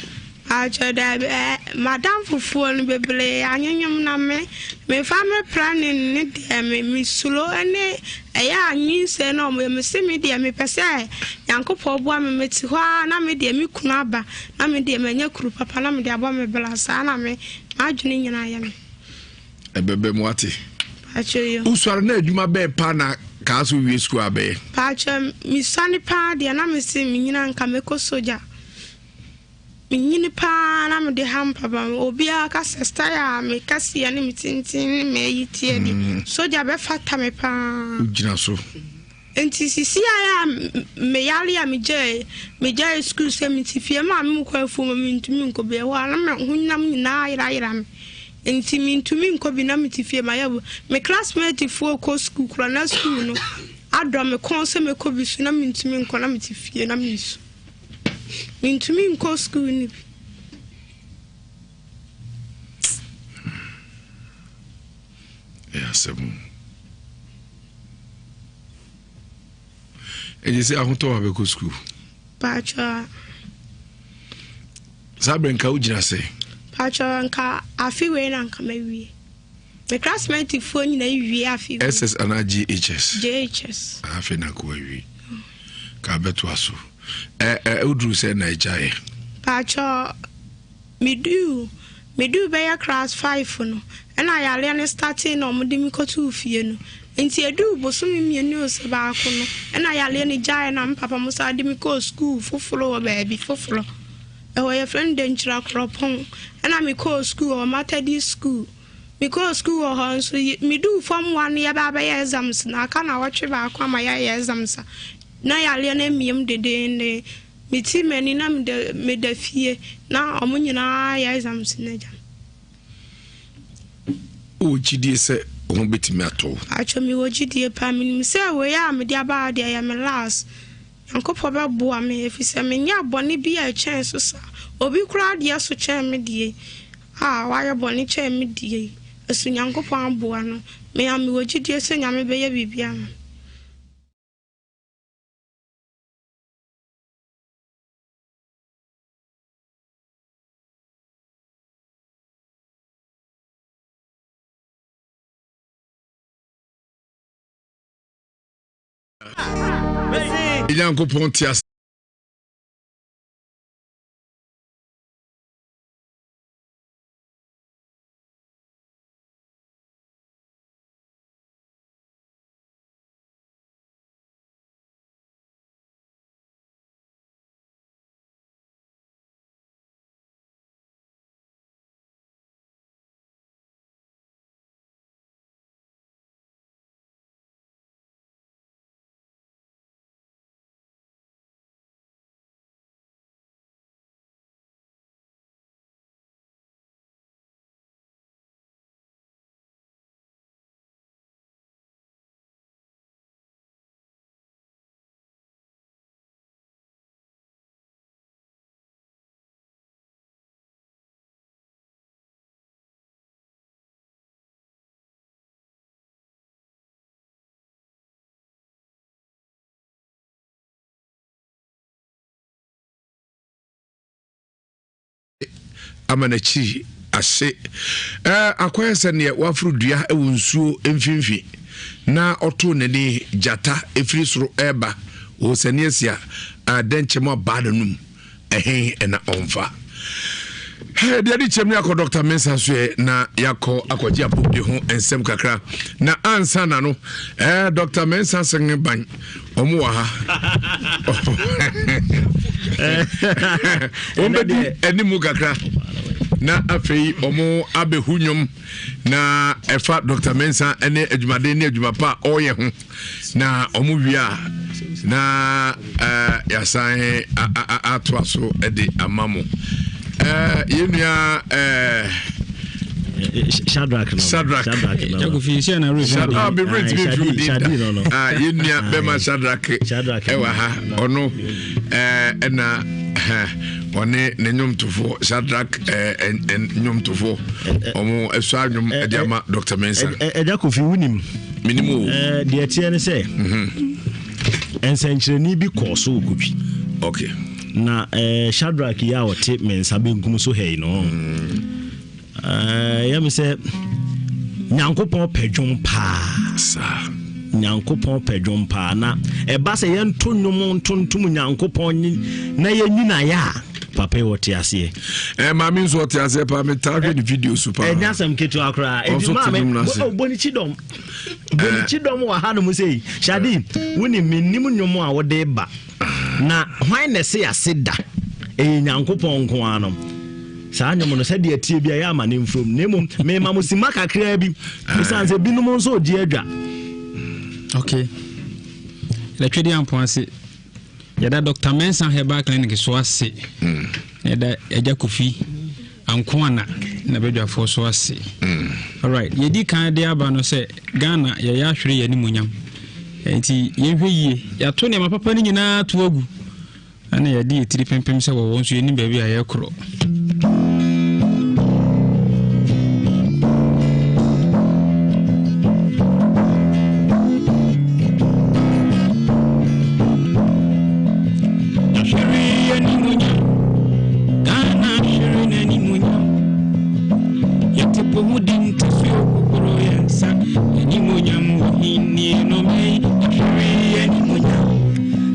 Pakyɛ daabi, ɛ madamfofoɔ no bebree anyenyem na me mefa me planning ne deɛ me mesuro ne ɛyɛ a nyinsɛn na ɔmo yɛ me se me deɛ mepɛ sɛ Nyankopɔn boa me mete hɔ ara na me deɛ me kunu aba na me deɛ manya kuru papa na mede abɔ me bra saa na me m'adwene nyinaa yɛ me. Ɛbɛbɛ mu wate. Wosuare na adwuma bɛn paa na kaa so wie sukuu abɛyɛ? Paakyɛ mesuane paa deɛ na mese menyina nka mɛkɔ sogya. Menyini paa na mede ha mpaba obiara ka sɛ style a me kɛseɛ ne me tenten ne m'ayi teɛ deɛ mm. sogya bɛfata me paa. Wogyina so. Enti sisi a me yare a megyae megyae sukuu sɛ mete fie maame mu kɔ afuom a mentumi nkɔ bi ɛhɔ a na me honam nyinaa ayerayera me nti mentumi nkɔ bi na mete fie mayɛ bo me classmate foɔ kɔ sukuu kora na sukuu no adɔ me kɔn sɛ mɛkɔ bi so na mentumi nkɔ na mete fie na mesu mentumi nkɔ sukuu no bi. Ɛyɛ asɛm. Ɛgye sɛ ahotɔ wa bɛkɔ sukuu. Paatwa. Saa bere nka wogyina sɛ. Paatwa nka afe wei na nka mawie. Me classmate foɔ nyina wie afe wei. SS anaa JHS? JHS. Afe na nka wawie. Ka bɛtoa so. Ɛ ɛ woduru sɛ na agyaeɛ. Paatwa Meduu meduu bɛyɛ class five no ɛna yareɛ no startee na wɔde me kɔtoo fie no. Nti ɛduu bosome mmienu o sɛ baako no ɛna yareɛ no gyaeɛ na me papa mo san de me kɔɔ sukuu foforɔ wɔ baabi foforɔ. Ɛhɔ yɛfrɛ no Dankyira Kuropɔn. Ɛna mekɔɔ sukuu wɔ Matadi school. Mekɔɔ sukuu wɔ hɔ nso, meduu fam one no yɛba abɛyɛ exams no, aka nawɔtwe baako ama yɛayɛ exams a, na yareɛ no amia mu dendeenden. Meti m'ani na meda meda fie na wɔn nyinaa ayɛ exams no agya me. Wowɔ gyidie sɛ wo ho bɛtumi atɔ wo? Paatwɔ mewɔ gyidie paa, menim sɛ wei a mede aba ha deɛ ɛyɛ me last. Nyankopɔn bɛboa me efisɛ menyɛɛ bɔne bi a ɛkyɛn so saa. Obi koraa deɛ so kyɛn me deɛ yi a wayɛ bɔne kyɛn me deɛ yi, ɛso Nyankopɔn aboa no. Me a mewɔ gyidie sɛ Nyame bɛyɛ biribi ama me. Nyankopɔn te ase. Ama n'akyi ahye. Ɛɛ akɔyɛ sɛ neɛ waforo dua wɔ nsuo mfimfini na ɔtoo n'ani gyata ɛfiri soro ɛreba wɔ sani asia dɛnkyɛm abaa n'anum ɛhe ɛna ɔmfa. Deɛ de kyɛm ne akɔ Dr. Mensa so ɛ na yɛakɔ akɔgye apɔmuden ho nsɛm kakra na ansa na no eh, Dr. Mensa sɛn ban ɔmo wɔ ha wɔn bɛdi animu kakra na afei ɔmo abɛhu nnwom na ɛfa Dr. Mensa ne adwumaden ne adwuma pa a ɔreyɛ ho na ɔmo wie a na eh, yɛasan atoa so de ama mo eh, yɛn nua eh, Shadrach no. Shadrach. Shadrach no. Jago fi sɛ na ref. Shadrach mi ref mi fi di da. Ah, yɛn nua bɛma Shadrach. Shadrach. Ɛwɔ ha ɔno ɛɛ ɛna ɔne ne nnwomtofoɔ Shadrach ɛɛ nnwomtofoɔ ɔmo ɛsɔ anwom ɛde ama Dr. Mensah. Ɛgya Kofi wunim. Minim o. Ɛɛ deɛ ɛteɛ ne sɛ. Nsɛnkyerɛnne bi kɔɔ so wɔ Kotwi. Okay. Na ɛɛ Shadrach yi a ɔte me nsa benkum so ha yi no. Ɛyɛ me sɛ Nyankopɔn pɛ dwom paa. Saa. Nyankopɔn pɛ dwom paa na ɛba sɛ yɛnto nnwom ntontom Nyankopɔn na yɛnyina yɛ a papa yi wɔte aseɛ. Ɛ maame nso ɔte aseɛ paa metaa hwɛ ne video so paa. Ɛnyɛ asɛm ketewa koraa. Eti maame bɔ ne kyidɔm bɔ ne kyidɔm wɔ ha nom sɛ yi. Shadi wonim menim nnwom a wode ba na hwan na ɛse ase da ɛyɛ Nyankopɔn nko ara no. Saa nnwom no, sɛdeɛ ɛteɛ bi a, ɛyɛ ama ne mfurom. Na mmom, mema mo simma kakraa bi, ɛsiane sɛ binom nso regye adwa. Ok. Yɛda Twɛdi Ampɔn ase. Yɛda Dr. Mensah Herbal Clinic so ase. Mm. Yɛda Agya Kofi Ankoana na badwafoɔ so ase. Mm. Alright, yɛdi kan de aba no sɛ Ghana yɛyɛ ahwere yɛn animuonyam. Nti yɛnhwɛ yie. Yɛato nneɛma papa no nyinaa to agu. Ɛna yɛde yɛ tiri pempem sɛ wɔwɔ nso yɛnim baabi a yɛkorɔ.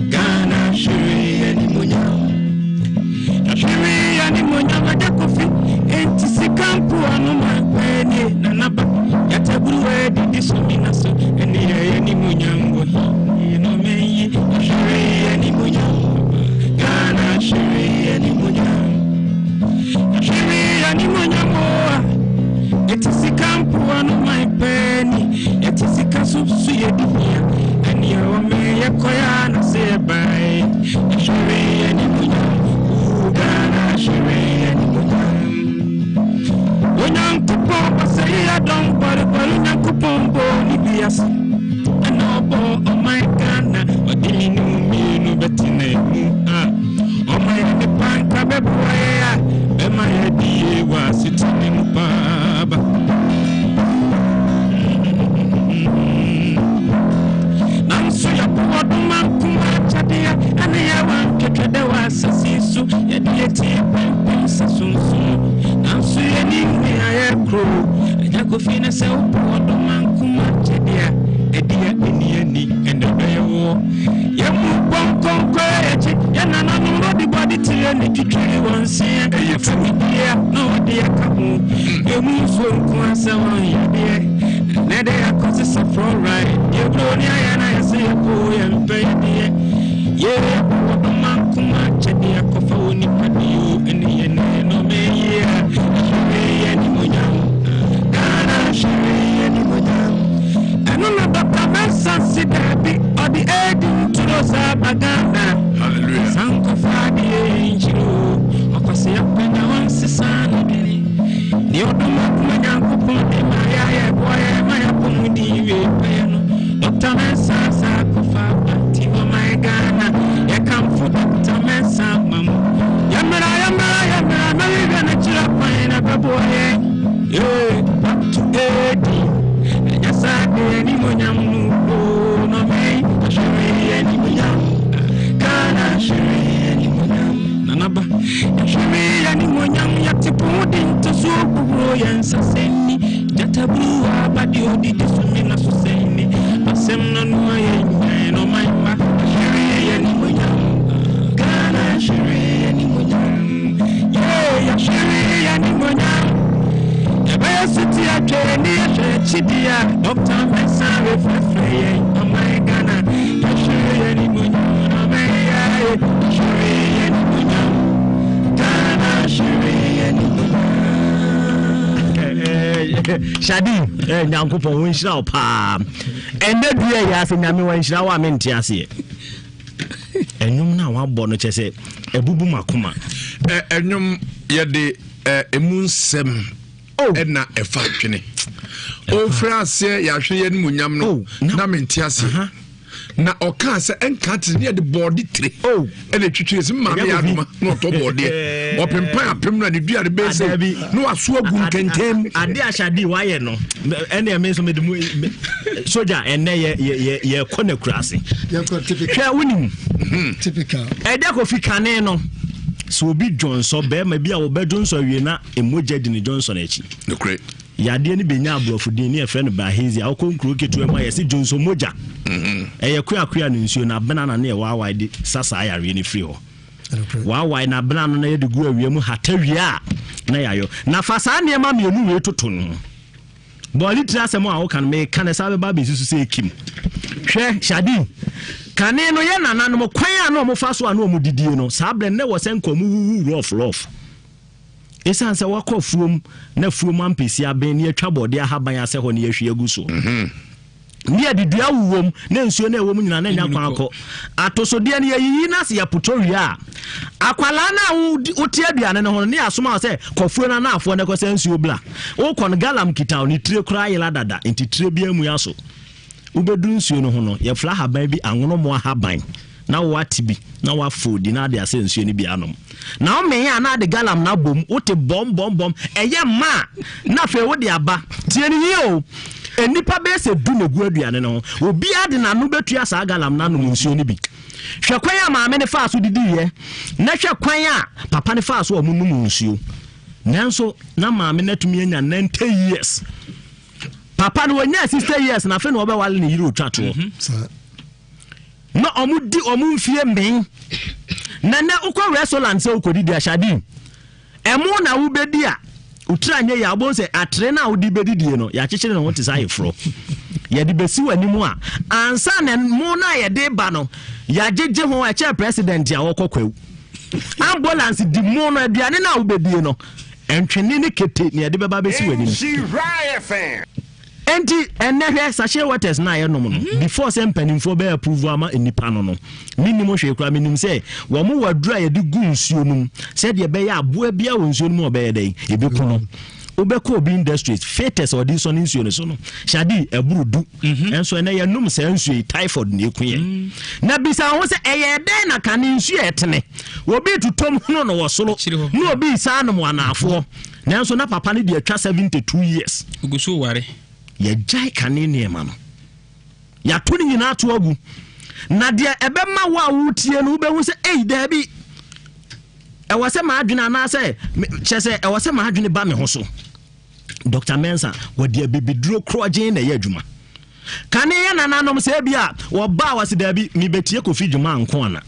Ghana hwere animuonyam. Yɛhwere animuonyam. Yɛtwa dɛ wɔ asase so, yɛde yɛn ti pempem sɛ sunsum. Nanso yɛnnim nea yɛrekɔ o. Agya Kofi na sɛ wopɛ ɔdɔ ma nkoma akyɛdeɛ a, ɛde a ɛnni ani na ɛbɛyɛ woɔ. Yɛn mu pɔnkɔnkɔ yɛ yɛkyi, yɛn nananom no de bɔde tire na ɛtwitwiri wɔn seɛ. Ɛyɛ funu bia na wɔde aka ho. Emu nsuo nko ara sɛ wɔn yadeɛ. Ɛnɛ de akɔsesa fluoride. Deɛ buroni ayɛ na yɛse yɛpo yɛmpɛ yɛdeɛ. Yee ɔdoma nkoma akyɛdeɛ akɔfa wɔ nipa deɛ o ɛne yɛ nɛ nɔmɛ yie a ɛhwere yɛ nimonyam Ghana hwere yɛ nimonyam ɛno na Dr. Mensah si daabi ɔde ɛɛdi nturo saa ba Ghana Hallelujah sankɔfa adeɛ nkyiri o ɔkwasi apɛ na ɔnsesa n'adwene deɛ ɔdoma akoma Nyankopɔn de ma yɛ ayɛ boa yɛ ma yɛ apɔmuden wie pɛyɛ no Dr. Mensah saa akɔfa aba nti ɔman Ghana yɛkamfo Dr. Mensah ma mu yɛmmra yɛmmra yɛmmra na yɛhwɛ no kyerɛ kwan na bɛboa yɛn Ee, back to AD ɛnyɛ saa de animonyam no o na ɔman ahwere animonyam Ghana ahwere animonyam nanaba yɛhwere animonyam yɛte po ho de ntosoɔ hohoro yɛn nsa sɛnni gyataburu aba deɛ odidi so me na so sɛnni asɛm no no ayɛ nyan no ɔman mma ahwere animonyam Ghana ahwere animonyam yee yɛhwere animonyam yɛbɛyɛ so ti atwa ani yɛhwɛ akyi a Dr. Mensah refrɛfrɛ yɛn ɔman Ghana yɛhwere animonyam ɔman yɛ yɛhwere animonyam Ghana hwere animonyam Shadi, eh, Nyankopɔn wo nhyira wo paa. Ɛnɛ dua yi ase Nyame wa nhyira wo a mente aseɛ. Ɛnwom no a wabɔ no kyɛ sɛ ɛbubu makoma. Ɛnwom yɛde ɛmu nsɛm ɛna ɛfa twene. Ɔfiri aseɛ yɛahwere yɛn animuonyam no na mente aseɛ. Na ɔkaa sɛ ɛnka te ne yɛde bɔɔde tire ɛna ɛtwitwiri sɛ maame yɛ adoma na ɔtɔ bɔɔdeɛ ɔpempan apem no a ne dua de bɛyɛ sɛ na waso agu nkɛntɛn mu. Ade ahyade wayɛ no ɛne ɛme nso mede mu sogya ɛnɛ yɛ yɛ yɛkɔ na kura ase. Hwɛ wonim ɛdɛ kofi kane no sɛ obi dwonsɔ bɛrima bi a wɔbɛdwonsɔ awie na mogya di ne dwonsɔ no akyi. Nokorɛ. Yadeɛ no bɛnya aborɔfo din ne yɛfrɛ no bilharzia. Wokɔ nkuro ketewa mu a yɛse dwonsɔ mogya. Ɛyɛ koakoa no nsuo no abena na ne yɛwaawae de sa saa yareɛ no firi hɔ. Waawae no abena no na yɛde gu awia mu hata wie a na yɛayɔ. Na fa saa nneɛma mmienu wei toto no ho. Bɔɔle tiri asɛm a woka no meka no ɛsan bɛba abɛsi so sɛ ekim. Hwɛ Shadi, kane no yɛ nananom kwan a na wɔfa so a na wɔdidie no saa berɛ no na ɛwɔ sɛ nka wɔwuwu rɔf rɔf. Esiane sɛ wɔakɔ afuom na afuom ampesi aben na yɛatwa bɔɔdeɛ ahaban asɛ hɔ na yɛahwie agu so ne yɛde dua wowom na nsuo no a ɛwɔ mu nyinaa na anya kwan akɔ atosodeɛ no yɛyiyi no ase yɛpotɔ wie a akwalaa no a wote aduane no ho no ne yɛasoma wo sɛ kɔfuo no anaafoɔ no ɛkɔsɛ nsuo bla wokɔ no galam kita wo ne tire koraa yela dada nti tire biara mu aso Wobɛduru nsuo no ho no, yɛfrɛ ahaban bi anwonomo ahaban, na woate bi na woafɔdi na ade asɛ nsuo no bi anom. Na womee a na ade galam no abom, wote bɔm bɔm bɔm, ɛyɛ mma a na afei wode aba. Tie no yie o, nnipa bɛyɛ sɛ du na ɛgu aduane no ho, obiara de n'ano bɛtua saa galam no anom nsuo no bi. Hwɛ kwan a maame no faa so didiiɛ, na hwɛ kwan a papa no faa so a wɔnom nsuo. Nanso na maame no atumi anya 90 years. Papa no wɔnyaa 60 years na afei na wɔbɛwale ne yere otwa toɔ. Mhm. Na wɔn di wɔn mfie mmɛn. Na nɛ wokɔ restaurant sɛ wokɔdidi ahyade ɛmo na wobɛdi a wotiri anyɛ yɛ a wobɛhu sɛ atere no a wode bɛdidie no yɛakyekyere ne ho te sɛ ayeforɔ yɛde bɛsi w'anim a ansa na mo no a yɛde ba no yɛagyegye ho ɛkyɛ president a wɔkɔ kwawu ambulance di mo no aduane no a wobɛdie no Ntwene ne kete na yɛde bɛba abɛsi w'anim. Enti ɛnnɛ hwɛ sachet waters no a yɛnom no mhm. before sɛ mpanimfoɔ bɛyɛ approve ama nnipa no no mennim hwee koraa menim sɛ wɔn wɔ aduru a yɛde gu nsuo no mu sɛdeɛ ɛbɛyɛ aboa biara wɔ nsuo no mu a ɔbɛyɛ dɛn ɛbɛku no wobɛkɔ obi industries filters a ɔde sɔ ne nsuo no so no shadi ɛboro du mhm. ɛnso ɛnɛ yɛnom saa nsuo yi typhoid na ɛku yɛn mm. na bisa ho sɛ ɛyɛ dɛn na kane nsuo ɛtene Obi totom hunu no wɔ soro na obi resan nom wɔ anaafoɔ. Nanso na papa no de atwa 72 years. Ogu so ware. Yɛgyae kane nneɛma no. Yɛato ne nyinaa ato agu. Na deɛ ɛbɛma wo a woretie no wobɛhu sɛ ei daabi ɛwɔ sɛ m'adwene anaasɛ kyerɛ sɛ ɛwɔ sɛ m'adwene ba me ho so. Dr. Mensah wɔde abibiduro korɔgyen na ɛyɛ adwuma. Kane yɛ nananom sɛ ebi a wɔba a wɔse daabi mebɛtie Kofi Dwuma nko ana.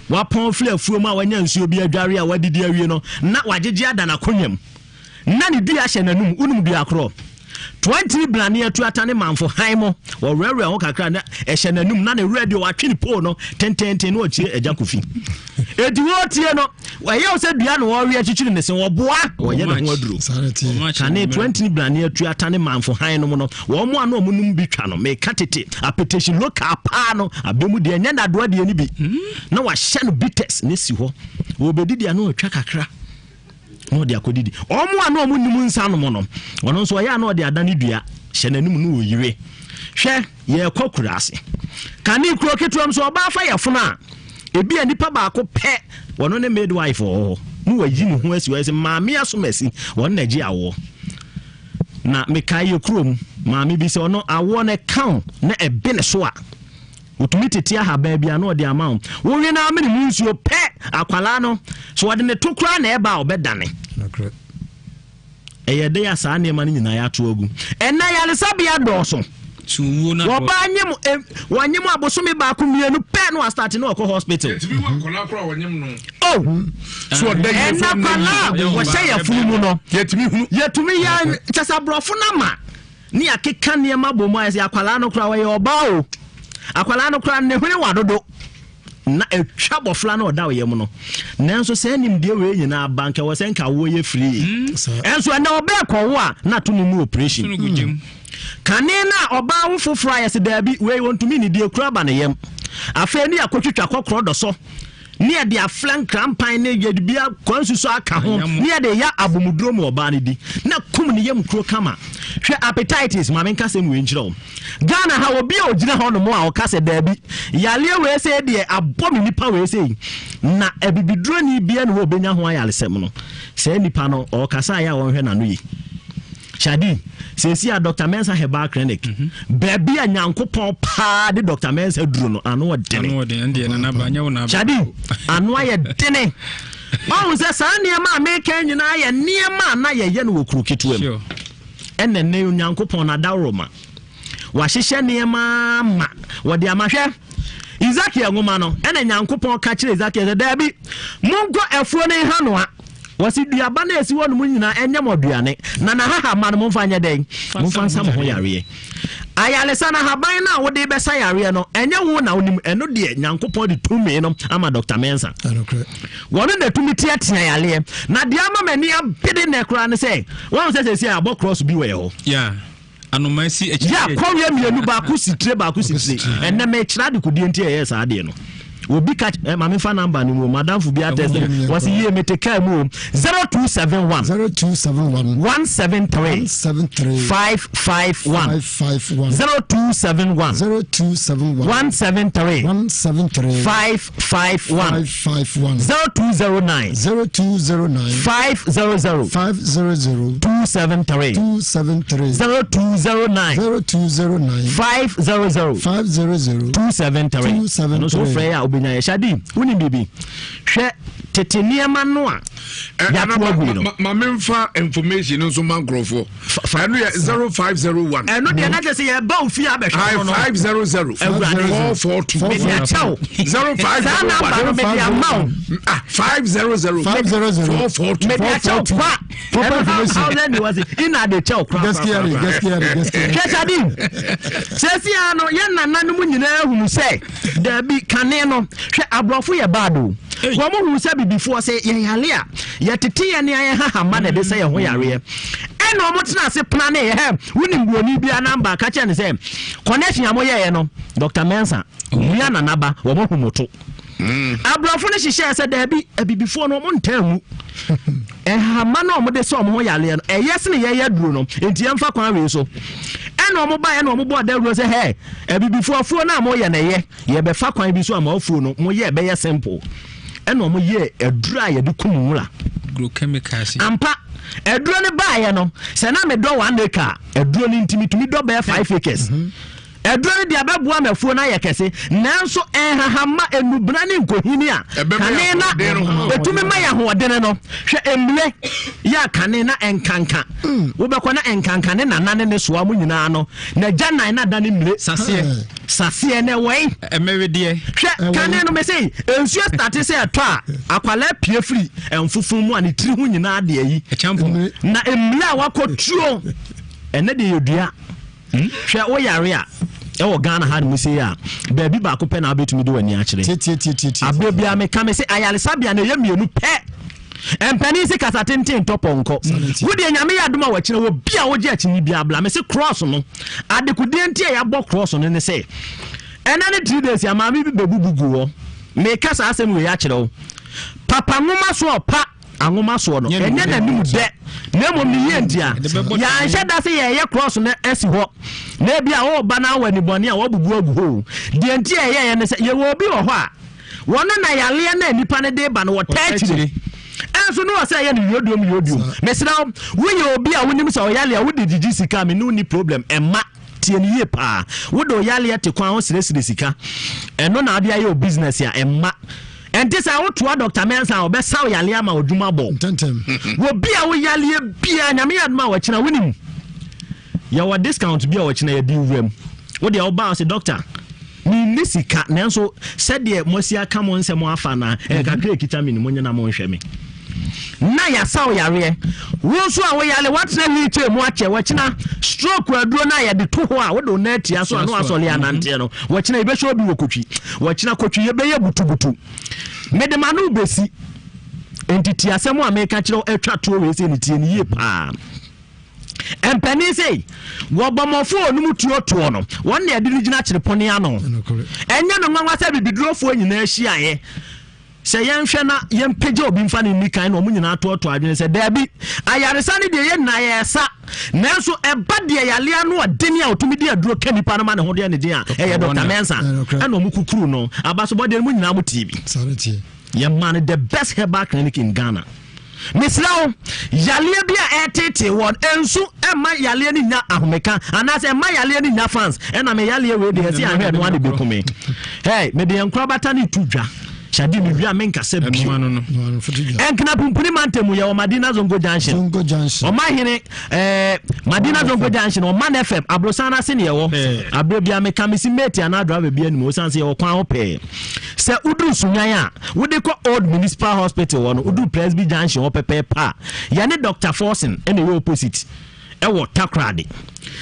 Wapɔn firi afuom a wanya nsuo bi adware a wadidi awie no na wagyegye ada n'akonnwa mu na ne dua hyɛ n'anum. Wonim dua korɔ? Toantini brane atuata ne manfo hann mo. Wɔwerɛwerɛ ho kakra na ɛhyɛ n'anum na ne werɛ deɛ watwe ne pole no tententen na ɔtie Agya Kofi. Enti wɔretie no, ɛyɛ wo sɛ dua na wɔrewe akyikyiri ne se, wɔboa, wɔyɛ ne ho aduro. Kane toantini brane atuata ne manfo hann nom no, wɔn a na wɔn nom bi twa no, meka tete apetehyi local paa no, abɛ mu deɛ ɛnyɛ nnadoa deɛ no bi, na wahyɛ no bitters na esi hɔ. Wɔbɛdidi a na wɔatwa kakra. na ɔde akɔdidi. Wɔn a na wɔn nnim nsa nom no, ɔno nso ɔyɛ a na ɔde ada ne dua hyɛ n'anim na ɔyire. Hwɛ, yɛrekɔ kura ase. Kane kuro ketewa mu so ɔbaa fa yɛfono a, ebi a nipa baako pɛ, wɔno ne midwife wɔ hɔ, na wayi ne ho asi hɔ sɛ maame asomasi, wɔn na gye awoɔ. Na mekae yɛ kurom maame bi sɛ ɔno awoɔ no ɛka wo na ɛbe ne so a, Wotumi tete ahaban bi a na ɔde ama wo. Wowe no ara mene mu nsuo pɛ, akwadaa no, so ɔde ne to koraa na ɛba a ɔbɛdane. Ɛyɛ dɛ a saa nneɛma no nyinaa yɛato agu. Ɛnna yaresabea dɔɔso. Wɔbaa nyem wɔnyem abosome baako mmienu pɛ na wastate na ɔkɔ hospital. Oh, ɛnna akwadaa wɔhyɛ yɛfunu mu no yɛtumi yɛ kyɛ sɛ aborɔfo no ama Ne yɛakeka nneɛma bɔ mu ayɛ sɛ akwadaa no koraa ɔyɛ ɔbaa o akwadaa no koraa ne hwene wa dodo na atwa bɔfra no ɔda ɔyam no nanso saa nimdeɛ wei nyinaa ba nka wɔ sɛ nka awoɔ yɛ firii hmm. ɛnso ɛnɛ ɔbɛɛ kɔwo a na ato no mu operation hmm. kane no a ɔbaa wo foforɔ a yɛsɛ daabi wei wɔntumi ne deɛ kura ba ne yam afei ne yɛakɔtwitwa kɔkorɔ dɔsɔ ne yɛde afla nkrampan ne yɛde bi akwan susu aka ho ne yɛde yɛ abomuduro mu ɔbaa no di na kum ne yam kuro kama. Hwɛ appetitis ma menka sɛm wei nkyerɛ wo. Ghana ha obi a ogyina hɔ nom a ɔka sɛ daabi yareɛ wei sɛ deɛ abɔ me nipa wei sɛ na abibiduroni bia ne hɔ obɛnya ho ayaresɛm no saa nipa no ɔkasa yɛ a wɔnhwɛ n'ano yi. Shadi, seesei a Dr. Mensah Herbal Clinic, mhm. baabi a Nyankopɔn paa de Dr. Mensah duro no, ano ɔdene. Shadi, ano ayɛ dene. Ɔhu sɛ saa nneɛma a meka nyinaa yɛ nneɛma a na yɛyɛ no wɔ kuro ketewa mu. Ɛnna nnɛ Onyankopɔn n'adaworoma. Wahyehyɛ nneɛma ma wɔde ama hwɛ. Ezekiel nwoma no, ɛna Nyankopɔn ka kyerɛ Ezekiel sɛ, daabi, monkɔ afuo no nhanoa. Wɔsi duaba no a esi hɔ nom nyinaa ɛnyɛ mo aduane, na n'ahahama no momfa nyɛ dɛn? Momfa nsa mo ho yareɛ. Ayaresa no ahaban no a wode bɛsa yareɛ no, ɛnyɛ wo na wonim, ɛno deɛ Nyankopɔn de tumi no ama Dr. Mensah. Wɔno na tumi teatea yareɛ. Na deɛ ama m'ani abere nnɛ koraa ne sɛ, wɔn sɛ sɛsi a abɔ cross bi wɔ yɛ hɔ. Yeah. Anoma si akyiri. Yeah, kɔweɛ mmienu baako si tire baako si tire. Ɛnɛ mekyerɛ adekodeɛ nti ɛyɛ saa adeɛ no. Obi ka eh, maame fa number no mu madamfo bi atɛsɛ wɔsi yie mete kaa mu o 0271 0271 173 173 551 551 0271 0271 173 173 551 551 0209 0209 500 500 273 273 0209 0209 500 500 273 273 ɛno nso wofrɛ yɛ a wobɛnya yɛ Shadi wonim biribi hwɛ tete nneɛma no a yɛato agu no ma memfa information no nso ma nkurɔfoɔ ɛno yɛ 0501 ɛno deɛ na kyɛ sɛ yɛba wo fie abɛhwɛ no 500 442 mede akyɛ wo 0501 saa namba no mede ama wo 500 442 mede akyɛ wo kwa Proper information. How then was it? Ina de kyɛw kora. Gaskiya ne, gaskiya ne, gaskiya. Hwɛ Shadi. Sɛsi ara no yɛn nananom nyinaa hunu sɛ daabi kane no hwɛ aborɔfo yɛ bad o. Wɔn hunu sɛ bibifoɔ sɛ yɛyale a yɛtete yɛn ne ayɛ hahama na ɛde sɛ yɛn ho yareɛ. Ɛna wɔn tena ase pena ne yɛ wonim buroni biara namba ka kyerɛ ne sɛ connection a wɔyɛɛ no Dr. Mensah nua nanaba wɔn ahu mo to. Aborɔfo no hyehyɛɛ sɛ daabi, abibifoɔ no wɔn ntaa nwu. Nhahama no a wɔde sɛ wɔn ho yareɛ no, ɛyɛ sene yɛyɛ aduro no, nti yɛmfa kwan wei so. Ɛna wɔn baeɛ na wɔn bɔɔ dawuro sɛ hɛ, abibifoɔ afuo no a moyɛ no ɛyɛ, yɛbɛfa kwan bi so ama afuo no moyɛ ɛbɛyɛ simple. Ɛna wɔn yɛɛ aduro a yɛde kum nwura. Ampa, aduro no baeɛ no, sɛ na medɔ one acre a, aduro no nti metumi dɔ bɛyɛ five acres. Mm -hmm. Aduro no deɛ ɛbɛboa ma afuo no ayɛ kɛse, nanso nhahamma, nnubena ne nkohini a kane na ɛtumi ma yɛ ahoɔdene no, hwɛ mmire yɛ a kane na nkanka mm. wobɛkɔ na nkanka ne nana ne ne soa mu nyinaa no na gya nan na da ne mmire saseɛ saseɛ na ɛwɔe ɛmɛwedeɛ hwɛ kane no mese nsuo state sɛ ɛtɔ a akwalaa pie firi mfofo mu a ne tiri ho nyinaa deɛ yi na mmire a wakɔtuo ɛnɛ deɛ yɛdua Hmm? Hwɛ wo yare a ɛwɔ Ghana ha no mu sei a baabi baako pɛ na wobɛtumi de w'ani akyerɛ. Aberɛ biara meka me se ayaresabea no ɛyɛ mmienu pɛ. Mpanin se kasa tenten ntɔ pɔnkɔ. Wo deɛ Nyame yɛ adom a wɔkyerɛ wɔ bi a wogye akyinyi biara bla. Me se cross no adekodeɛ nti a yɛabɔ cross no ne sɛ ɛnɛ ne 3 days a maame bi bɛbubu gu hɔ. Meka saa asɛm wei akyerɛ wo. Papa nwoma so ɔpa anwoma soɔ no, ɛnyɛ n'anim dɛ, na mmom ne yie ntia. Yɛanhyɛ da sɛ yɛreyɛ cross no asi hɔ, na ebi a ɔreba na awɔ anibɔne a wabubu agu hɔ o. Deɛ nti a yɛyɛeɛ ne sɛ, yɛwɔ obi wɔ hɔ a, wɔno na yareɛ no a nipa no de ba no wɔtaa akyire. Ɛnso ne wɔ sɛ ɛyɛ no yodiom yodiom. Mesrɛ wo, woyɛ obi a wonim sɛ ɔyare a wode gyigyi sika a, me ne wo nni problem, ɛmma. Tie no yie paa. Wode wo yareɛ te kwan ho srɛsrɛ sika. Ɛno na wode ayɛ wo business a, ɛmma. Ɛnte saa, wotoa Dɔkta Mensah a, ɔbɛsa wo yareɛ ama w'adwuma abɔ wo. Wɔ bi a wo yareɛ biara, Nyame yɛ adom a wɔkyena, wonim, yɛwɔ discount bi a wɔkyena yɛde wura mu. Wo deɛ wobaa wo se, Dɔkta, menni sika, nanso sɛdeɛ moasi aka mo nsɛm afa no a, ɛyɛ kakra a ɛkita me no, monyɛ na monhwɛ me. Na yɛasa wo yareɛ. Wo nso a woyare, woatena wheelchair mu akyɛ, wɔkyena stroke aduro no a yɛde to hɔ a wode wo nan atia so a na wasɔre ananteɛ no, wɔkyena yɛbɛhyɛ obi wɔ kotwi. Wɔkyena kotwi yɛbɛyɛ butubutu. Mede m'ano bɛsi. Enti tie asɛm a meka kyerɛ wo atwa toɔ wei sɛ ne tie no yie paa. Mpanin sei, wɔbɔmmɔfoɔ a wɔnom tuo toɔ no, wɔn na yɛde no gyina kyerepɔne ano. Ɛnyɛ no nwanwa sɛ abibidurofoɔ nyinaa hyiaeɛ Sɛ yɛnhwɛ na yɛmpagya obi mfa no nni kan na wɔn nyinaa toatoa adwene sɛ, Dabi, ayaresa no deɛ yɛn nyinaa yɛresa, nanso ɛba deɛ yareɛ ano ɔdene a ɔtumi de aduro ka nipa no ma ne ho deɛ ne den a, ɛyɛ Dɔkta Mensah. Ɛna wɔn kukuru no. Abasobɔdeɛ no mo nyinaa mo tee bi. Yɛmaa no the best herbal clinic in Ghana. Mesrɛ wo, yareɛ bi a ɛreteetee wɔn, nsu mma yareɛ no nnya ahomeka anaasɛ mma yareɛ no nnya fans. Ɛna me yareɛ wei deɛ ɛsɛ ahwɛ ɛno ade bɛku me. Hey, mede yɛn nkorabata no to dwa. Shadi me wia menkasa bio. Ɛnkena pumpuni mantam mu yɛwɔ Madina Zongo Junction. Ɔma hene eh, Madina Zongo Junction ɔman FM aborosan no ase ne yɛwɔ. Aberɛ bia meka mesi mate anaa driver bi anim ɔsiane sɛ yɛwɔ kwan ho pɛɛ. Sɛ woduru Sunyani a, wode kɔ Old Municipal Hospital hɔ no, woduru Presby Junction hɔ pɛpɛɛpɛ a, yɛne Doctor Forson na ɛyɛ opposite ɛwɔ Takoradi.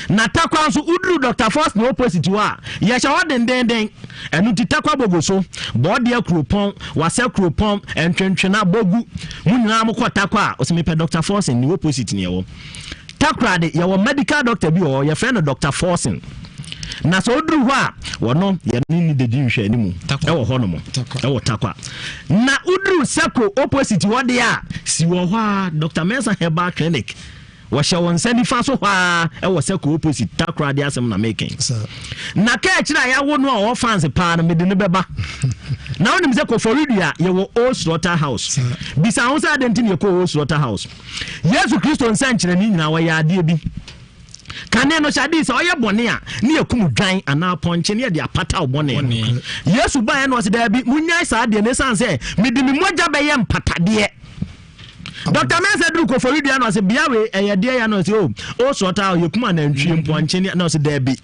Na Tarkwa nso, woduru Doctor Forson opposite hɔ a, yɛhyɛ hɔ dendenden. Ɛno nti Tarkwa Bogoso, Bɔɔdeɛ Kuropɔn, Wasa Kuropɔn, Ntwentwena, Bogu, mo nyinaa mokɔ Tarkwa a, ɔsɛ mepɛ Doctor Forson, ne opposite ne ɛwɔ. Takoradi, yɛwɔ medical doctor bi wɔ hɔ, yɛfrɛ no Doctor Forson. Na sɛ ɔduru hɔ a, wɔno yɛne ne dedi nhwɛanimu ɛwɔ hɔ nom, ɛwɔ Tarkwa. Na woduru Seko opposite hɔ deɛ a, si wɔ hɔ a, Doctor Mensah Herbal Clinic. Wɔhyɛ wo nsa nifa so hɔ ara ɛwɔ Seko opposite Takoradi asɛm na meke. Na kaa akyiri a yɛawo no a ɔwɔ fans paa no, mede no bɛba. Na wonim sɛ Koforidua yɛwɔ Old Slaughter House. Bisa ho sɛ adɛn nti na yɛkɔ Old Slaughter House. Yesu Kristo nsɛnkyerɛnne nyinaa wɔyɛ adeɛ bi. Kane no hyɛ sɛ ɔyɛ bɔne a ne yɛkum dwan anaa pɔnkye ne yɛde apata wo bɔne no. Yesu baeɛ na ɔse daabi, monyae saa adeɛ no ɛsiane sɛ mede me mogya bɛyɛ mpatadeɛ. Dr. Mensah duru Koforidua na ɔse bea wei ɛyɛ deɛ ya na ɔse o o sɔta yɛkum anantwie mpɔnkye na ɔse daabi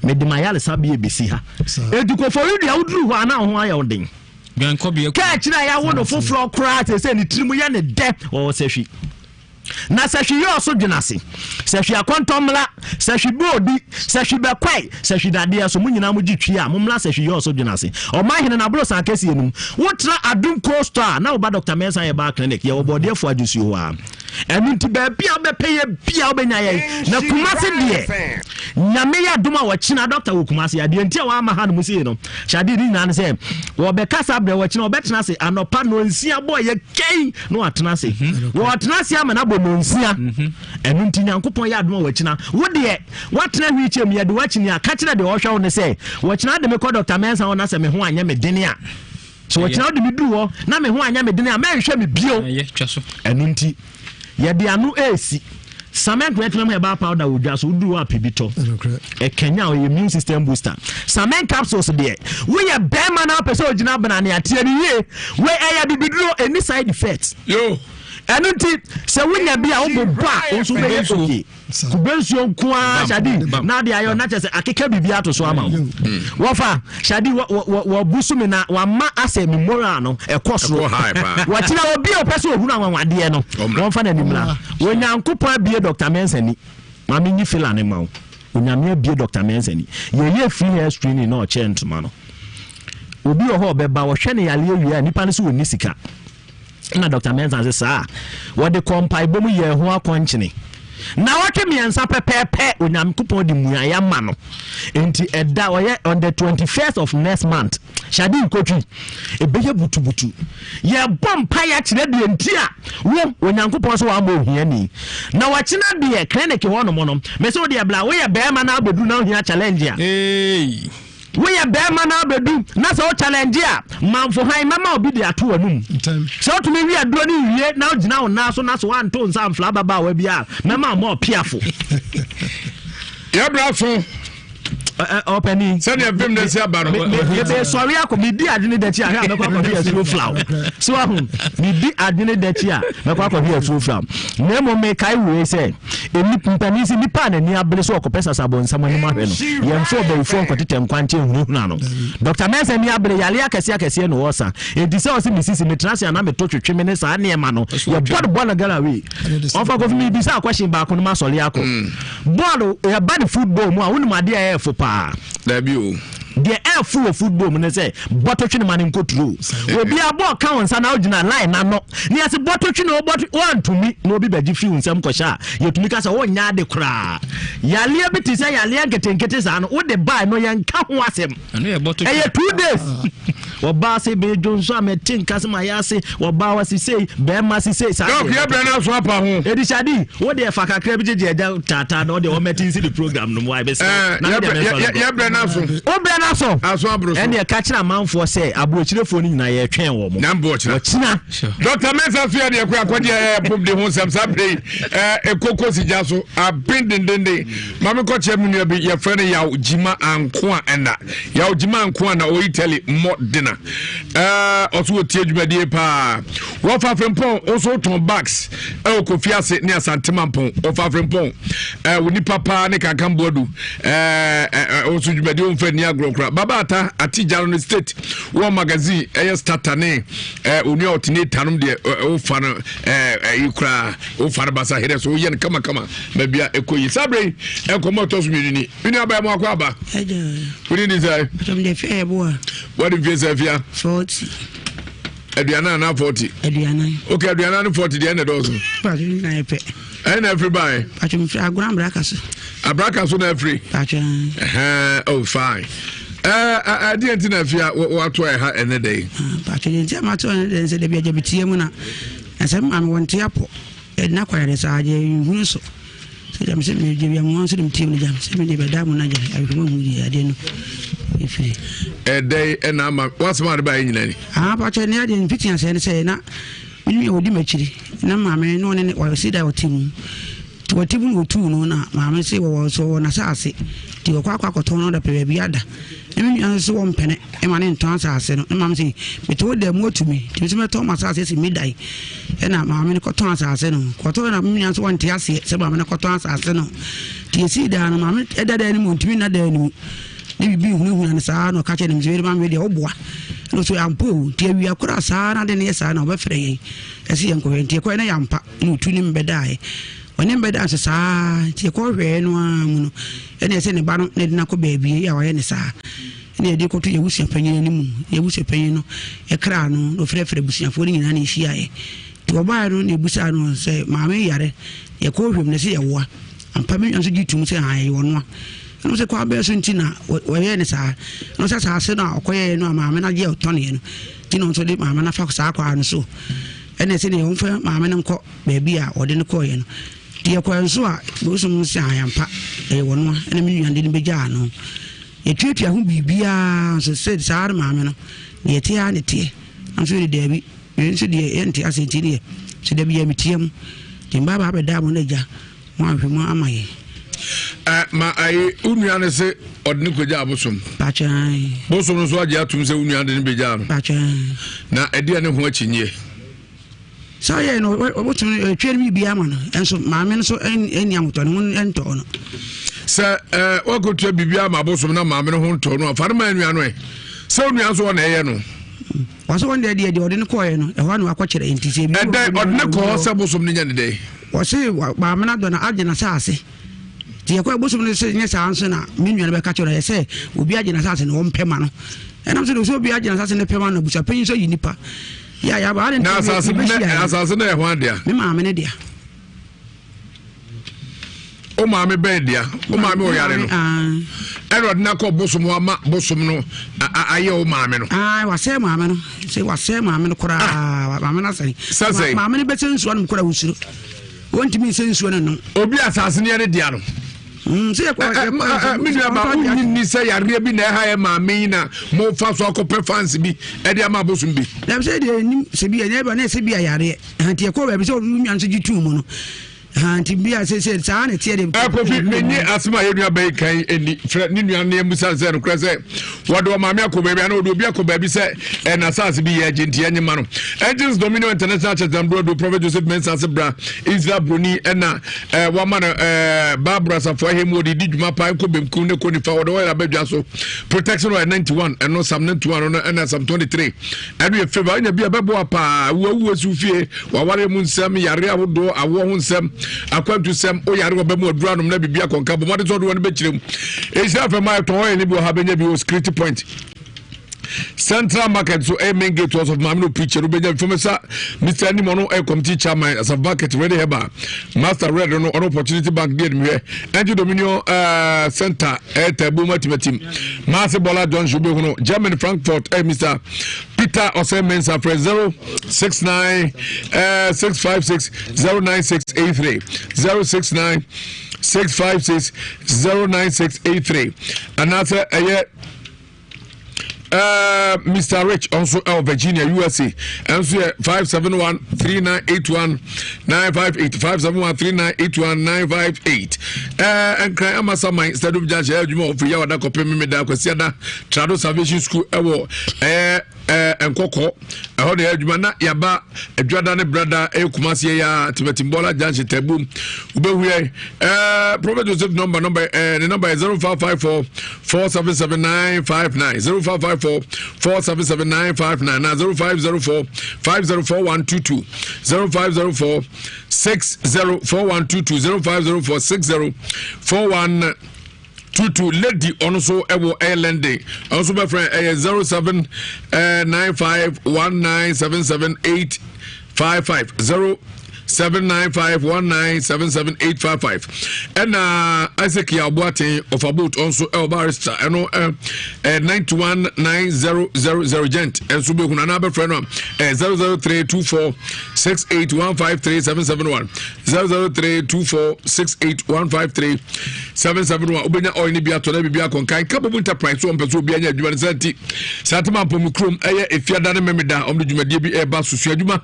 mede m'ayaresabea bɛsi ha. Enti Koforidua woduru hɔ a na wo ho ayɛ wo den. Kaa akyiri a yɛawo no foforɔ koraa sɛ sɛ ne tirim yɛ ne dɛ ɔwɔ sahwi. Na sahwi yɛ ɔso dwene ase. Sahwi akɔntɔmmla, sahwi boodi, sahwi bɛkwae, sahwi dadeɛ so. Mo nyinaa mo gye twi a, mommra sahwi yɛ ɔso dwene ase. Ɔman hene no aborosan akɛseɛ no mu. Wotra Adum Cold Store a, na woba Dɔkta Mensah Herbal Clinic. Yɛwɔ Bɔɔdeɛfoɔ Adwosuo hɔ ara. Ɛno nti baabi a wobɛpɛ yɛ bia wobɛnya yɛn. Na Kumase deɛ, Nyame yɛ adom a wɔkyena dɔkta wɔ Kumase. Adeɛ nti a wɔama ha nom sei no, hyɛ adeɛ ne nyinaa ne sɛ wɔbɛkasa berɛ wɔkyena wɔbɛtena ase anɔpa nonsia bɔ yɛ kɛn na wɔatena ase. Mhm. Wɔtena ase ama no abɔ nonsia. Mhm. Ɛno nti Nyankopɔn yɛ adom a wɔkyena. Wo deɛ woatena wheelchair mu yɛde woakyini a ka kyerɛ deɛ ɔhwɛ wo ne sɛ wɔkyena de me kɔ Dr. Mensah hɔ na sɛ me ho anyɛ me dene a sɛ wɔkyena wode me duru hɔ na me ho anyɛ me dene a mɛnhwɛ me bio. Ɛno nti yɛde ano ɛresi. Cement Platinum Herbal Powder wɔ dwa so, woduru hɔ a pɛ bi tɔ. Ɛkanyan wo, ɛyɛ immune system booster. Cement capsules deɛ, woyɛ bɛrima na wopɛ sɛ ogyina bena ne ateɛ no yie. Wei ɛyɛ bibiduro, ɛnni side effect. Ɛno nti, sɛ wonya bi a wobobɔ a, wo nso wobɛyɛ okay. Kube nsuo nko ara Shadi na ade ayɔ na kyerɛ sɛ akeka biribi ato so ama wo. Hmm. Wɔfa Shadi wɔbu so me na wama asɛ me moral no ɛkɔ soro. Wɔkyerɛ obi a ɔpɛ sɛ ohunu anwanwadeɛ no wɔmfa n'anim la. Onyankopɔn abie Dr. Mensah ni. Maame nyi fila ne ma wo. Onyame abie Dr. Mensah ni. Yɛyɛ free hair screening na ɔkyɛ ntoma no. Obi wɔ hɔ ɔbɛba wɔhwɛ ne yareɛ wie a nipa no sɛ ɔnni sika. Ɛna Dɔkta Mensah se saa a, wɔde kɔɔ mpaebɔ mu yɛɛ ho akɔnkyene. Nnawɔtwe mmiɛnsa pɛpɛɛpɛ Onyankopɔn de mmuaeɛ ama no. Enti ɛda ɔyɛ on the 21st of next month, Shadi Nkotwi, ɛbɛyɛ butubutu. Yɛbɔ mpaeɛ akyerɛ deɛ nti a wo Onyankopɔn sɛ wama ohiani. Na wɔkyena deɛ clinic hɔ nom no, mese wo deɛ bla, woyɛ bɛrima na abɛduru na wohia challenge a. Hey. Woyɛ bɛɛma na abɛdu na sɛ wo challenge a, manfo hann mɛma obi de ato w'anum. Sɛ wotumi we aduro no wie na wogyina wo nan so na so woanto nsa amfra ababaawa bi a, mɛma wo ɔpiafo. Yɛbra so. Ɔpɛni. Sɛdeɛ vim no si aba no. Mebe sɔre akɔ medi adwene dakyi a hwɛ a mɛkɔ akɔhwe asuo flaw. So ahu medi adwene dakyi a mɛkɔ akɔhwe asuo flaw. Na mmom mekae wei sɛ Emi, mpanin se nipa a n'ani abere sɛ ɔkɔpɛ sasabonsam anim ahwɛ no, yɛmfa ɔbayifoɔ nkɔtetɛ nkwankyɛn nhunahuna no. Dɔkta Mensah ani abere, yareɛ akɛseɛ akɛseɛ na ɔresa. Enti sɛ ɔse me sisi, metra ase anaa meto twetwe me ne saa nneɛma no, yɛbɔ no bɔɔl gala wei. Ɔfa Kofi mebisa question baako no masɔre akɔ. Bɔɔl, yɛba ne football mu a, wonim adeɛ a ɛyɛ fo paa? Dabi o. Deɛ ɛfo wɔ football mu ne sɛ bɔto twene ma no nkɔturo. Obi abɔ ka wo nsa na wogyina line n'ano ne yɛse bɔto twene o bɔto woantumi na obi bɛgye firi wo nsam kɔhyɛ a yɛtumi ka sɛ wonyɛ ade koraa. Yareɛ bi te sɛ yareɛ nketenkete saa no wode bae no yɛnka ho asɛm. Ɛyɛ 2 days. Ɔbaa se bedwo nso a mɛte nka se mayɛ ase ɔbaa wa sisei bɛrima sisei saa deɛ. Dɔk yɛbrɛ no aso apa ho. Edishadi wo deɛ fa kakra bi gyegye agya taataa na ɔdeɛ wɔmɛte nsi de program no mu wa ebɛsɛ eh, na deɛ mɛsɔ no. Yɛbrɛ no aso. Wo brɛ no aso. Aso aboro so. Ɛne ɛka kyerɛ amanfoɔ sɛ aburokyirefoɔ no nyinaa yɛtwɛn wɔ mo. Nyambo ɔkyena. Ɔkyena. Dr. Mensah so yɛ deɛ kɔ akɔgye ɛpom de ho nsɛm saa bere yi ɛkoko si gya so aben dendenden. Maame kɔkyɛ me nua bi yɛfrɛ no Yaw Gyima Anko a ɛna Yaw Gyima Anko a na ɔyi tɛli mmɔ dena ɛɛ ɔso wɔtie dwumadie paa wɔfa frempɔn nso tɔn bags ɛwɔ Kofi ase ne Asante Mampɔn wɔfa frempɔn ɛɛ wɔ nipa paa ne kankan boadu ɛɛ ɛɛ ɔso dwumadie wɔn fɛ ni agorɔ kora baba ata ati gyaro no state wɔ magazine ɛyɛ starter ne ɛɛ onua ɔtene tanom deɛ ɛwɔ no ɛɛ ɛyi koraa wofa no basa herɛ so woyɛ no kamakama baabi a ɛkɔ yi saa berɛ yi nkɔmmɔ ɛtɔ so mmienu ni me nua baa mu akɔ aba wone di sɛ wade mfie sɛ afia aduanan anaa 40 ok aduanan ne 40 deɛ ɛna ɛdɔɔso ɛna afiri baɛ abraka so na afiri oh fine ɛdeɛ nti na afia wato ɛha ɛnɛ dɛ yi Na sɛ mema me wɔnte apɔ, yɛde no akɔ ayaresa a, deɛ nhunu so. Sɛ gya me sɛ megye bia mo nso de metie mu no gya me sɛ mede bɛda mo no agya ahwehwɛ mu ahu deɛ adeɛ no ɛfiri. Ɛdɛn ɛna ama wasɛm a de baeɛ nyina ni? Ah, pakyɛ ne adeɛ mfiti aseɛ ne sɛ na me nua ɔdi m'akyiri na maame ne ɔne ne ɔsi da ɔte mu nti wɔte mu na ɔtuu no na maame se wɔwɔ so wɔ n'asase nti wɔkɔ akɔ akɔtɔn no ɔda pɛ baabi ada Na me nua no nso wɔmpene ma ne ntɔn asase no. Na maame se, mete wo dan mu atu me, nti me nso mɛtɔn m'asase asi me dan. Ɛna maame no kɔtɔn asase no. Kɔtɔn na me nua nso wɔnte aseɛ sɛ maame no kɔtɔn asase no. Nti yɛsii dan no, maame ɛda dan no mu, ɔntumi nna dan no mu. Ne biribi hunahuna no saa na ɔka kyerɛ ne sɛ, maame deɛ woboa. Ɛna ɔsɛ ampa o, nti awia koraa saa na ade no yɛ saa na ɔbɛfrɛ yɛn. Ɛsɛ yɛn kɔhwɛ, nti yɛkɔɛ na yɛampa na ɔtu ne mbɛdaeɛ. Ɔne me bɛda nso saa ara, nti yɛkɔhwɛɛ no ara mu no, ɛna ɛsɛ ne ba no na ɛde no akɔ baabi a wayɛ no saa. Ɛna yɛde kɔto yɛn abusua panyin anim. Yɛn abusua panyin no ɛkraa no na ɔfrɛfrɛ abusuafoɔ no nyinaa na yɛhyiaeɛ. Nti wɔbaeɛ no na yɛbisaa no sɛ maame yare, yɛkɔɔ hwɛm na ɛsɛ yɛwoa. Ampa me nua nso gye tom sɛ haa ɛyɛ ɔnoa. Ɛna sɛ kwan bɛɛ so nti na wɔyɛɛ no saa. Ɛna sɛ asase no a ɔkɔyɛɛ no a maame no agye a ɔtɔneɛ no nti na ɔnso de maame no afa saa kwan no so. Ɛna ɛsɛ deɛ wɔmfa maame no nkɔ baabi a wɔde no kɔeɛ no. Nti yɛkɔɛ nso a, bosom no sɛ ae ampa, ɛyɛ wɔn a, ɛna me nua de no bɛgyaa no. Yɛtuatua ho biribiara nso sɛ saa ara maame no, deɛ ɛteɛ ara na ɛteɛ. Nanso yɛde daabi, wei nso deɛ yɛnte aseɛ nti deɛ, sɛ da biara metia mu. Nti mmaa baa bɛdaa mo no agya. Mo ahwɛ mu ama yɛ. Ɛ ma ayi wo nua no se ɔde ne kɔgya abosom. Bakyan. Bosom no nso agye atum sɛ wo nua de ne bɛgyaa no. Bakyan. Na ɛdeɛ ne ho akyinyeɛ. Sɛ ɔyɛ no wɔtumi ɛtwa no biribi ama no nso maame no so ɛnni ahotɔ ne ho ntɔɔ no. Sɛ ɛɛ wakɔtua biribi ama abosom na maame no ho ntɔɔ no a fa no ma nua no ɛ sɛ onua nso ɔna ɛyɛ no. Wɔsɛ wɔn deɛ deɛ deɛ ɔde no kɔɔɛ no ɛhɔ na wakɔkyerɛ nti sɛ ebi. Ɛdɛn ɔde ne kɔɔ sɛ bosom no nyɛ ne dɛn. Wɔse maame no adɔ no agye n'asaase nti yɛkɔɛ bosom no sɛ nyɛ saa nso na me nua no bɛka kyerɛ no yɛ sɛ obi agye n'asaase na ɔmpɛ ma no ɛnam sɛ sɛ obi agye n'asaase ne pɛ ma no abusuapanyin nso ayi nipa yɛ a yɛaba ade na asase no asase no yɛ ho adea me maame ne dea o maame bɛn dea o maame ɔyare no ɛna ɔde no akɔ bosom hɔ ama bosom no ayɛ o maame no. wasɛe maame no sɛ wasɛe maame no koraa ah. maame no asɛe sɛsɛe maame no bɛsɛ nsuo anom koraa wosuro wɔntumi nsɛ nsuo no nom. obi asase no yɛ ne dea no. Mm, me nua ba wonni nni sɛ yareɛ bi na ɛha yɛ maame yi na mofa so akɔpɛ fans bi ɛde ama abosom bi. Dɛm sɛ deɛ nim sɛ bi ɛnyɛ ba na ɛsɛ bi ayareɛ nti ɛkɔ baabi sɛ ɔno nua nso gye tuu mu no nti bi a sɛ sɛ saa na ɛteɛ deɛ. Kofi menye asɛm a yɛn nua bɛyi kan ɛni frɛ ne nua no yɛmmusa sɛ nokorɛ sɛ wɔde ɔmaame akɔ baabi anaa wɔde obi akɔ baabi sɛ ɛna asase bi yɛ agye nti ɛnye ma no. Angels Dominion International Church Namduro Prophet Joseph Mensah ase bra Israel Broni ɛna ɛɛ wama no ɛɛ Barbara Asafo ahɛ mu wɔde di dwuma paa nkɔ benkum ne kɔ nifa wɔde wɔyɛ abɛdwa so protection oil 91 ɛno Psalm 91 no ɛna Psalm 23 ɛno yɛ favor ɛnya bi a ɛbɛboa paa wuawu esi fie waware mu nsɛm yare ahodoɔ awoɔ ho nsɛm akwantu sɛm oyare wɔ bɛ mu aduru anom na biribi akɔnka bɔ mmɔden sɛ ɔde wɔn bɛkyerɛ mu ɛhyira fam a ɛtɔn ɔyɛ ne bi wɔ ha bɛnya bi wɔ security point central market so ɛyɛ main gate ɔsɔfo maame no preacher no bɛnya bi fam sa mr anim ɔno ɛyɛ committee chairman asafo market ready heba master red no ɔno opportunity bank di anim hwɛ angel dominion uh, center ɛyɛ tɛbu mu atimatim maase bɔla junction bɛhunu germany frankfurt ɛyɛ mr peter ɔsɛ mensa frɛ 069 uh, 656 09683 069 656 09683 anaasɛ ɛyɛ Uh, Mr. Rich also uh, Virginia, USA. And so 571 3981 958 571 3981 958. Uh, and cry Amasa my Stadium Judge, Juma of Yawada Copy Meda, Kwasiada, Trado Salvation School, Ewo, eh, eh, Nkɔkɔ, ɛhɔ na ɛyɛ adwuma na yaba adwada ne brada ɛyɛ kumase yɛ ya tibɛtimbɔla junction tɛbum wobɛhu yɛ ɛɛ prophet joseph number number ɛɛ ne number yɛ 0554 477959 0554 477959 na 0504 504122 0504 604122 0504 6041 22 lady ɔno nso ɛwɔ ɛyɛ london ɔno nso bɛfrɛ ɛyɛ 07 95 1977 855 0 7951977855 ɛna isaac yaboaten of about ɔnso ɛwɔ barrister ɛno ɛ ɛ 919000 gent ɛnso bɛhunu anaa bɛfrɛ no ɛ 0032468153771 0032468153771 wobɛnya ɔyɛ no bi atɔ na biribi akɔnkan ka bobu enterprise so ɔmpɛ sɛ obi anya adwuma no sɛ nti saa tema mpɔmu kurom ɛyɛ efiada ne memeda ɔmde dwumadie bi ɛba susua adwuma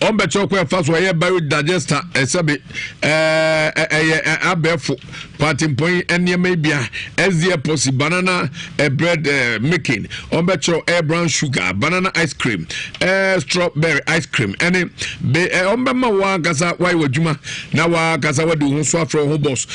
ɔmbɛkyerɛ kwan ɛfa so ɛyɛ biodigester ɛsɛbe ɛyɛ abɛɛfo kwantempɔn nneɛma yi bia sda posi banana bread making ɔmbɛkyerɛ ɛyɛ brown sugar banana ice cream ɛɛ strawberry ice cream ɛne be ɔmbɛma wɔn ankasa wɔayɛ wɔ adwuma na wɔn ankasa wɔde wɔn ho so afrɛ wɔn ho boss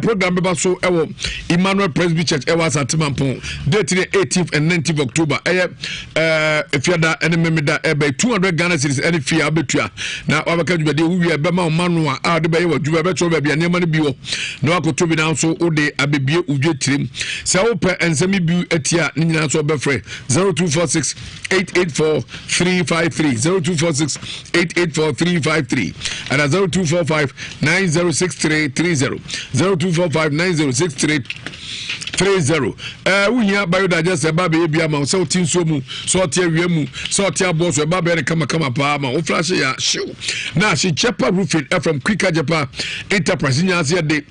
program bɛba so ɛwɔ Emmanuel Presby Church ɛwɔ Asante Mampɔn date ne 18th and 19th October ɛyɛ ɛɛ efiada ɛne memeda ɛbɛ 200 Ghana cedis ɛne fee a wobɛtua na wabɛka dwumadie wo wie ɛbɛma wo manual a wode bɛyɛ w'adwuma ɛbɛkyerɛ baabi a nneɛma no bi wɔ na wakɔtɔ bi nanso wode abɛbie wo dwa tirim sɛ wopɛ nsɛm bi atia ne nyinaa nso wobɛfrɛ 0246 884 353 0246 884 353 ɛna 0245 906330 0245 9063 30 ɛɛ wohia biodigester ɛba bɛyɛ bi ama wo sɛ wote nsuo mu sɛ ɔte awia mu sɛ ɔte aboɔ so ɛba bɛyɛ no kamakama paa ma wo flashe yɛ ahyew na ahye jepa roofing ɛfam quicker jepa enterprise nyinaa se yɛde.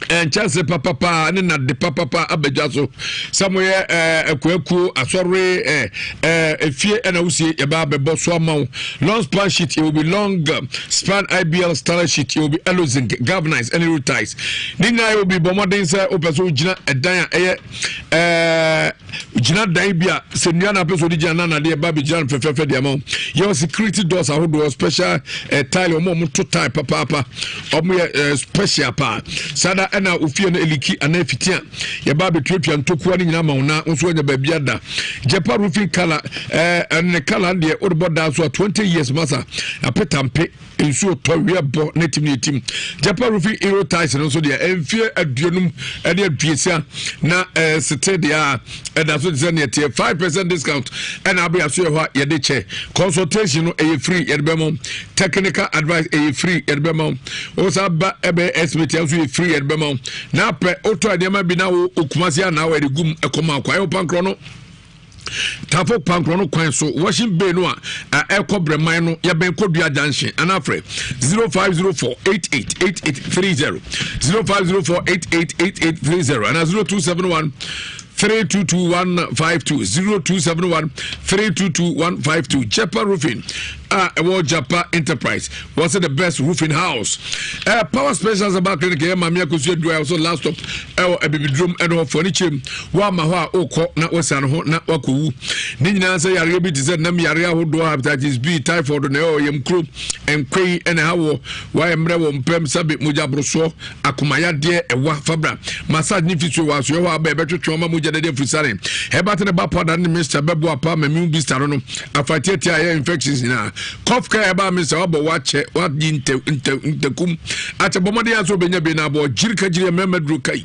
Nkyɛnse papapa ne nade papapa abadwa so sɛ moyɛ akuakuo asɔre efie ɛna wosie yɛbɛ abɛbɔ so ama wo. Long span sheet yɛwɔ bi, long span ibl stainless sheet yɛwɔ bi, elozinc galvanize ɛne rotize ne nyinaa yɛwɔ bi. Bɔ mmɔden sɛ wopɛ sɛ wogyina ɛdan a ɛyɛ gyina dan bi a sɛ nnua na apɛ sɛ ɔde gyina na nadeɛ ba bɛgyina no fɛfɛɛfɛ de ama wo. Yɛwɔ security doors ahodoɔ, special tile, ɔmo a ɔmo to tile papaapa, ɔmo yɛ special paa. Saa da ɛna ofie no eliki anaa fiti a yɛba abɛtuatua ntokuwa no nyinaa ma wo na nso anya baabi ada. Jepa roofing colour, ɛne colour deɛ wode bɔ daa so a 20 years masa apetampe nsuo tɔ wia bɔ ne tim ne tim. Japa roofing aero tiles no nso deɛ mfie 50 ne 60 na sete deɛ a ɛda so te sɛ neɛ teɛ. 5% discount ɛna abɛyɛ so yɛ hɔ a yɛde kyɛ. Consultation no ɛyɛ free, yɛde bɛma. Technical advice ɛyɛ free, yɛde bɛma. Wo sa ba ɛbɛyɛ estimate nso yɛ free, yɛde bɛma. Na apɛ wotɔ nneɛma bi na wo okumase anaa wɔde gum ɛkɔma akɔ ayɛ wo pankorɔ no Tafo pankorɔ no kwan so, washing bay no a ɛkɔ Brɛman no, yɛbɛn Kodua junction. Anafrɛ 0504 888830, 0504 888830 ana 0271 322152, 0271 322152. Jepa Roofing a ɛwɔ Japa Enterprise wɔsɛ the best roofing house. Power Specials Herbal Clinic ɛyɛ Maame Akosua Dua ɛwɔ so last stop ɛwɔ Abibidurom ɛna ɔfɔ ne kyɛm woama hɔ a wokɔ na wasiane ho na wakɔwu ne nyinaa sɛ yareɛ bi te sɛ nam yareɛ ahodoɔ, hepatitis B, typhoid na ɛwɔ yam kuro nkwei ɛna ha wɔ wayɛ mmerɛ wɔ mpɛm sɛbe mogya borosoɔ, akomayadeɛ ɛwa fabra massage ne fisio wɔ asoɛ hɔ aba ɛbɛtwetwe ɔma mogya dade afiri sare ɛbate ne ba powder ne mixture bɛboa pa ma immune booster no afa tiatia ɛyɛ infections nyinaa. Cough care ɛba mixture wabɔ wakyɛ wagye ntakum akyɛ bɔmmɔden a sɛ wobɛnya bi na abɔ gyirika gyiri mmarima duro kai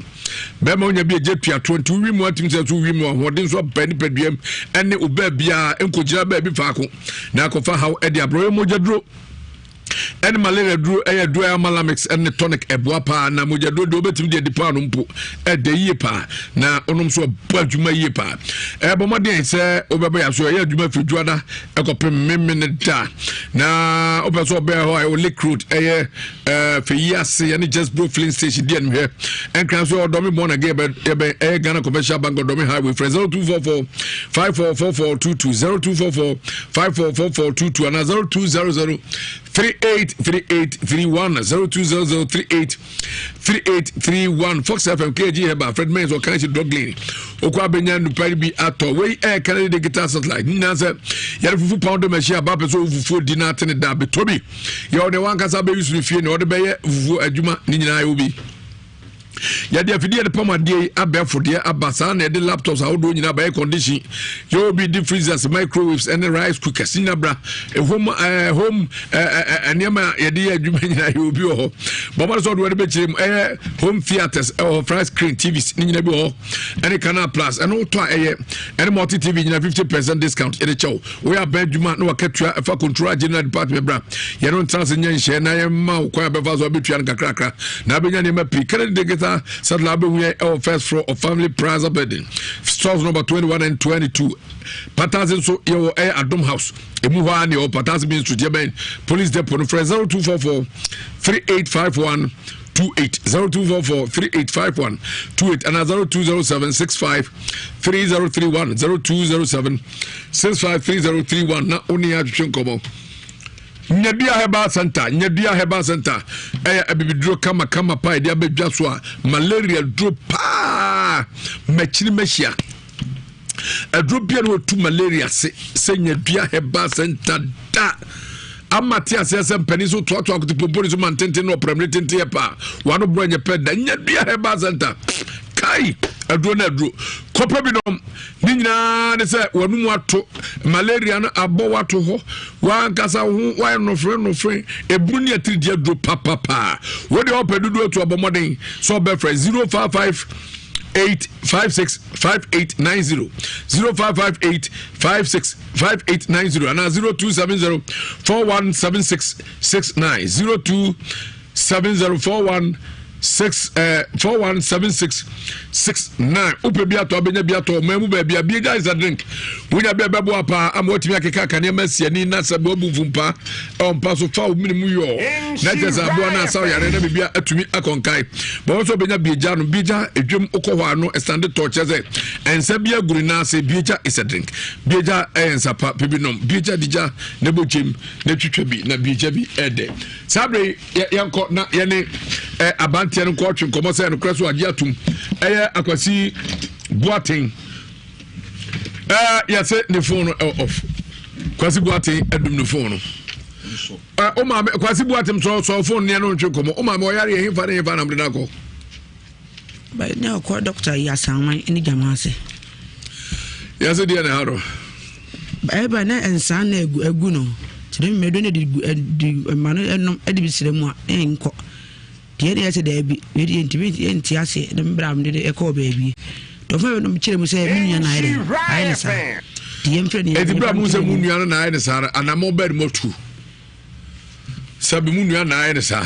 bɛrima wonya bi agye tuatoɔ nti wowi mu atim sɛ so wowi mu ahoɔden so aba nipaduam ɛne obaa biara nkɔgyina baabi faako na akɔfa haw ɛde aborɔ yɛ mogya duro ɛne malaria duro. Ɛyɛ duro ɛyɛ malamix ɛne tonic ɛboa paa na mogya duro deɛ wobɛtumi de adi paano mpo ɛda yie paa na wonom so ɔbɔ adwuma yie paa. Ɛbɔ mmɔden sɛ wobɛbɔ yɛ so ɛyɛ adwuma firi dwoada ɛkɔpem memene da na wopɛ sɛ ɔbɛɛ hɔ a ɛwɔ Lake Road, ɛyɛ fɛyi ase ɛne Just Bro filling station di animhwɛ. Ɛnkran so ɔdɔme bɔn na yɛbɛn ɛyɛ Ghana Commercial Bank, Ɔdɔme Highway. Frɛ 0244 544422, 0244 544422 anaa 0200 383831, 0200 383831. Fox FM KG Heba Fred Mens ɔkan si drug lane okɔ abɛnya nnupa bi atɔ. Wei ɛyɛ Kennedy digital satellite ne nyinaa sɛ yɛde fufu pounder machine aba pɛ sɛ wofufuo di no atene da bɛtɔ bi yɛ ɔde wankasa bɛyi so no fie na ɔde bɛyɛ fufuo adwuma ne nyinaa yɛ wo bi. Yɛde afidie yɛde pam adeɛ yi abɛɛfo deɛ aba saa na yɛde laptops ahodoɔ nyinaa bɛyɛ condition yɛwɔ bi de freezers, microwaves ɛne rice cookers nyina bra home home ɛɛ nneɛma a yɛde yɛ adwuma nyinaa yɛwɔ bi wɔ hɔ. Bɔbɔ sɛ ɔde wɔde bɛkyerɛ mu ɛyɛ home theatres ɛwɔ hɔ, flat screen TVs ne nyina bi wɔ hɔ ɛne Canal Plus ɛno wotɔ a ɛyɛ ɛne multi TV nyina 50% discount yɛde kyɛw. Woyɛ aban adwuma na wakatua ɛfa Controller General Department bra yɛno ntena se nyɛ nhyɛ na yɛma wo kwan a bɛfa so abɛtua no kakrakra na abɛnya nneɛma pii. Kennedy Digital Satellite abɛhu yɛn ɛwɔ first floor of Family Plaza building, stores number 21 and 22. Patase nso yɛwɔ ɛyɛ Adom House emu hɔ a ne ɛwɔ Patase Main Street, yɛbɛn police depot no. Frɛ 0244 3851 28, 0244 3851 28 ana 0207 65 3031, 0207 65 3031 na wo ne yɛ atwetwe nkɔmmɔ. Nyadua Herbal Center, Nyadua Herbal Center ɛyɛ abibiduro kamakama paa yɛde abɛdwa so a malaria duro paa makyini mahyia aduro bia no wɔtu malaria se sɛ Nyadua Herbal Center da ama te aseɛ sɛ mpanin so toatoa akotopomponi so ma ntenten na ɔpramire tenten yɛ paa wano borɔ nyɛ pɛ da. Nyadua Herbal Center kai aduro no aduro kɔpɛ bi nom ne nyinaa ne sɛ wɔnum ato malaria no abɔ wato hɔ wankasa ho wayɛ nofere nofere eburu ne atiridi aduro papapaa. Wode ɔpɛ dodo atu abɔ mmɔden sɛ ɔbɛfrɛ 055 8 5 6 5 8 9 0, 0 5 5 8 5 6 5 8 9 0 anaa 0270 41 76 69, 0270 41. 6 41 76 69 wopɛ bi atɔ abɛnya bi atɔ ɔman mu baabi a bia is a drink wonya bi a ɛbɛboa paa ama watumi akeka aka nneɛma asi ani na sɛ wabu mfumpa ɛwɔ mpa so fa wo mene mu yɔɔ na kyɛ sɛ aboa no asa ɔyare na biribia atumi akɔnkae bɔwɔ sɛ wobɛnya biagya no biagya edwam wokɔ hɔ ano ɛsande tɔ kyɛ sɛ ɛnsa bi aguri no ase. Biagya is a drink, biagya ɛyɛ nsa pa pɛ bi nom, biagya digya na bɔ gyem na twitwa bi na biagya bi ɛdɛ. Saa bere yɛnkɔ na yɛne abanteɛ no nkɔtwe nkɔmmɔ sɛ nokorɛ so agye atom ɛyɛ Akwasi Boaten. Yɛsɛ ne phone no off. Kwasi Boaten adum ne phone no. O maame Kwasi Boaten sɔ sɔ phone ne ɛno ntwe nkɔmmɔ. O maame ɔyare yɛ hefa ne hefa na mde no akɔ? Ne ɔkɔ dɔkta yi Asanwan ne gyama ase. Yɛsɛ deɛ ne ha no. Ɛba na nsaa na agu agu no nti ne mmedo no de gu de ma no ɛnom ɛde bi srɛ mu a ɛnkɔ deɛ ne yɛsɛ daabi wei deɛ ntumi yɛnte aseɛ ne mbrɛ a mede de ɛkɔɔ baabi dɔfo bɛ nom kyerɛ mu sɛ me nua na ayɛ dɛ ayɛ ne saa deɛ yɛmfrɛ ne ɛti berɛ a mu sɛ mu nua no na ayɛ ne saa anammɔ bɛɛ ne moatu sɛbi mu nua na ayɛ ne saa.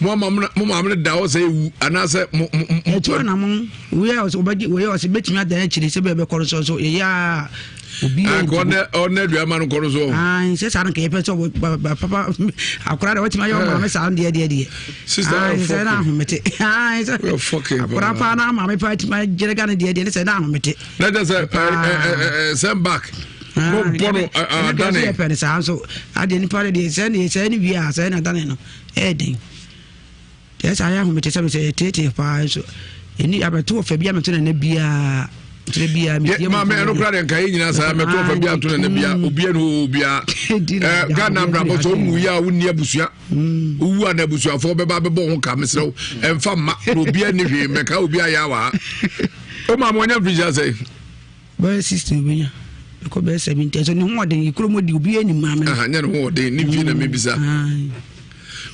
Mo ama mo maame no da hɔ sɛ ewu anaasɛ mo mo mo. Ɛtu anamɔ wei a ɔsɛ ɔbɛgye wei a ɔsɛ bɛtumi adan akyire sɛ bɛɛ bɛkɔ no so so yɛyɛ a obi yɛ nti. Ɔnɛ ɔnɛ aduama no nkɔ no so. Ayi sɛ saa no kɛyɛ pɛ sɛ ɔbɛ papa akora de wɔtumi ayɛ ɔmaame saa deɛ deɛ deɛ. Sista yɛ fɔkin. Sɛ na ahomete. Ayi sɛ akora paa na maame paa tumi agyere ga ne deɛ deɛ ne sɛ na ahomete. Na kyɛ sɛ ɛɛ sɛn back. Mo bɔ no adane. Ɛna pɛ no saa nso adeɛ nipa no deɛ sɛ ne sɛ ne wie a sɛ na adane no ɛyɛ den. Deɛ sɛ ayɛ ahomete sɛ sɛ yɛteetee paa nso ɛni abɛto ɔfɛ bi amɛto nana biara nkyerɛ biara metie mu. Maame ɛno kora deɛ nka yɛ nyinaa saa mɛto ɔfɛ bi ato nana biara obiara ne hɔ obiara. Ghana abrabɔ sɛ ɔnwu yi a wonni abusua wowu a na abusuafoɔ bɛba bɛbɔ ho ka mesrɛ wo ɛmfa mma na obiara nni hwee mmɛka obiara yɛ awa ha. Wo maame ɔnya mfirihyia sɛn? Bɛyɛ 60 obenya ɛkɔ bɛyɛ 70 ɛsɛ ne ho ɔden yɛ kurom di obi anim maame no. Nyɛ ne ho ɔden ne mfie na mebisa.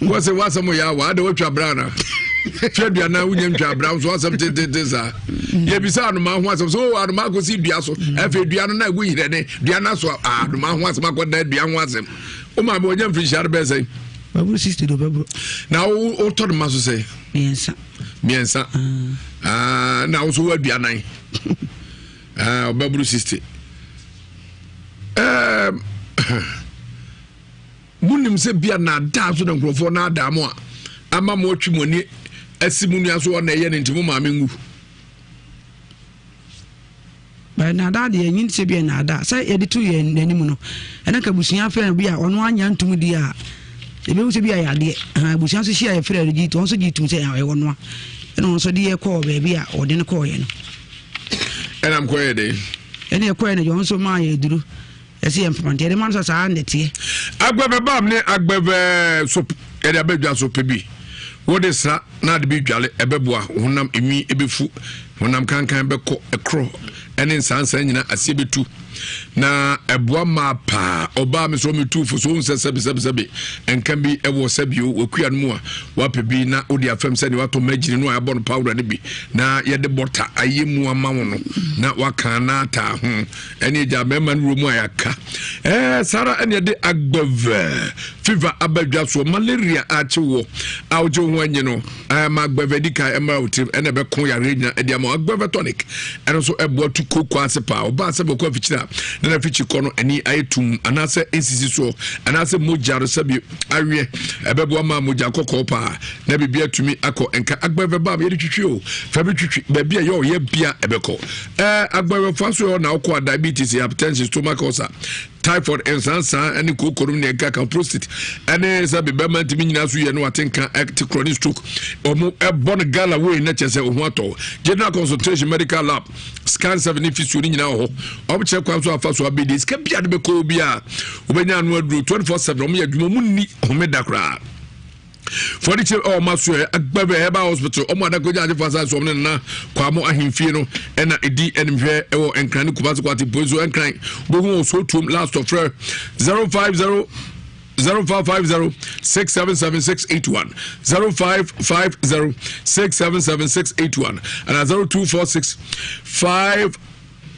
Wɔsɛ wasɛm yɛ awa ada watwa bra na fie aduanan wonya ntwa bra nso asɛm tententen saa. Yɛbisa anomaa ho asɛm sɛ o anomaa kɔsi dua so afei dua no na ɛgu yerɛ ne dua no so anomaa ho asɛm akɔda dua ho asɛm. Wo maame wɔnya mfirihyia no bɛyɛ sɛn? Bɛboro 60 do bɛboro. Na wotɔ no ma so sɛ? Mmiɛnsa. Mmiɛnsa. Ah, na wo so wo aduanan. Ah, ɔbɛboro 60. Um, monim sɛ bia naadaa so na nkurɔfoɔ naadaa mo a ama mo atwi mo ani asi mo nua so ɔna ɛyɛ no nti mo maame nwu. But naadaa deɛ ɛnyi sɛ bi yɛ naadaa sɛ yɛde to yɛn anim no ɛna nka abusua frɛ no bi a ɔno anya ntom di a ebi sɛ bi ayɛ adeɛ abusua nso hyia yɛfrɛ no gye to ɔno nso gye tom sɛ ɛwɔ noa ɛna ɔno nso de yɛ kɔɔ baabi a ɔde no kɔɔyɛ no. Ɛna mkɔyɛ dɛ. Ɛna ɛkɔɛ no deɛ ɔno nso maa yɛ duro ɛsɛ yɛ mfama nti yɛde ma no sɛ saa na ɛteɛ. Agbɛvɛ balm ne agbɛvɛ soap yɛde abɛdwa so pɛ bi wode sra na ade bi dwale ɛbɛboa honam enwi ɛbɛfu honam kankan bɛkɔ ɛkorɔ ɛne nsansan nyina aseɛ bɛtu na ɛboa maa paa. Ɔbaa me so metu fo so wohu sɛ sɛbesɛbesɛbe nka bi ɛwɔ sɛbio wakua no mu a wapɛ bi na wode afam sɛdeɛ watɔ magyini no a ɛbɔ no powder no bi na yɛde bɔta ayɛ mu ama wo no na waka na ataa ho ɛne agya mmarima no wura mu a yɛaka ɛɛ saa ara ɛne ɛde agbɛvɛ fever aba dwa soɔ malaria akye wɔ a wogye wo ho anyi no ɛɛ ma agbɛvɛ di kan ɛmmra wo tirim ɛna ɛbɛko yareɛ nyina ɛde ama agbɛvɛ tonic ɛno nso ɛboa tu kooko ase paa. Ɔbaa sɛ bɛkɔ afikyiri a na n'afikyi kɔ no ani ayɛ tum anaasɛ nsisi soɔ anaasɛ mogya no sɛbi aweɛ ɛbɛboa ma mogya kɔkɔɔ paa na biribi atumi akɔ nka. Agbɛvɛ bam yɛde twitwi o fa bi twitwi baabi a ɛyɛ ɔyɛ bia ɛbɛkɔ. Ɛɛ agbɛvɛfoɔ so yɛ na wokɔ a diabetes, hypertension, stomach ulcer, typhoid, nsansan ne kooko nom ne ɛka ka prostate ɛne sɛ bɛbɛma ntumi nyinaa so yɛ no wate nka ɛte korɔ ne stroke ɔmo ɛbɔ no gala wei na kyerɛ sɛ ɔho atɔ. General consultation, medical lab, scan 7 ne physio ne nyinaa wɔ hɔ. Ɔmo kyerɛ kwan so afa so abɛdi sika bia de bɛkɔ bi a wobɛnya ano aduro 24/7. Ɔmo yɛ adwuma ɔmo nni homeda koraa. Fɔde kyerɛ ɔmo aso ɛ Agbɛvɛ Herbal Hospital ɔmo adakogya agye fa so ɔmo ne nana Kwamo ahemfie no ɛna edi animhwɛ ɛwɔ Nkran ne Kumasi Kwate Mpoyi so Nkran bohu wɔ Sotuom last ɔfrɛ 050 0550 677681 0550 677681 and 0246 5.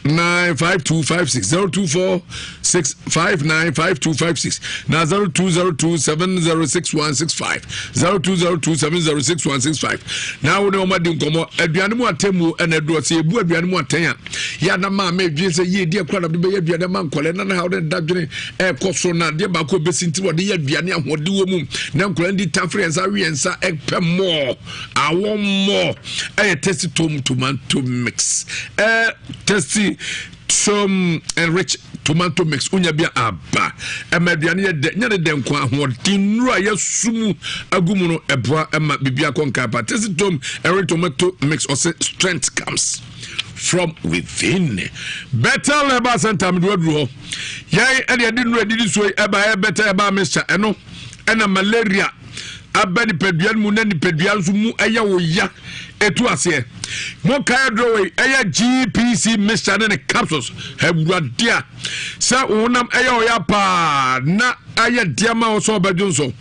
95256 024 6 5 9 5 2 5 6 na 0202 706165 0202 706165 na wo ne wɔn adi nkɔmmɔ aduane mu atemmuo ɛna ɛdoɔ sɛ yɛbu aduane mu atɛn a yɛ ana maa mɛ dwen sɛ yie deɛ kora na de bɛyɛ aduane ma nkɔlɛ na na ha wɔde da dwene ɛkɔ so na adeɛ baako bɛsi nti wɔde yɛ aduane ahoɔden wɔ mu na nkɔlɛ di tafere nsa awie nsa ɛpɛ mɔɔ awɔ mɔɔ ɛyɛ tasty tom tomato mix ɛɛ tasty tom enrich tomato mix wonya bi aba ɛma aduane yɛ dɛ nyɛ ne dɛ nko ahoɔden nnuro a yɛsu mu agu mu no ɛboa ɛma biribi akɔ nkan pa tasty tom enrich tomato mix ɔsɛ strength comes from within Bethel Herbal Center mede waduru hɔ yɛn ɛde ɛde nnuro adidi so yi ɛba ɛyɛ Bethel Herbal mixture ɛno ɛna malaria aba nipadua no mu na nipadua nso mu ɛyɛ wo ya ɛtu aseɛ mo kae aduro wei ɛyɛ gpc mixture ne ne capsules awurade a sɛ wo honam ɛyɛ ɔya paa na ayɛ deɛ ma wo sɛ ɔbɛdwo nso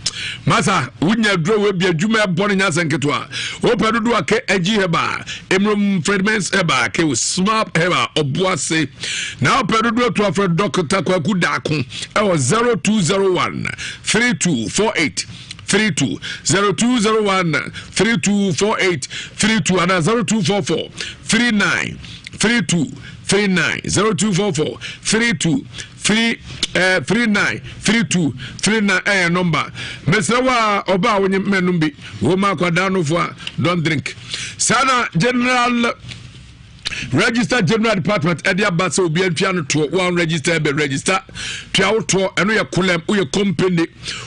masa wonya aduro wei bi adwuma ɛbɔ no nya sɛ nketewa wopɛ dodo a ke agyi heba emrom fredmens heba ke smap heba ɔboase na wopɛ dodo atu afrɛ dɔkta kwaku daako ɛwɔ 0201 3248 32 0201 3248 32 anaa 0244 39 32 39 0244 32 3 eh, 39 32 39 ɛyɛ nɔmba mesrɛ wo a ɔba a wonye mɛnom bi wo ma akwadaa nofo a don't drink saa na general register general department ɛde aba sɛ obi antua no toɔ wɔn register ɛbɛ register tua wo toɔ ɛno yɛ kolɛm woyɛ company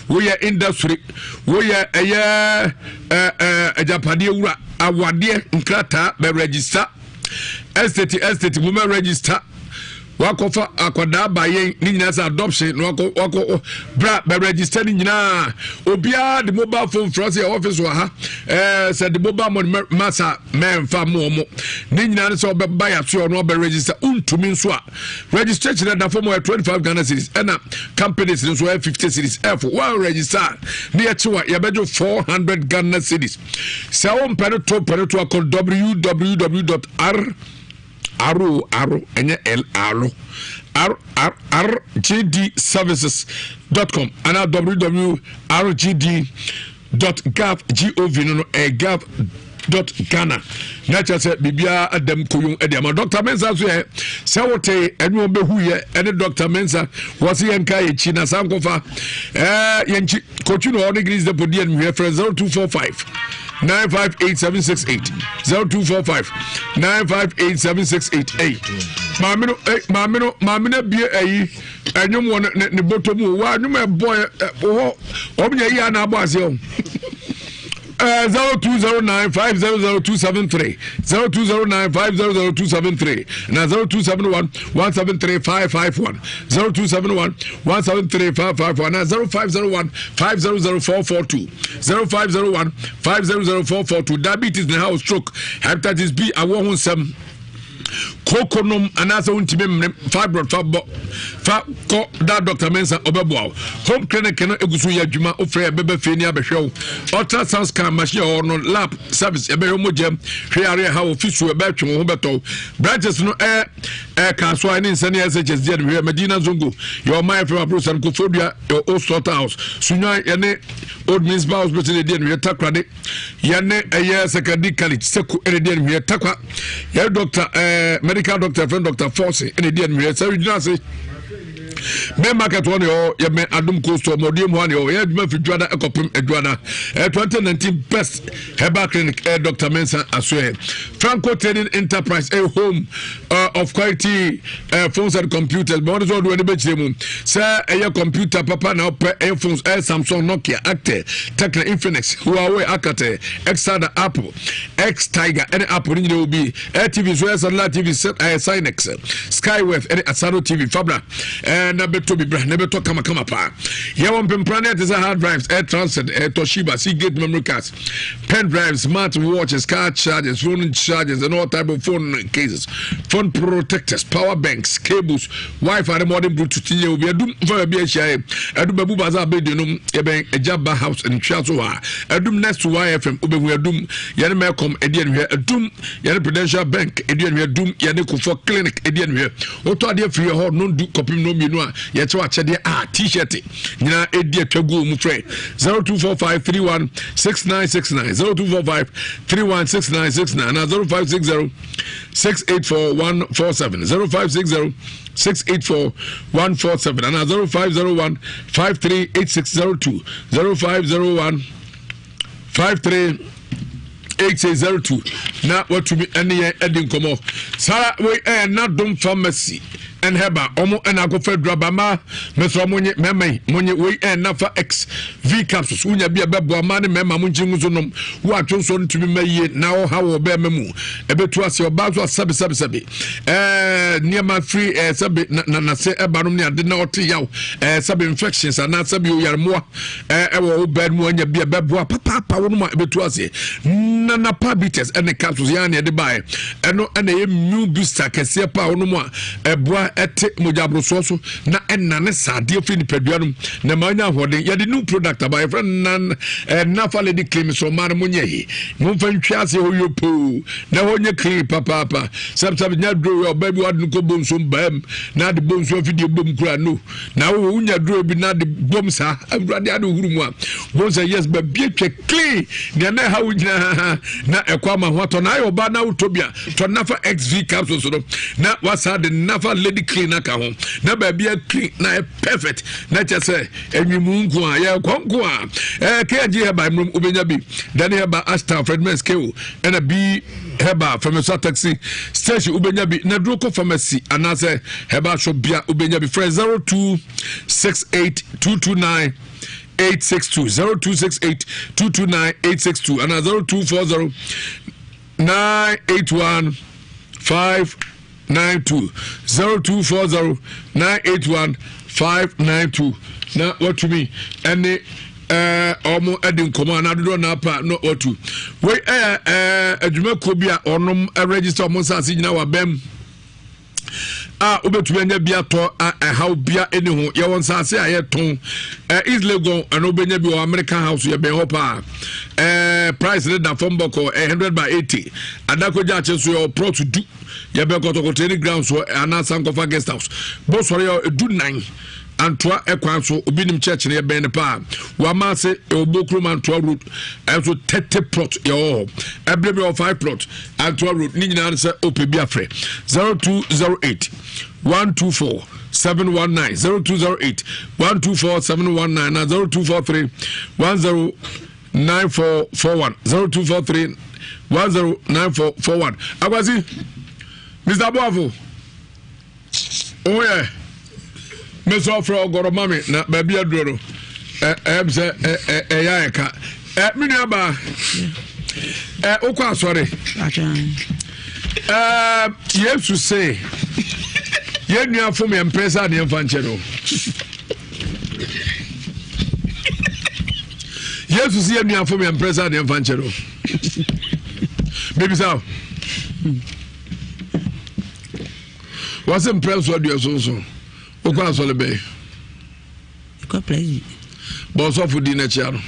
woyɛ industry woyɛ ɛyɛ ɛɛ ɛɛ agyapadeɛ wura awadeɛ nkrataa bɛ register estate estate mo bɛ register wakɔfa akwadaa ba yɛn ne nyinaa sɛ adoption na wakɔ wakɔ bra bɛ register ne nyinaa obiara de mobile phone frɛ sɛ office wɔ ha ɛɛ sɛ de mobile money masa mɛnfa mo ɔmo ne nyinaa ne sɛ ɔbɛba yɛ aso ɔno ɔbɛ register ntumi nso a registration ɛda fam ɔyɛ 25 Ghana cedis ɛna companies nso ɛyɛ 50 cedis ɛfo wɔn register ne yɛ kyewa yɛbɛgye 400 Ghana cedis sɛ wɔn mpɛ no to pɛ no to akɔ www.r R o R ɛnyɛ L R R R R G D services dot com ana www R G D dot gov gov no no ɛyɛ gov dot ghana na kyerɛ sɛ biribiara adam koyom ɛde ama dr mensa so yɛ sɛ wote ɛne wɔn bɛhu yɛ ɛne dr mensa wɔse yɛnka yɛkyi na saa nkɔfa ɛɛ yɛnkyi kɔtwi na ɔne greens depot di animhwɛ frɛ 0245 958768 0245 958768 ei maame no ei maame no maame no abie ayi ɛnwom wɔ ne ne bɔtɔ mu wa ɛnwom ɛbɔ ɛ wɔ wɔn nyɛ yi a na abɔ aseɛ o. 0209 500273 0209 500273 na 0271 173551 0271 173551 na 0501 500442 0501 500442 diabetes ne how stroke hepatitis B awɔ ho nsɛm koko nom anaasɛ wontumi mmene fibroid fa bɔ fa kɔ da dr mensa ɔbɛboa wo home clinic no ɛgu so yɛ adwuma wofrɛ yɛ bɛbɛ fie ni abɛhwɛ wo ultrasound scan machine ɛwɔ no lab service ɛbɛhwɛ mogyam hwɛ yare ɛha wo fisu ɛbɛtwe wo ho bɛtɔ branches no ɛɛ ɛka so a ɛne nsɛne shs deɛ no hwɛ medina zongo yɛ ɔman fm aporosan kofodua yɛ old slaughter house sunwan yɛne old municipal hospital ɛdeɛ no hwɛ takorade yɛne ɛyɛ secondary college sɛko ɛne deɛ no hwɛ takwa yɛne doctor ɛɛ medical doctor fɛn doctor force ɛne deɛ no hwɛ sɛ gyina ase main market hɔ ne hɔ yɛmɛ adom coast hɔ mɔdeɛ mu hɔ ne hɔ yɛ adwuma firi dwada ɛkɔpem adwada ɛyɛ 2019 best herbal clinic ɛyɛ dr mensa asoɛ franco trading enterprise ɛyɛ home uh, of quality uh, phones and computers bɔn wɔde sɛ ɔde wɔn ani bɛkyerɛ mu sɛ ɛyɛ computer papa na ɔpɛ ɛyɛ phones ɛyɛ samsung nokia actel tecno infinix huawei alcatel exada apple x tiger ɛne apple ne nyinaa obi ɛyɛ tv so ɛyɛ satellite tv ɛyɛ sinex skywave ɛne asano tv fabra ɛɛ. ɛɛ na bɛtɔ bi bra na bɛtɔ kamakama paa. Yɛwɔ mpempra ne ɛte sɛ hard drives, air transit, ɛɛ Toshiba, Seagate memory cards, pen drives, smart watches, car chargers, phone chargers, and all type of phone cases, phone protectors, power banks, cables, Wi-Fi ne modern Bluetooth nyɛ obi adum nfa baabi ahyia yɛ adum bɛbu baza abɛdi nom yɛbɛn agya ba house ntwea so hɔ a adum next to YFM wobɛhu adum yɛne Melcom ɛdi anihwɛ adum yɛne Prudential Bank ɛdi anihwɛ adum yɛne Kofɔ Clinic ɛdi anihwɛ wotɔ adeɛ firi hɔ no du kɔpem no mmienu a yɛkyɛw akyɛdeɛ a t-shirt nyinaa ɛdi atwa gu mu frɛ 0245 31 6969 0245 31 6969 na 0560 684 147 0560 684 147 and 0501 538602 0501 53 8602 na watumi ɛne yɛn ɛdi nkɔmɔ saa wei ɛyɛ nadom pharmacy and herbal ɔmo ɛna akɔfa aduraba mmaa mɛsrɛ ɔmo nye mɛɛma yi mo nye wei ɛyɛ nafa x v capsules wonya bi a ɛbɛboa mmaa ne mɛɛma mo nkyi nso nom wo atwo nso ntumi mma yie na ɔha wɔ bɛɛma mu ɛbɛtu ase ɔbaa nso asɛbesɛbesɛbe ɛɛ nneɛma firi ɛɛ sɛbe na na nase ɛba nom ne ade na ɔte yaw ɛɛ sɛbe infections anaa sɛbe oyaremmoa ɛɛ ɛwɔ wo bɛn mu anya bi a ɛbɛboa papaapa wo nom a ɛbɛtu ase nanapa bitters ɛne capsules yɛn a na yɛde baeɛ ɛno ɛna ɛyɛ new booster kɛseɛ paa wo nom a ɛboa ɛte mogya aborosoɔ so na ɛnane saadeɛ firi nipadua no mu na ma anya ahoɔden yɛde new product aba yɛfrɛ nan eh, nafa lady cream so ɔmaa no monyɛ yi momfa ntwa ase hɔ yɛ poo na hɔ nyɛ clean papaapa sɛbsɛb nya duro yɛ ɔbaa bi wade no kɔ bonso baam na ade bonso afidie bom kura no na wo wonya duro bi na ade bom saa awurade ade huru mu a bon sɛ yes baabi atwa clean nea na ɛha wo nyinaa na ɛkɔ ama ho atɔ na ayɛ ɔbaa na wotɔ bi a tɔ nafa xv capsules no na wasa de nafa lady clean aka ho na baabi a clean na ɛ perfect na kyɛ sɛ enwimu nko a yɛ kɔ nko a ɛɛ kg herbal mmerom wobɛnya bi dani herbal ashtown fredmans ko ɛna b herbal fɛmɛsa taxi station wobɛnya bi na duro kɔ pharmacy anaasɛ herbal shop bia wobɛnya bi frɛ 0268 229 862 0268 229 862 ana 0240 981 592 0240 981 592 na watumi ɛne ɛɛ ɔmo ɛdi nkɔmɔ anaa dodoɔ na apa na watu wei ɛyɛ ɛɛ adwumakuo bi a ɔnom ɛregister ɔmo nsaase nyinaa wɔ abɛm. a wobɛtumi anya bi atɔ a ɛhaw bia ɛni ho yɛwɔ nsaase a yɛtɔn eh, East Legon ɛno wobɛnya bi wɔ American House yɛbɛn hɔ paa eh, price ne da fam bɔkɔ eh, 100 by 80 adakɔgya akye so yɛwɔ plot du yɛbɛn kɔtɔkɔ training ground so anaa sankɔfa guest house bɔsɔre yɛ du nan antoa ɛkwan so obi nim church no yɛbɛn no paa wama ase ɛwɔ bokrom antoa road ɛnso 30 plot yɛwɔ hɔ ɛberɛ bi wɔ 5 plot Antoa Road ne nyinaa no sɛ wopɛ bi afrɛ 0208 124 719 0208 124 719 na 0243 109441 0243 109441 Akwasi Mr. Boafo wo yɛ me sɛ ɔfrɛ ɔgɔrɔ ma me na baabi aduro no ɛm sɛ ɛyɛ ayɛ ka me nua baa wokɔ asɔre yesu se yɛn nua fom yɛn mpɛ sɛ adeɛ mfa nkyɛ no yesu se yɛn nua fom yɛn mpɛ sɛ adeɛ mfa nkyɛ no bebisa o Wɔse mprɛ nso aduɔson wokɔ asɔre bɛn? Kɔ prɛsi. Bɔ ɔsɔfo di n'akyia no.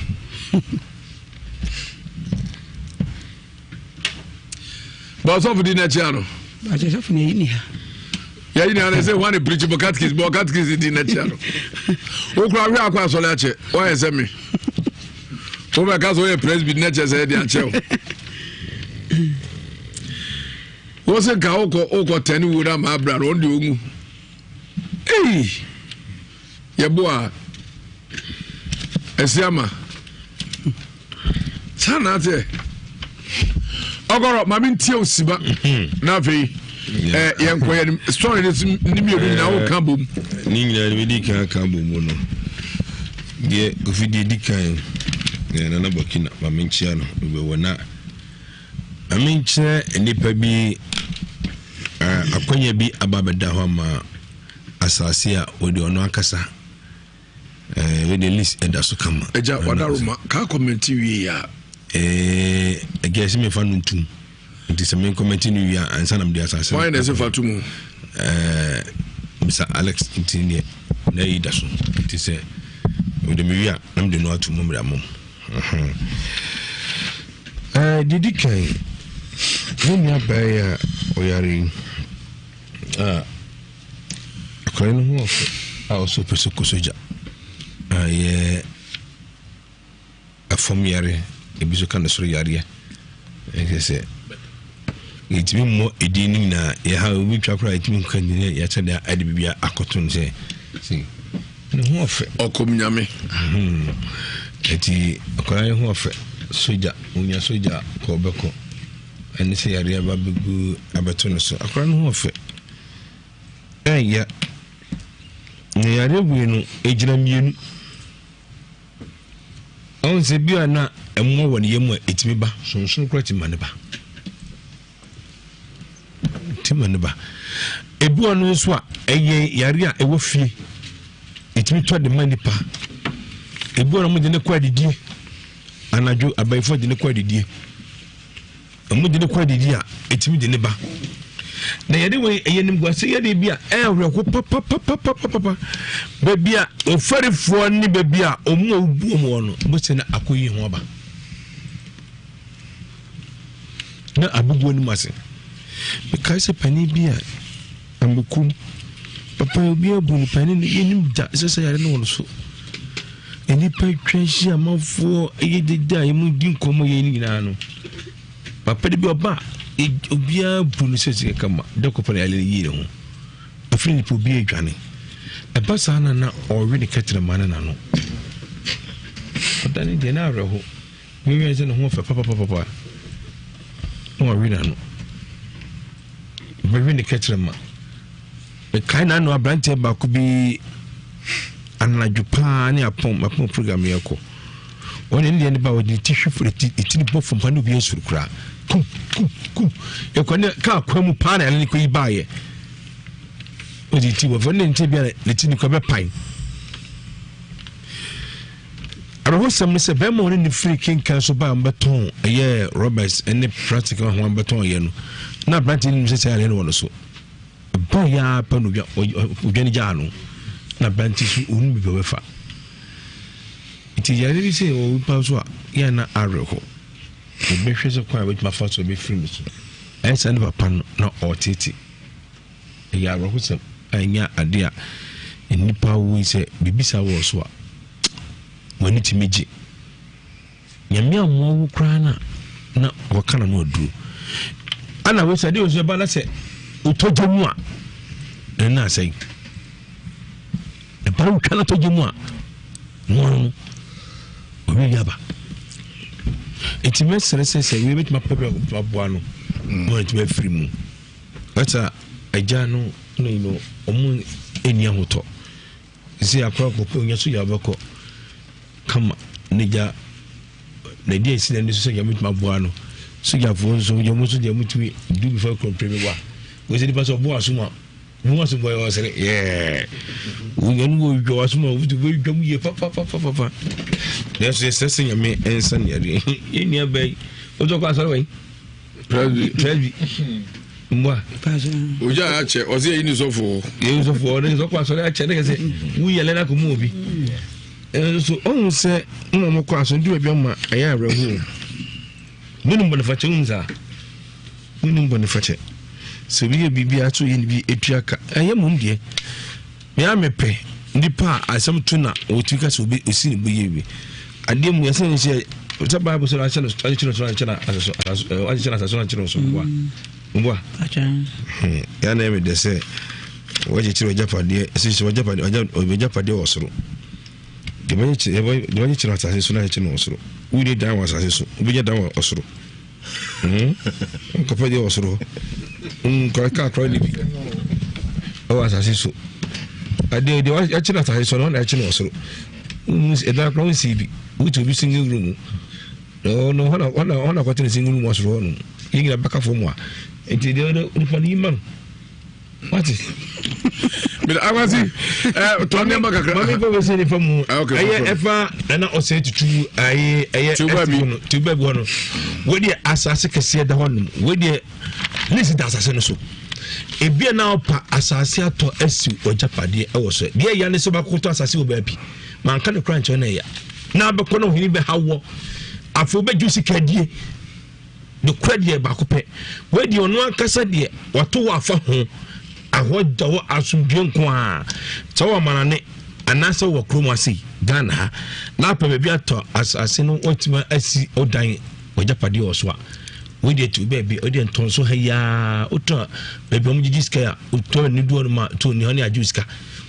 Bɔ ɔsɔfo di n'akyia no. Bàtɛ sɔfo na eyi ni ha. Yɛyi ni ha na ɛsɛ hwan ne pirikyi bɔ katikis bɔ katikis di n'akyia no. Wokura ahwɛ akɔ asɔre akyɛ wɔayɛ sɛ me. Wobɛka sɛ woyɛ presby n'akyɛ sɛ ɛde akyɛ o. Wo se nka wokɔ wokɔ tɛne wuo no ama abra no ɔno deɛ ɔnwu ei yɛboa ɛsi ama saa na ateɛ ɔgɔrɔ maame ntie osiba na afei ɛ yɛn kɔ yɛn story ne ne mmienu nyinaa woka bom. Ne nyinaa ne medi kan ka bom mu no deɛ kofi deɛ di kan nana Burkina maame nkyia no bɛwɔ na. Ma menkyerɛ nnipa bi akwanya bi aba abɛda hɔ ama Asase a wɔde ɔno ankasa ɛɛ wei de list ɛda so kama. Ɛgya wadaroma kaa kɔmɛnti wie a. Ɛɛ ɛgya ɛsɛ mi fa no ntum nti sɛ mi kɔmɛnti no wie a ansa na mi de asase. Wɔn na ɛsɛ fa to mu. Ɛɛ Mr Alex nti deɛ na ɛyi da so nti sɛ wɔde mi wie a na mi de no ato mu mi de ama mu. Ɛɛ deɛ di kan ne nua baa yi a ɔyare yi a. Akwadaa no ho ɔfɛ a ɔsɛ ɔpɛ sɛ ɔkɔ sogya a ɛyɛ ɛfam yare ebi nso ka no soro yareɛ ɛkyɛ sɛ yɛtumi mmɔ edin no nyinaa yɛha obi twa koraa yɛtumi nka nyina yɛakyɛ de ade biribi akɔto no sɛ si ne ho ɔfɛ ɔkɔm nyame ɛti akwadaa yi ho ɔfɛ sogya onya sogya kɔ ɔbɛkɔ ɛne sɛ yareɛ aba bɛgu abɛto no so akwadaa no ho ɔfɛ Ɛyɛ. Na yareɛ wei no, ɛgyina mmienu. Ɔhu sɛ bi a na mmoa wɔ ne yam a ɛtumi ba, sonsono koraa tumi ma ne ba. Tumi ma ne ba. Ebi wɔ no nso a ɛyɛ yareɛ a ɛwɔ fie, ɛtumi tɔ de ma nipa. Ebi wɔ no wɔde ne kɔ adidie, anadwo abayifoɔ de ne kɔ adidie. Wɔde no kɔ adidi a, ɛtumi de ne ba. Na yɛde wei ɛyɛ nimguase yɛde bi a ɛyɛ awerɛho papapapapapa. Baabi a ofɛrefoɔ ne baabi a wɔn a wobu wɔn wɔ no, bɛsɛ na akɔyi ho aba. Na abɛgu anim ase. Mekae sɛ panin bi a amekum papa obi abu no panin no yɛnim da sɛ sɛ yare no wɔ no so. Nnipa atwa ahyia amanfoɔ yɛ dede a wɔn di nkɔmmɔ yɛ ne nyinaa no papa de bi ɔba a obiara bu no sɛ sika kama dɛ kɔpɛ na yɛle yie ne ho afei nipa obi adwane ɛba saa na na ɔwe ne kɛtɛrɛma ne n'ano ɔda ne deɛ na awerɛho Mewɛn sɛ ne ho ɔfɛ papapapa na wawe n'ano. Mɛwe ne kɛkyerɛma. Mekae n'ano aberanteɛ baako bi anadwo paa ne apɔn apɔn program yɛ kɔ. Wɔn ne deɛ ne ba wɔde ne ti hwi ne ti ne ti bɔ fam pa ne obi asuru koraa. Kum kum kum. Yɛkɔ ne kaa kwan mu paa na yɛne ne kɔ yi baayɛ. Wɔde ti wɔ fam ne nkyɛn bi a ne ti ne kɔ bɛpan. Awerɛhosɛm ne sɛ, bɛrima a ɔne ne firi kenkan so baa bɛtɔn ɛyɛ rɔbɛs ne plastic ho a bɛtɔn yɛ no, na aberante no nim sɛ saa yareɛ no wɔ no so. Ɛbaa yɛ ara pɛ no odwane gyaa no, na aberante so ɔnu baabi a ɔbɛfa. Nti yareɛ bi sɛ wɔ nipa so a, yɛ na awerɛho. Yɛbɛhwɛ sɛ kwan a bɛtumi afa so bɛfiri no so. Ɛyɛ saa ne papa no na ɔretete. Ɛyɛ awerɛhosɛm a ɛnyɛ ade a nnipa wui sɛ biribi saa wɔ so a wɔn ani tumi gye. Nyame ammoa wo koraa no a na wɔka na no aduro. Ana wei sɛ adeɛ wɔ so ɛba na sɛ wotɔ gya mu a ɛno na asɛe. Ɛba no wotwa no tɔ gya mu a no ano no ɔwie aba. Nti mɛsrɛ sɛ sɛ wei bɛtumi apɛ bi aboa no na wɔatumi afiri mu. Ɛsɛ agya no na yi no ɔmo nni ahotɔ. Sɛ akora kɔkɔ onya so yɛ ɔbɛkɔ kama ne gya na ɛdi esi na ne so sɛ nyame tumi aboa no. Sogyafoɔ nso deɛ ɔmo nso deɛ ɔmo tumi do before kɔmpere mi wa. Wɔsɛ nipa sɛ ɔbo aso mu a mo aso bɔ yɛ ɔsere yɛɛ. Wonya no wɔ dwa aso mu a wotu bɛ dwa mu yie papapapapa. Nanso yɛsrɛ sɛ nyame nsa ne yadeɛ. Yɛn nua bɛyi wotɔ kɔ asɔre wɔ yi. Presby. Presby. Mboa. Ogya akyɛ ɔsɛ yɛyi ne sɔfoɔ. Yɛyi sɔfoɔ ɔne sɔfoɔ asɔre akyɛ ne kɛsɛ wuyɛ lɛna kɔ mu obi. Nso ɔhu sɛ mo a mokɔ asɔre du baabi ama ɛyɛ awerɛhoɔ. Menim bɔnefakyɛ wohu saa. Menim bɔnefakyɛ. Sɛ obi yɛ biribi a so yɛ ne bi etua ka ɛyɛ mmom deɛ. Me ara mepɛ nipa a asɛm to na ɔtumi ka sɛ obi osi ne bo yie bi. Adeɛ mu yɛsɛ ne sɛ sɛ Bible sɛ ahyɛ no akyekyere no ahyɛ no asase akyekyere asase no akyerɛ so mboa mboa. Ya na ɛmɛ dɛ sɛ wɔakyekyere w'agyapadeɛ sɛ sɛ w'agyapadeɛ w'agyapadeɛ wɔ soro. Deɛ wɔakyekyere asase so na akyekyere no wɔ soro. Wonni dan wɔ asase so wobɛnya dan wɔ ɔsoro. Nkɔpɛ deɛ wɔ soro hɔ nkɔ kaa kora ne bi ɛwɔ asase so adeɛ deɛ wakyerɛ asase so no ɔna ɛkyerɛ wɔ soro ɛdan kora wonsi bi wotu obi single room na ɔno hɔ na hɔ na kɔtena single room wɔ soro hɔ no yɛn nyinaa bɛka fam a nti deɛ ɔde nipa no yi ma no. Wate. Meda akwasi ɛ tɔ nneɛma kakra. Maame fa bɛsi nifa mu. Ɛyɛ ɛfa nana ɔsɛ tutu ayi ɛyɛ ɛti no tuba bi hɔ no. Wei deɛ asase kɛseɛ da hɔ nom. Wei deɛ lisi da asase no so. Ebi a na ɔpa asase atɔ asi ɔgyapadeɛ ɛwɔ so. Deɛ ɛya ne sɛ ɔbɛkɔtɔ asase wɔ baabi. Manka no kora nkyɛn na ɛya. Na abɛkɔ na ɔhene bɛha wɔ. Afei wobɛgye sika die. Nokorɛ deɛ baako pɛ. Wei deɛ ɔno ankasa deɛ wato hɔ afa ho. Ahɔ da hɔ asomdwoeɛ nko ara. Sɛ wɔ amanane anaasɛ wɔ kurom ase Ghana ha na apɛ baabi atɔ asase no watumi asi ɔdan w'agyapadeɛ wɔ so a wei deɛ tu baabi wei deɛ ntɔn so ha yi ara wotɔ baabi a wɔgyegye sika a wotɔ ne du hɔnom a to ne hɔ ne agye sika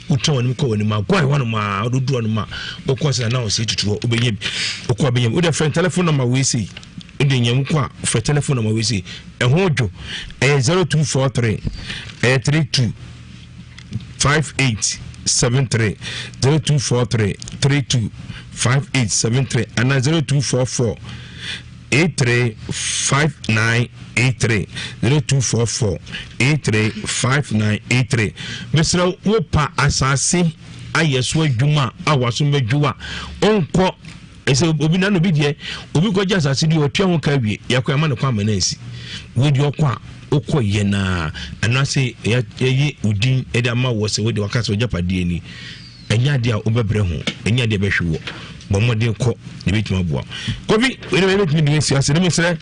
wotɔ wɔn kɔ wɔn anim a gɔe hɔnom a wode du hɔnom a wokɔ sɛ na wɔsɛ tutu hɔ wobɛnya bi wokɔ wobɛnya bi wode frɛ telephone number wei sei wode nya mu kɔ a frɛ telephone number wei sei ɛho dwo ɛyɛ 0243 ɛyɛ 32 58 73 0243 32 58 73 anaa 0244 83 59 83 0244 83 59 83 mesrɛ wo pa asase ayɛ so adwuma a waso bɛdwo a ɔnkɔ Ɛsɛ obi na obi deɛ obi kɔgye asase bi ɔtua ho ka wie yɛkɔ ɛma no kwan ma no ansi wei deɛ ɔkɔ a wokɔ yɛ naa ɛno ase yɛyi odin ɛde ama wɔ sɛ wode waka sɛ ɔgyapadeɛ ni ɛnyɛ adeɛ a wobɛbrɛ ho ɛnyɛ adeɛ bɛhwe wɔ bɔ mmɔden kɔ na ɛbɛtumi aboa kobi wei na ɛbɛtumi de asi ase ne mesrɛ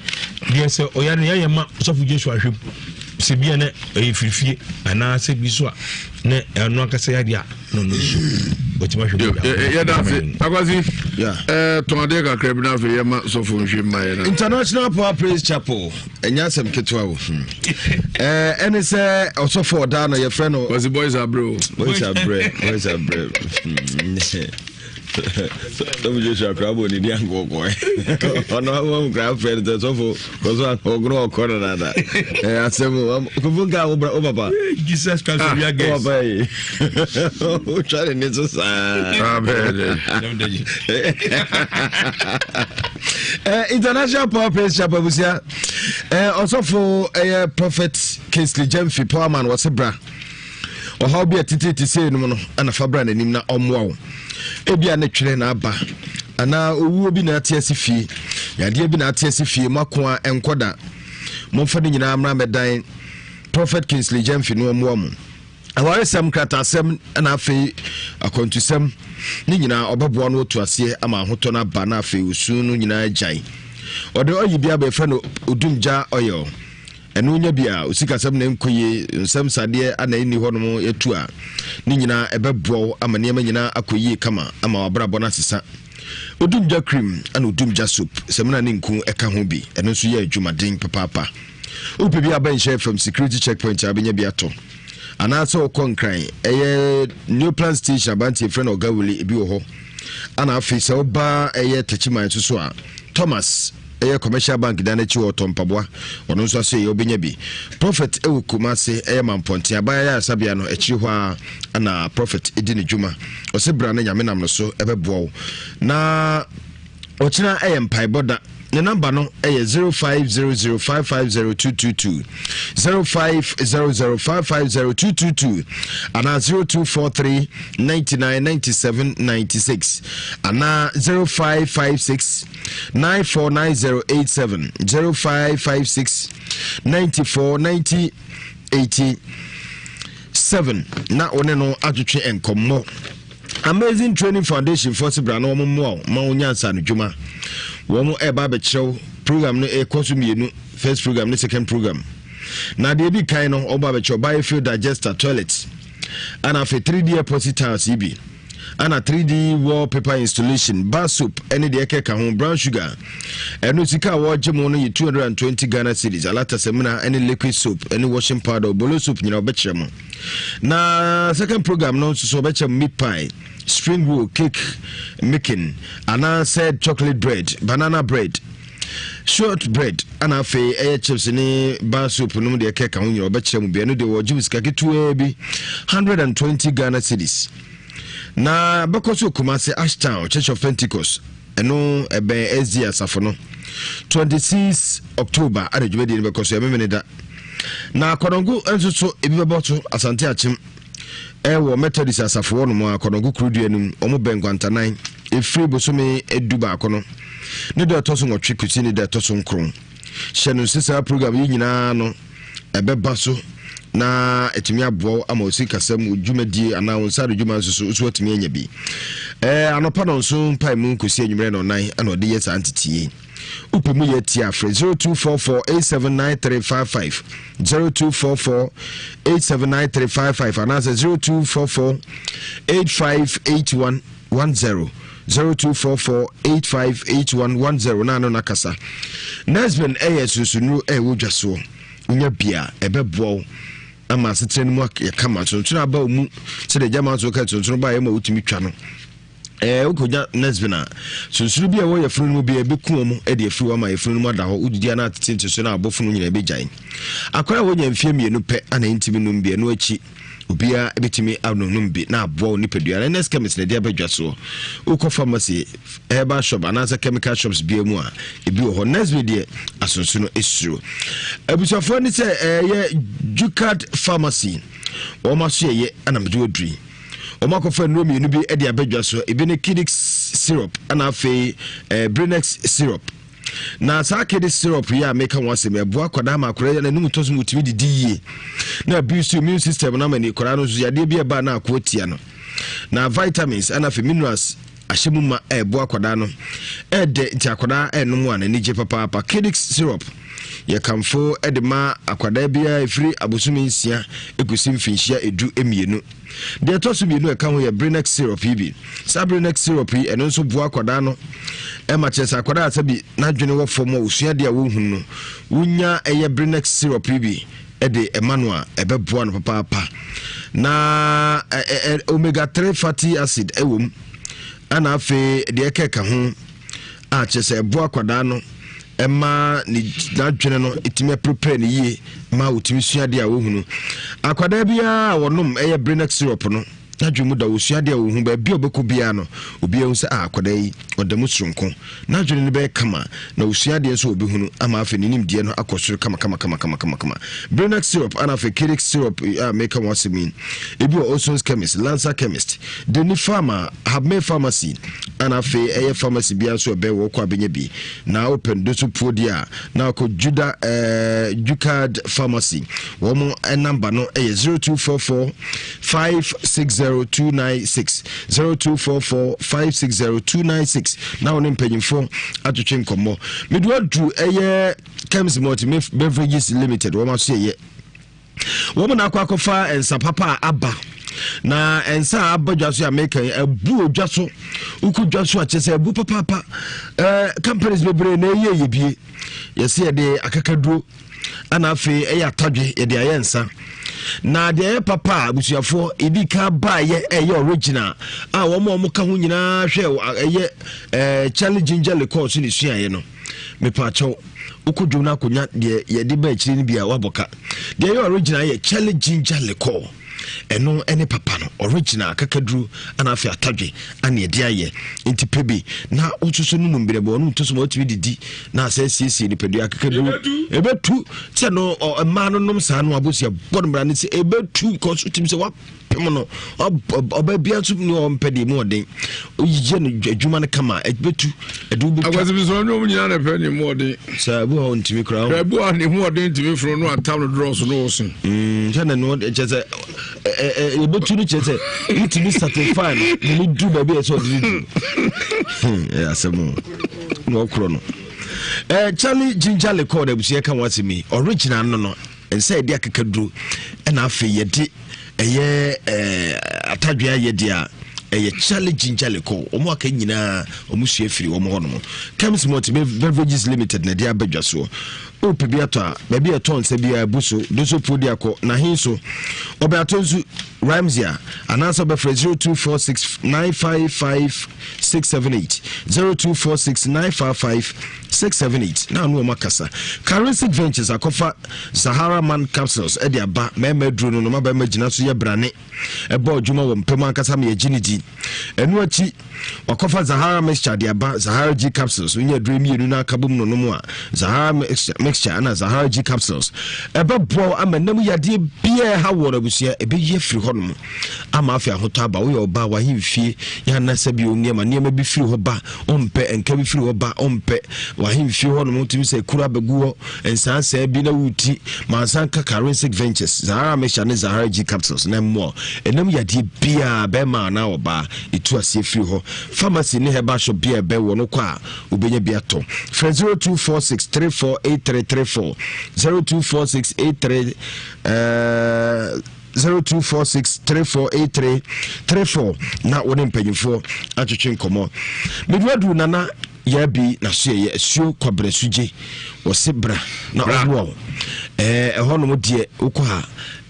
deɛ sɛ ɔyare no yɛayɛ ma sɔfo Joshua ahwɛ mu sɛ bia na ɛyɛ firifie anaasɛ bi so a na ɛno ankasa yɛ adeɛ a na ɔno nso ɔtumi ahwɛ mu yɛda ase akwasi tɔn adeɛ kakra bi na afei yɛma sɔfo nhwɛ mma yɛ no International Power Praise Chapel ɛnyɛ asɛm ketewa o hmm. ɛne sɛ ɔsɔfo ɔdaa no yɛfrɛ no wɔsi boys abrɛ o boys abrɛ boys abrɛ hmm. Sɔfo Joshua kura bɔ ne di ankɔkɔ ɔno wɔn kura afɛ no sɛ sɔfo kɔsɔ ɔgoro ɔkɔ no dada ɛ asɛm kofo nka wo bra wo papa Jesus Christ ah, we are guests wo papa yi wotwa ne ne so saa International Power Praise Chapel abusua ɔsɔfo ɛyɛ Prophet Kingsley Gyamfi Powerman wɔse bra Ɔhaw bi a ɛteteete sei nom no na fa bra n'anim na ɔmmoa wo. Ebia ne twerɛ na aba, anaa owuo bi na ate ase fie, yadeɛ bi na ate ase fie, mo ako a ɛnkɔ da. Momfa ne nyinaa mmra mmɛdan Prophet Kingsley Gyamfi na ɔmmoa mo. Awaresɛm, krataasɛm na afei akwantusɛm ne nyinaa ɔbɛboa no atu aseɛ ama ahotɔ no aba na afei osu no nyinaa agyae. Ɔde ɔyi bi aba yɛfrɛ no odumgya oil. Ɛno nya bi a, osikasɛm na ɛnkɔ yie, nsɛm sadeɛ a na ɛnni hɔnom yɛtu a, ne nyinaa ɛbɛboa wo ama nneɛma nyinaa akɔ yie kama ama w'abrabɔ no asesa. Odumgya cream ɛna odumgya soap, samina ne nku ɛka ho bi, ɛno nso yɛ adwumaden papaapa. Wopɛ bi a bɛnhyɛ fam security checkpoint a wobɛnya bi atɔ. Anaasɛ wokɔ Nkran, ɛyɛ Neoplan station aberanteɛ frɛ no Ɔga Wele, ebi wɔ hɔ. Ana afei sɛ woba ɛyɛ Takyiman nso so a, Thomas ɛyɛ commercial bank dan akyi hɔ ɔtɔ mpaboa ɔno nso aso ɛyɛ wobɛnya bi prophet ɛwɔ Kumase ɛyɛ Mampɔnten aban ayaresabea no akyiri hɔ a ana prophet ɛdi ne dwuma ɔsɛ bra no nyame nam no so ɛbɛboa wo na ɔkyena ɛyɛ mpaebɔ da ne namba no ɛyɛ 0500550222 0500550222 anaa 0243 99 97 96 anaa 0556 949087 0556 94 90 87 na wo ne no atwetwe nkɔmmɔ Amazing Training Foundation foɔ se bra na wɔn mmoa wo ma wo nya nsaanodwuma. Wɔn ɛreba abɛkyerɛw program no ɛkɔ so mmienu, first program ne second program. Na deɛ ɛdi kan no wɔn ba abɛkyerɛw biofuel digester toilet, ɛna afei 3D epoxy tiles yi bi, ɛna 3D wallpaper installation, bar soap ɛne deɛ ɛkɛka ho, brown sugar. Ɛno sika a wɔregye mo no yɛ 220 Ghana cedis, alata samina ɛne liquid soap ɛne washing powder, obolo soap nyinaa wɔbɛkyerɛ mo. Na second program no nso so wɔbɛkyɛ meat pie, spring roll, cake making, anaasɛ chocolate bread, banana bread, short bread, ana afei ɛyɛ chips ne bar soap nom deɛ ɛkɛka ho nyina wɔbɛkyerɛ mu bia no deɛ wɔgye sika ketewaa bi 120 Ghana cedis. Na bɛkɔ so Kumasi Ashtown Church of Pentecost ɛno ɛbɛn SD asafo no 26 October ana dwumadie no bɛkɔ so ɛmemene da. Na Kɔdɔngo nso so ebi bɛbɔ so Asante Akyem ɛwɔ Methodist asafo hɔ nom a Kɔdɔngo kuro dua no mu wɔn bɛn Nkwantanan efiri bosome edu baako no ne da ɛtɔ so nwɔtwe kɔsi ne da ɛtɔ so nkron. Hyɛ no nse saa program yi nyinaa no ɛbɛba so na ɛtumi aboa wo ama osikasɛm wo dwumadie anaa wo nsa ano dwuma nso so nso atumi anya bi. Ɛɛ anɔpa nɔnso mpae mu kɔsi anwummerɛ nɔnan ɛna ɔde yɛ saa nteteɛ yi. Wopɛ mu yɛ tie a frɛ 0244 879355 0244 879355 anaasɛ 0244 8581 10 0244 858110 na ano no akasa. Nesbin ɛyɛ sunsonnuro ɛwɔ dwa soɔ. Wonya bi a ɛbɛboa wo ama asetena no mu ayɛ kama. Sonsono aba wo mu sɛdeɛ gyama nso ka sonsono ba a ɛma wotumi twa no. Ɛɛ wokɔnya Nesbin a, sunsunu bi a ɛwɔ yafunu no mu biara ɛbɛku wɔn de afiri hɔ ama yafunu no mu ada hɔ. Wodidi a na atete nteso na abɔfunu nyinaa ɛbɛgyae. Akwadaa a wanya mfeɛ mmienu pɛ ana ɛntumi nnom bi, ɛno akyi obiara bɛtumi anonom bi na aboa wo nipadua no. NS Chemist na ɛde aba dwa soɔ. Wokɔ pharmacy, herbal shop anaasɛ chemical shops biara mu a, ebi wɔ hɔ. Nesbin deɛ asonsono suro. Abusuafoɔ ne sɛ ɛyɛ Jukad Pharmacy, wɔn asoɛyɛ ana mede waduri. Wɔakɔfa nnuro mmienu bi de aba dwa so. Ebi ne Kidix syrup ɛna afei eh, Brinex syrup. Na saa Kidix syrup yi a meka ho asɛm ɛboa akwadaa ma akwadaa n'anum tɔ so mu tumi didi yie. Na abuse immune system no ama ni akwadaa no nso yadeɛ bi ɛba na ako atia no. Na vitamins ɛna afei minerals ahyɛ mu ma ɛreboa akwadaa no. Ɛɛdɛ nti akwadaa ɛrenom a n'ani gye papaapa. Kidix syrup yɛkamfo de ma akwadaa biara ɛfiri abosome nsia ɛkɔsi mfinhyia edu mmienu. Deɛ ɛtɔ so mmienu a ɛka ho yɛ Brinex syrup yi bi. Saa Brinex syrup yi, ɛno nso boa akwadaa no ɛma kyerɛ sɛ akwadaa a sɛbi n'adwene wɔ fam a osua adeɛ a wɔnhunu no, wonya ɛyɛ Brinex syrup yi bi ɛde ɛma no a ɛbɛboa no papaapa. Na ɛ ɛ omega 3 fatty acid ɛwɔ mu. Ɛna afei deɛ ɛkɛka ho a kyerɛ sɛ ɛboa akwadaa no ɛma ne n'adwene no ɛtumi aprepare no yie ma ɔtumi sua adeɛ a wɔhunu. Akwadaa biara a wɔnom ɛyɛ Brenex syrup no n'adwene mu da wɔsua adeɛ a wɔhu baabi a ɔbɛkɔ biara no obiara hu sɛ a akwadaa yi ɔda mu soronko n'adwene no bɛyɛ kama na ɔsua adeɛ nso ɔbɛhunu ama afei ne nimdeɛ no akɔ soro kama kama kama kama kama kama. Brenex syrup ana afei Kirix syrup a meka ho asɛm yi ebi wɔ Olson's Chemist, Lancer Chemist, Deni Pharma, Habme Pharmacy ana afei ɛyɛ pharmacy biara nso ɛbɛn wɔ kɔ abɛnya bi na wopɛ no so puo deɛ a na akɔ Juda eh, Jukad Pharmacy wɔn namba no ɛyɛ 0244 560296 0244 560296 na wɔne mpanyinfoɔ atwetwe nkɔmmɔ mede waduru ɛyɛ Kems Multi Beverages Limited wɔn aso yɛyɛ wɔn na akɔ akɔfa nsa papa a aba na nsa a aba dwa so a meka yi abu odwa so wokɔ dwa so a kyerɛ sɛ abu papaapa ɛɛ companies bebree na ɛyɛ yɛ bie yɛsɛ yɛde akakaduro ɛna afei ɛyɛ atadwe yɛde ayɛ nsa na deɛ ɛyɛ papa a abusuafoɔ ɛdi ka baayɛ ɛyɛ original a wɔn a wɔka ho nyinaa hwɛ ɛyɛ ɛɛ Charlie Ginger liqueur so ne suaeɛ no mepaakyɛw wokɔ dwom no akɔnya deɛ yɛde ba akyire no bi a wabɔ ka deɛ ɛyɛ original yɛ Charlie Ginger liqueur ɛno ɛne papa no original kakaduro ana afei atadwe ana ɛde ayɛ nti pɛ bi na wososo no nom birɛbɛ ɔno nto so ma wotumi didi na asɛ siesie nipadua kakaduro ɛbɛtu sɛ no mmaa no nom saa no abosia bɔ no mmara no sɛ ɛbɛtu kɔ so tumi sɛ pem no ɔbaa bia nso ne ɔmpɛ deɛ mu ɔden yɛ no adwuma no kama ɛbɛtu ɛde wobɛtwa akwasi bi sɛ ɔne ɔm nyinaa na ɛpɛ ne mu ɔden sɛ ebi hɔ ntumi koraa hwɛ ebi hɔ ne mu ɔden ntumi funu no atam no drɔs no wɔ so mm, sɛ na no kyɛ sɛ yɛbɛtu no kyerɛ sɛ wotumi satisfy no ne ne du baabi a ɛsɛ ɔde ne du ɛyɛ asɛm o na ɔkorɔ no Charlie Ginger Liqueur abusua ka ho asɛm yi original no no Nsa yɛde akekaduro ɛna afei yɛde ɛyɛ ɛɛ atadwe ayɛ deɛ a ɛyɛ Charlie Ginger Liqueur wɔn aka nyinaa wɔn sua firi wɔn hɔ nom Kems Malt Beverages Limited na ɛde aba dwa soɔ wopɛ bi atɔ a baabi a ɛtɔ nsa biara bu so doso puo di akɔ na he so ɔbɛ atɔ nso Ramsey a anaasɛ ɔbɛfrɛ 0246 955 678 0246 955 678 na ano wɔn akasa Charistic Ventures akɔfa Sahara Man capsules de aba mmarima aduro no no ma barima gyina so yɛ brane ɛbɔ adwuma wɔ mpam ankasa ma yɛgye ne di ɛno akyi. Wakɔfa Zahara mixture de aba, Zahara G capsules, wonya aduro mmienu no aka bom no nom a, Zahara mixture ana Zahara G capsules ɛbɛboa wo ama nam yadeɛ biara ɛha wɔ no abusua ɛbɛyi afiri hɔnom ama afei ahotɔ aba. Woyɛ ɔbaa wahemfie yɛ anasɛ bio nneɛma nneɛma bi firi hɔ ba ɔmpɛ, nka bi firi hɔ ba ɔmpɛ, wahemfie hɔnom wotumi sɛ kuro abɛgu hɔ nsansaa bi na woti mansa nka Karensic Ventures Zahara mixture ne Zahara G capsules na mmoa ɛnam yadeɛ biara bɛrima anaa ɔbaa ɛtu aseɛ firi hɔ. Pharmacy ne herbal shop bi a ɛbɛn wɔ no kɔ a wobɛnya bi atɔ. Frɛ 0246 348334 0246 83 uh, 0246 3483 34 na wo ne mpanyimfoɔ atwetwe nkɔmmɔ. Mede aduru nana yɛbi na so yɛyɛ asuo kwabrɛ sugye wɔse bra na ɔboa wo. Ɛhɔnom deɛ wokɔ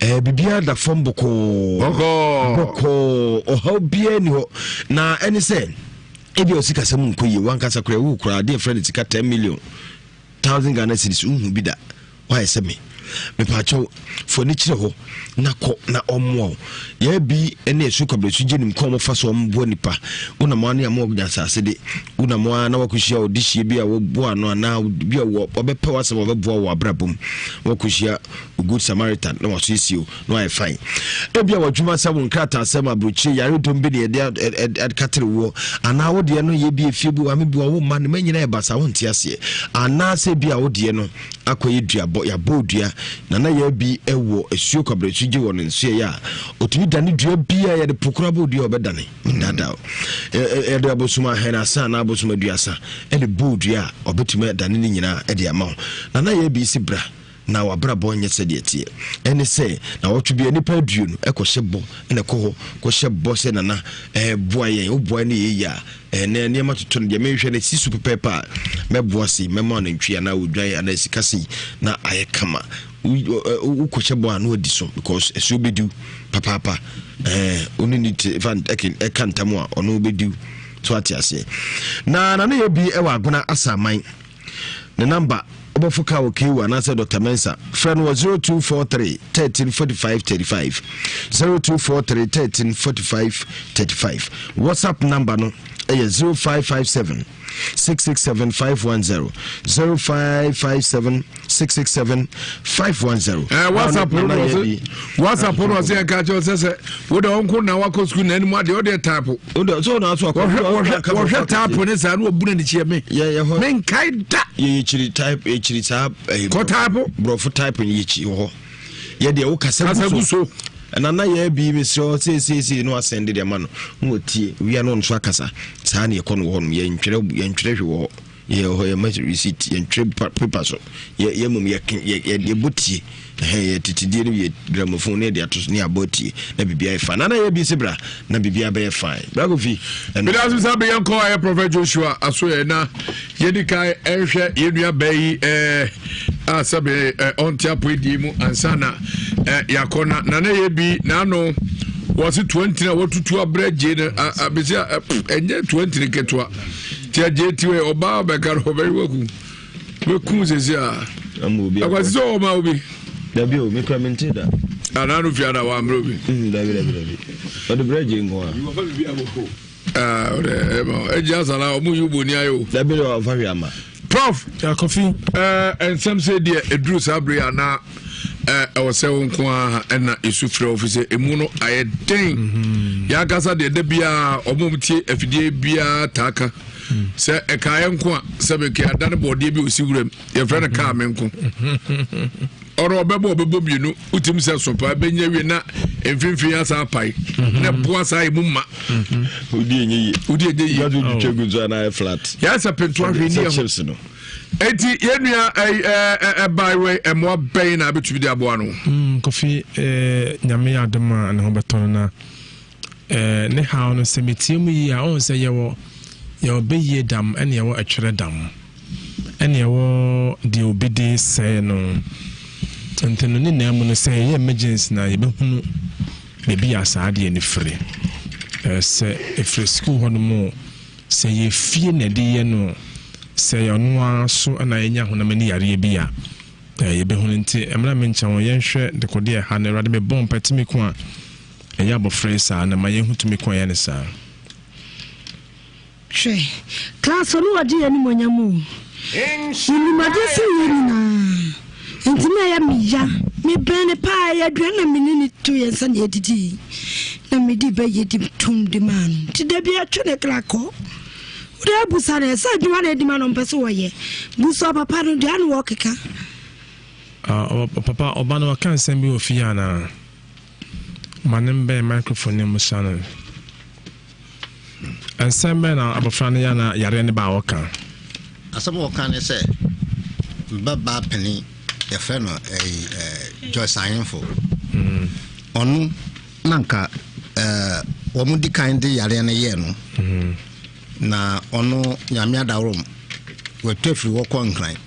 a biribiara da fam bɔkɔɔ bɔkɔɔ, ɔhaw biara ni hɔ. Na ɛne sɛ ebi a ɔsikasɛm nkɔ yie, wankasa koraa wo koraa adeɛ frɛ no sika 10 million thousand Ghana cedis wohu bi da, wayɛ sɛ me mepaakyɛw fo ani kyerɛ hɔ na kɔ na ɔmmoa wo. Yɛ bi ne ɛsu kwabrɛsu gye nim kɔ ɔmofa so ɔmboa nipa. Wonam a ne ama ɔnya asase de wonam a na wakɔhyia ɔdehyeɛ bi a wɔboa no anaa bi a wɔbɛpɛ w'asɛm wɔbɛboa wɔ abrabɔ mu, wakɔhyia good Samaritan na wasiesie wo na wayɛ fine. Ebia w'adwuma sɛ wo nkrataasɛm aburokyire yaredɔm bi na yɛde akatere woɔ, anaa wo deɛ no yɛ bi efie bi wame bi wo mma ne ma nyinaa yɛ basa wonte aseɛ, anaasɛ bi a wo deɛ no akɔyɛ duabɔ yɛabɔ dua na na yɛ bi wɔ asuo kwabrɛsu gye wɔ ne nsoɛ yɛ a ɔtumi dane dua bi a yɛde pokora bɔ dua ɔbɛdane ndada yɛde abosom ahɛn asa anaa abosom aduasa ɛde bɔ dua a ɔbɛtumi adane ne nyinaa ɛde ama wo. Na na yɛ bi si bra na w'abrabɔ nyɛ sɛdeɛ ɛteɛ. Ɛne sɛ, nawɔtwe biara nnipa aduonu kɔhyɛ bɔ na ɛkɔ hɔ kɔhyɛ bɔ sɛ nana ɛɛ boa yɛn, woboa ne yɛ yie a ɛɛ na nneɛma toto no deɛ mehwɛ no si so pɛpɛɛpɛ a mɛboa sei, mɛma anantwie anaa odwan anaa sika sei na ayɛ kama. Wokɔhyɛ bɔ a na wadi so because ɛso bɛdiw papaapa. Ɛɛ wo ne ne te fa ɛka ntam a ɔno bɛdiw so ate aseɛ. Na nana yɛ bi ɛwɔ Agona Asaman. Ne number wobɛfo kaa wɔ KU anaasɛ Dr. Mensah. Frɛ no wɔ 0243 13 45 35 0243 13 45 35. WhatsApp number no ɛyɛ 0557 667 510 0557 667 510. Eh, WhatsApp no na ɔse WhatsApp no ɔse ɛka kyerɛ sɛ sɛ wode ɔnko na wakɔ sukuu na anim adeɛ ɔde type wɔhwɛ type ne saa na wɔbu no nikyiɛ me menkae da. Yɛkyiri type yɛkyiri saa eh, kɔ type borɔfo type no yɛkyi wɔ hɔ yɛdeɛ wo kasa gu so ɛna na yɛ bi mesrɛ seesiesie no asɛnde deɛ ma no na wɔtie wia no ɔno so akasa saa ne yɛkɔ no wɔ hɔ nom yɛntwerɛ yɛntwerɛ hwe wɔ hɔ. Yɛ hɔ yɛ ma receipt yɛn twerɛ paper so yɛ yɛ mom yɛ yɛ yɛ yɛ bɔ tie ɛhɛn yɛ titidie no yɛ gramophone ne yɛ de ato so ne yɛ abɔ tie na biribi ayɛ fine nana yɛ bi se bra na biribi abɛyɛ fine bra kofi. Bida ase sa bɛyɛ nkɔ ayɛ Prophet Joshua aso yɛ na yɛdi kan ɛnhwɛ yɛn nua bɛɛ yi ɛɛ a sɛbe ɛɛ ɔnte apɔ edie mu ansa na ɛɛ yakɔ na nana yɛ bi n'ano wɔsi tuwɛntini a wɔtutu abrɛ gye no abesi ɛnyɛ tuwɛntini ketewa. Ti agye ti wɛ ɔbaa bɛka no ɔbɛyi waku bɛku sɛsi a akwasi sɛ ɔma obi. Dabi o mekura mente da. Anaa no fia na wammerɛ obi. Mm, dabi dabi dabi ɔde brɛ gye nko a. Ɔde ɛma ɛgye asala ɔmo yi uboni ayɛ o. Dabi de ɔfa hwɛ ama. Prof. Kofi. Ɛɛ nsɛm sɛ deɛ eduru saa bere anaa. Ɛwɔ sɛ wo nko ara ɛna ɛsu frɛ wo fi sɛ ɛmu no ayɛ den. Mhm. Yɛankasa deɛ da biara ɔmom tie afidie biara taa ka mm. sɛ ɛkaeɛ nko a sɛ meke adane bɔɔdeɛ bi ɔsi wuram yɛfrɛ no kaa me nko ɔno ɔbɛbɔ ɔbɛbɔ mmienu wotim sɛ so paa bɛnya wie na mfimfini asa apae mhm. na ɛboa saa ɛmu ma mhm. wodi ɛnyɛ yie wodi ɛnyɛ yie yɛ sɛ pentoa hwɛ ni ɛho Enti yɛn nua ɛbae wei mmoa bɛn na abɛtumi de aboa no? Mm, Kofi, eh, nyame yɛ adom a ne ho bɛtɔ no na eh, ne haw no sɛ metie mu yie a ɔhu sɛ yɛwɔ yɛwɔ bɛyie dam ɛne yɛwɔ ɛtwerɛ dam ɛne yɛwɔ deɛ obi de sɛe no nti no ne nyinaa mu no sɛ yɛyɛ emergency na yɛbɛhunu baabi a saa adeɛ no firi sɛ ɛfiri sukuu hɔ no mu. Sɛ ɛyɛ fie na ɛde yɛ no, sɛ ɛyɛ ɔno ara so na anya honam ani yareɛ bi a, yɛbɛhunu. Nti mmerɛ a menkyɛ ho, yɛnhwɛ dekodeɛ ɛha no. Awurade, mebɔ mpaeɛ tumi ko a ɛyɛ abɔfra yi saa no, ma yɛnhu tumi ko a ɛyɛ no saa. Hwɛ, class ɔno wagye yɛn animuonyam o. Menim adeɛ sen yɛn nyinaa. Nti na ɛyɛ me ya. Mebɛn no paa, ɛyɛ aduane na me ne no to yɛn nsa na yɛdidi. Na medi bɛyɛ di tom de maa no. Nti da bi ɛtwe ne kra kɔ. Wode abusa no sɛ adwuma na adi ma no ɔmpɛ sɛ wɔyɛ. Busa papa no deɛ ano wɔkeka. Ah, papa, ɔba no waka nsɛm bi wɔ fie anaa? Ma no mbɛn microphone no mu sa no. Nsɛm bɛn na abɔfra no yɛ na yareɛ no ba a ɔka? Asɛm a ɔka ne sɛ, mba baa panin yɛfrɛ no ɛyi ɛɛ Joyce Ahemfo. Ɔno na nka ɛɛ wɔn di kan de yareɛ no yɛɛ no. Na ɔno Nyame adaworom watu afiri hɔ kɔ Nkran.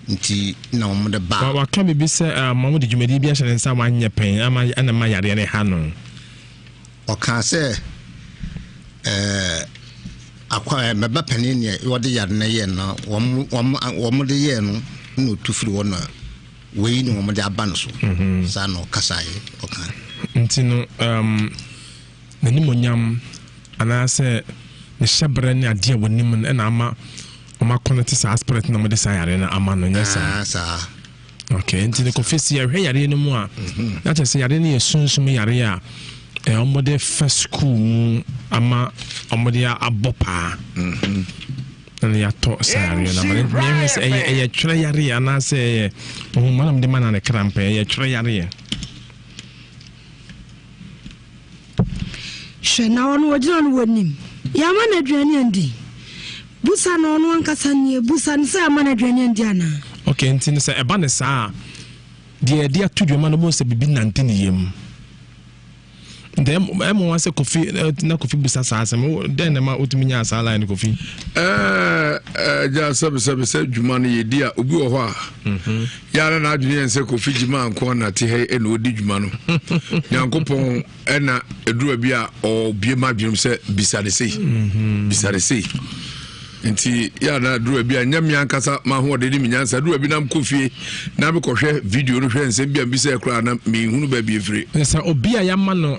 Nti na wɔn de ba. Waka biribi sɛ wɔn de dwumadie bi ahyɛ ne nsa a wanyɛ pɛn ama ɛna ma yareɛ no ha no. Ɔkaa sɛ ɛɛ akwa ɛɛ mɛba panin neɛ wɔde yare no yɛɛ no wɔn wɔn wɔn de yɛɛ no na otu firi hɔ na wei na wɔn de aba no so. Saa na ɔkasaeɛ ɔka. Nti no um, n'animuonyam anaasɛ ne hyɛberɛ ne adeɛ a wɔnim no ɛna ama wɔn akɔnɛte saa spirit na wɔde saa yareɛ no ama no nyɛ saa. Ah, saa. Okay, nti no kofi si yɛhwɛ yareɛ no mu a mhm. na kyerɛ sɛ yareɛ no yɛ sunsum yareɛ a eh, wɔde fa sukuu mu ama wɔde abɔ paa mhm. na no yɛatɔ saa yareɛ no ama no mehwɛ sɛ ɛyɛ ɛyɛ twerɛ yareɛ anaasɛ ɛyɛ ɔhoma na mede ma na ne kra mpɛ ɛyɛ twerɛ yareɛ. Hwɛ, na ɔno ogyina no w'anim. Yɛama no aduane andi? Busa no, ɔno ankasa nie. Busa no sɛ yɛama no aduane andi anaa? Ok, nti no sɛ ɛba no saa a, deɛ yɛde ato dwama no, wobɛhu sɛ biribi nante ne yam. Nti ɛyɛ mmoa sɛ Kofi na Kofi bisa saa asɛm. Dɛn na ɛma wotumi nyaa saa line no Kofi? Ɛɛ ɛgya sɛbesɛbe sɛ dwuma no yɛdi a obi wɔ hɔ a mhm. yɛara na adwene yɛn sɛ Kofi gyima nko na te ha yi ɛna ɔdi dwuma no. Nyankopɔn ɛna ɛduru bi a ɔbie ma adwenem sɛ bisa ne sei mhm. bisa ne sei nti yɛ na duru bi a nyɛ me ankasa m'ahoɔden ne me nyansa duru bi na mekɔ fie na mekɔhwɛ video no hwɛ nsɛm bi a mbisa koraa na menhunu baabi efiri. Sɛ obi a yɛama no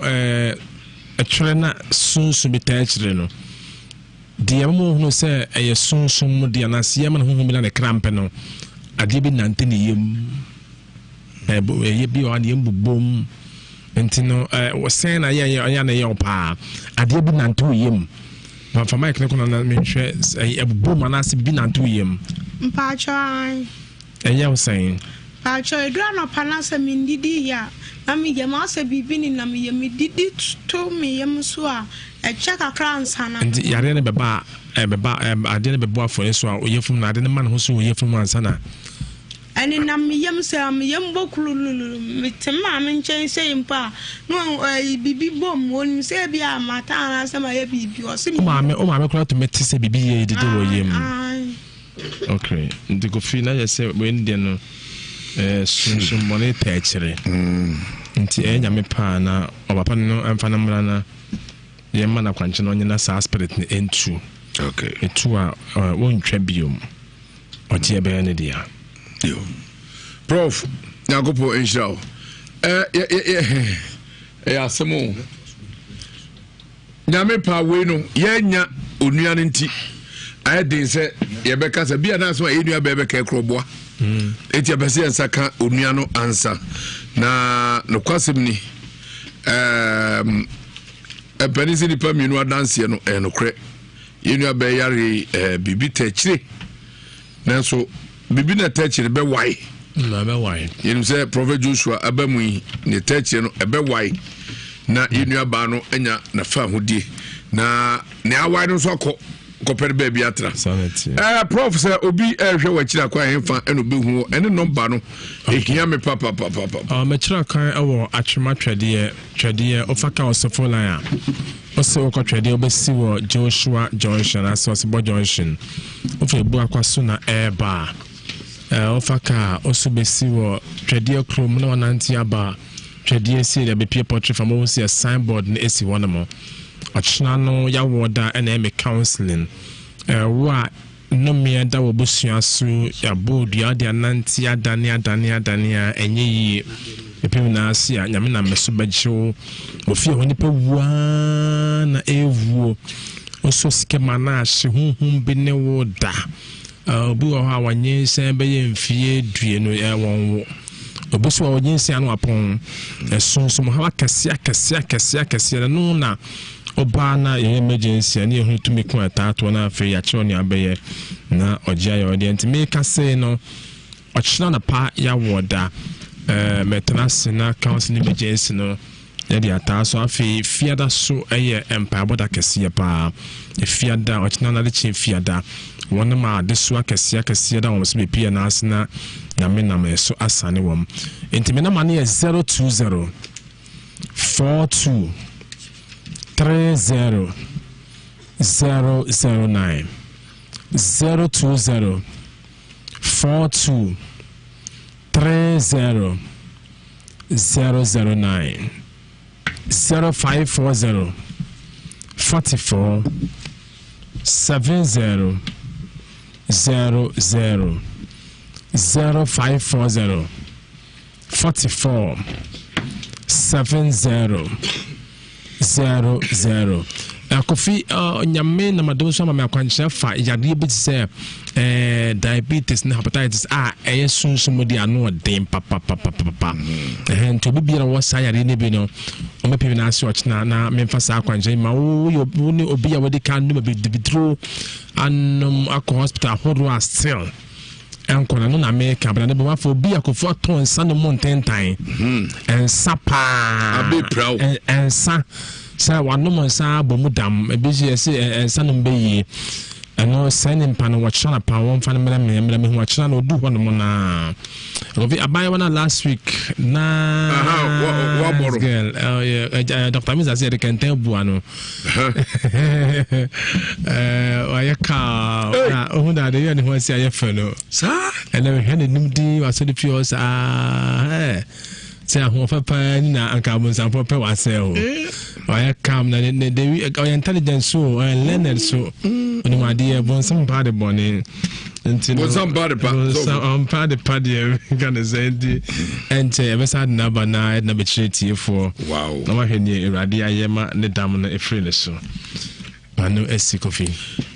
ɛtwerɛ na sunsun bi taa akyire no deɛ ɛma ohunu sɛ ɛyɛ sunsun mu deɛ anaasɛ yɛma no huhu bi na ne kra mpɛ no adeɛ bi nante ne yam. Ɛyɛ bi wɔ hɔ a ne yam bobom nti no sɛn na yɛ yɛ na ɛyɛ wo paa adeɛ bi nante wo yam fa mic no kɔ na menhwɛ ɛbobom anaasɛ bi nante wo yam. Mpakyɛw ae. Ɛyɛ wo sɛn? Mpakyɛw ɛduru anɔpa na sɛ mendidi yie a na me yam asɛ biribi nenam me yam medidi to me yam so a ɛkyɛ kakra ansa na. Nti yareɛ no bɛba a ɛbɛba adeɛ no bɛbɔ afɔre so a oyafunu no ade no ma ne ho so wɔ yafunu mu ansa na. Ɛnenam me yam sɛ me yam bɔ kulululu. Mete me maame nkyɛn sei mpo a, na ɛyi biribi bɔ mu. Onim sɛ ebi a mata anaasɛ mayɛ biribi. Ɔse me. Wo maame, wo maame koraa tumi te sɛ biribi yɛ dede wɔ yam. Ae. Okay, nti Kofi na yɛ sɛ wei ne deɛ no ɛɛ sunsummɔne taa akyire. Nti ɛyɛ nyame paa na ɔpapa no ɛmfa no mmra na yɛmma no akwankyerɛ na ɔnyɛ na saa spirit no ɛntu. Okay. Ɛtu a wɔntwa biom. Ɔgye ɛbɛyɛ ne dea. Yo. Prof, Nyankopɔn nhyira wo. Ɛyɛ asɛm o. Nyame pa wei no, yɛnya onua no nti, ayɛ den sɛ yɛbɛka sɛ bia na asɛm a yɛnua bɛɛ bɛka ɛkorɔ boa. Enti ɛpɛ sɛ yɛnsa ka onua no ansa. Na nokwasɛm ni, ɛmpɛne sɛ nnipa mmienu adanseɛ no ɛyɛ nokorɛ. Yɛn nua bɛɛ yare yi ɛɛ biribi tɛ akyire nanso biribi na ɛtɛ akyire bɛwae. Na ɛbɛwae. Yɛnim sɛ Prɔfɛt Joshua aba mu yi ne ɛtɛ akyire no ɛbɛwae na yɛn nua baa no anya nafa ahodie na nea awae no nso akɔ kɔpɛ no baabi atena. Ɛɛ prɔf sɛ obi ɛrehwɛ wɔ akyire akwan ɛnfa ɛna obehu ɛne nɔmba no ehia me papapapapa. Mɛkyerɛ kwan ɛwɔ atwema twɛdeɛ twɛdeɛ ofa ka ɔsɔfo line a. Ɔse wokɔ twɛdeɛ wobɛsi wɔ Joshua junction anaasɛ Ɔsebɔ junction. Wofa Abuakwa so na ɛreba a, wofa kaa ɔso bɛsi wɔ twɛdeɛ kurom na wanante aba twɛdeɛ sie de abɛpie Poultry Farm. Wobɛhu sɛ signboard no ɛsi hɔ nom. Ɔkyena no yɛawoɔ da ɛna ɛyɛ me counseling. Wo a Nnome da w'abusua so, yɛabɔ dua de anante adane adane adane a ɛnyɛ yie. Ɛpem nyinaa ase a, Nyame nam me so bɛgye wo. Wɔ fie hɔ nipa wu ara na ɛrewuo. Wosɔ sika mu anaa ahye honhom bi ne wo da. Obi wɔ hɔ a wanyinsɛn bɛyɛ mfie duenu ɛ wɔn wo. Obi nso wɔ wɔnyinsɛn ano apɔn. Ɛsonsom haw akɛseɛ akɛseɛ akɛseɛ akɛseɛ na no na ɔbaa na yɛyɛ emergency a ne yɛhunu tumi ko a ɛtaa toɔ na afei yɛakyerɛw nea abɛyɛ na ɔgye ayɛ ɔdeɛ nti meka sei no ɔkyena anɔpa yɛawoɔ da ɛɛ mɛtena ase na council emergency no Yɛde ataa so. Afei Fiada so yɛ mpaebɔ da kɛseɛ paa. Fiada, ɔkyena no adekyeɛ Fiada, wɔn ma adesoa kɛseɛ akɛseɛ da wɔn so bɛpie yɛn ase na Nyame nam yɛ so asane wɔn. Nti me nama no yɛ 020 42 30 009 020 42 30 009 0540 44 70 00 0540 44 70 00 Kofi uh, Nyame nam adom so ama me akwankyerɛ fa yadeɛ bi te sɛ eh, diabetes ne hepatitis a ɛyɛ sunsum de ano ɔden papapapapa mm. nti obi biara wɔ saa yadeɛ no bi no ɔmɛpɛ bi n'ase ɔkyena na memfa saa akwankyerɛ ma wo wo ne obi a wɔde ka nom abidibiduro anom akɔ hospital ahodoɔ a still Ɛnkɔ na no na meka bra ne bɛma afɔ obi akofo atɔ nsa no mu ntentan hmm. nsa paa nsa sɛ wanom nsa abɔ mu dam ebi nso yɛse nsa nom bɛyie ɛno sɛ ne mpa no wɔkyerɛ na paa wɔmfa no mmerɛ me mmerɛ mehu wɔkyerɛ na ɔdu hɔ nom naa obi abayewa na last week na girl Dr. Misa sɛ yɛde kɛntɛn bua no wayɛ kaa na ohun na adeɛ yɛ ne ho asi ayɛ fɛ no ɛnna mehwɛ n'anim din wasɔre fie hɔ saa sɛ ahoɔfɛ paa ni na anka abonsamfoɔ pɛ wasɛ o wayɛ calm na ne ne de ɔyɛ intelligent so ɔyɛ learned so onim adeɛ bonsam paa de bɔne nti no bonsam paa de pa bonsam paa de pa deɛ nka ne sɛ nti ɛnkyɛ yɛbɛsa de n'aba na ɛde na bɛkyerɛ tiefoɔ wow. na wahwɛ neɛ awurade ayɛ ma ne dam no ɛfiri ne so ano asi kofi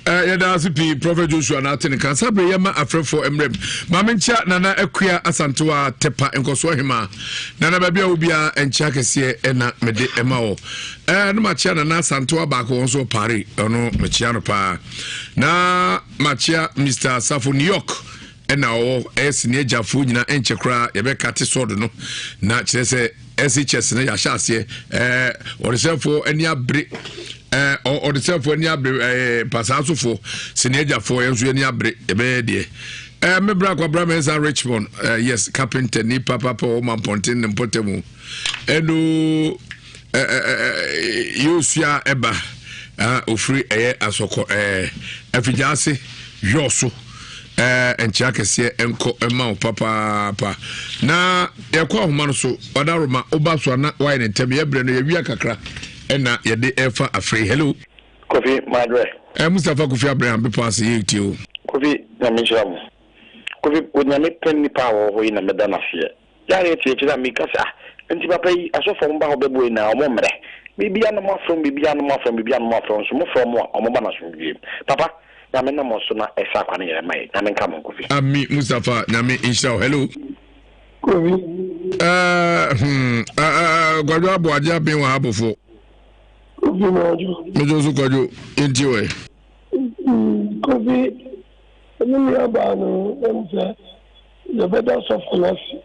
eh, yɛda ase pii prophet joshua na ate ne ka saa bere yɛma afrɛfoɔ mmerɛm maame nkyia nana akua asantewa tepa nkɔsoɔ hema nana baabi a wobiara nkyia kɛseɛ ɛna mede ɛma wɔ eh, no makyia nana asantewa baako wɔn nso paare ɔno mekyia no paa na makyia mr safo new york ɛna ɔwɔ ɛyɛ sini agyafoɔ nyinaa ɛnkyɛ koraa yɛbɛka te sɔɔdo no na kyerɛ sɛ SHS no yɛahyɛ aseɛ ɛɛ ɔdesɛfoɔ ani abere ɛɛ ɔdesɛfoɔ ani abere ɛɛ pasaasofoɔ sini agyafoɔ yɛn nso ani abere yɛbɛyɛ deɛ ɛɛ me bra kwabra mɛnsa Richmond ɛɛ yes carpenter ni papapa wɔ mampɔnten ne mpɔtam ɛno ɛɛ ɛɛ yɛosua ɛba ofiri ɛyɛ asɔkɔ ɛɛ afigya ase yɔɔso. Ɛɛ nkyea kɛseɛ nkɔ mma wo papaapa. Na yɛkɔ ahoma no so, Wadaroma, woba so a na woayɛ ne ntɛm. Yɛbrɛ no yɛwia kakra ɛna yɛde ɛfa afei. Hello. Kofi Madrɛ. Ɛɛ Mustapha Kofi Abraham bepɔ ase yɛ tie o. Kofi Nyame nhyira mo. Kofi Onyame pɛ nipa a ɔwɔ hɔ yi na mɛda no aseɛ. Yɛ a yɛte akyire a meka sɛ ah nti papa yi asɔfoɔ a wɔba hɔ bɛboa yi nyinaa wɔn mmrɛ. Biribiara na moafrɛ wɔn biribiara na moafrɛ wɔn biribiara na moafrɛ wɔn nso mofrɛ wɔn a wɔba no asomdwoeɛ mu. Papa Nyame nam wo so na ɛsa akwa no nyinaa ma yɛn. Nyame nka mo Kofi. Ami Mustapha Nyame nhyira wo. Hello. Kofi. Uh, hmm, uh, uh, Kwadwo Aboagye aben wɔ ha bofo. Kofi Mwadwo. Mejo so Kwadwo, yɛntie wɔ Kofi, me nuabaa no, ɛm sɛ Yɛbɛda sɔfo no ase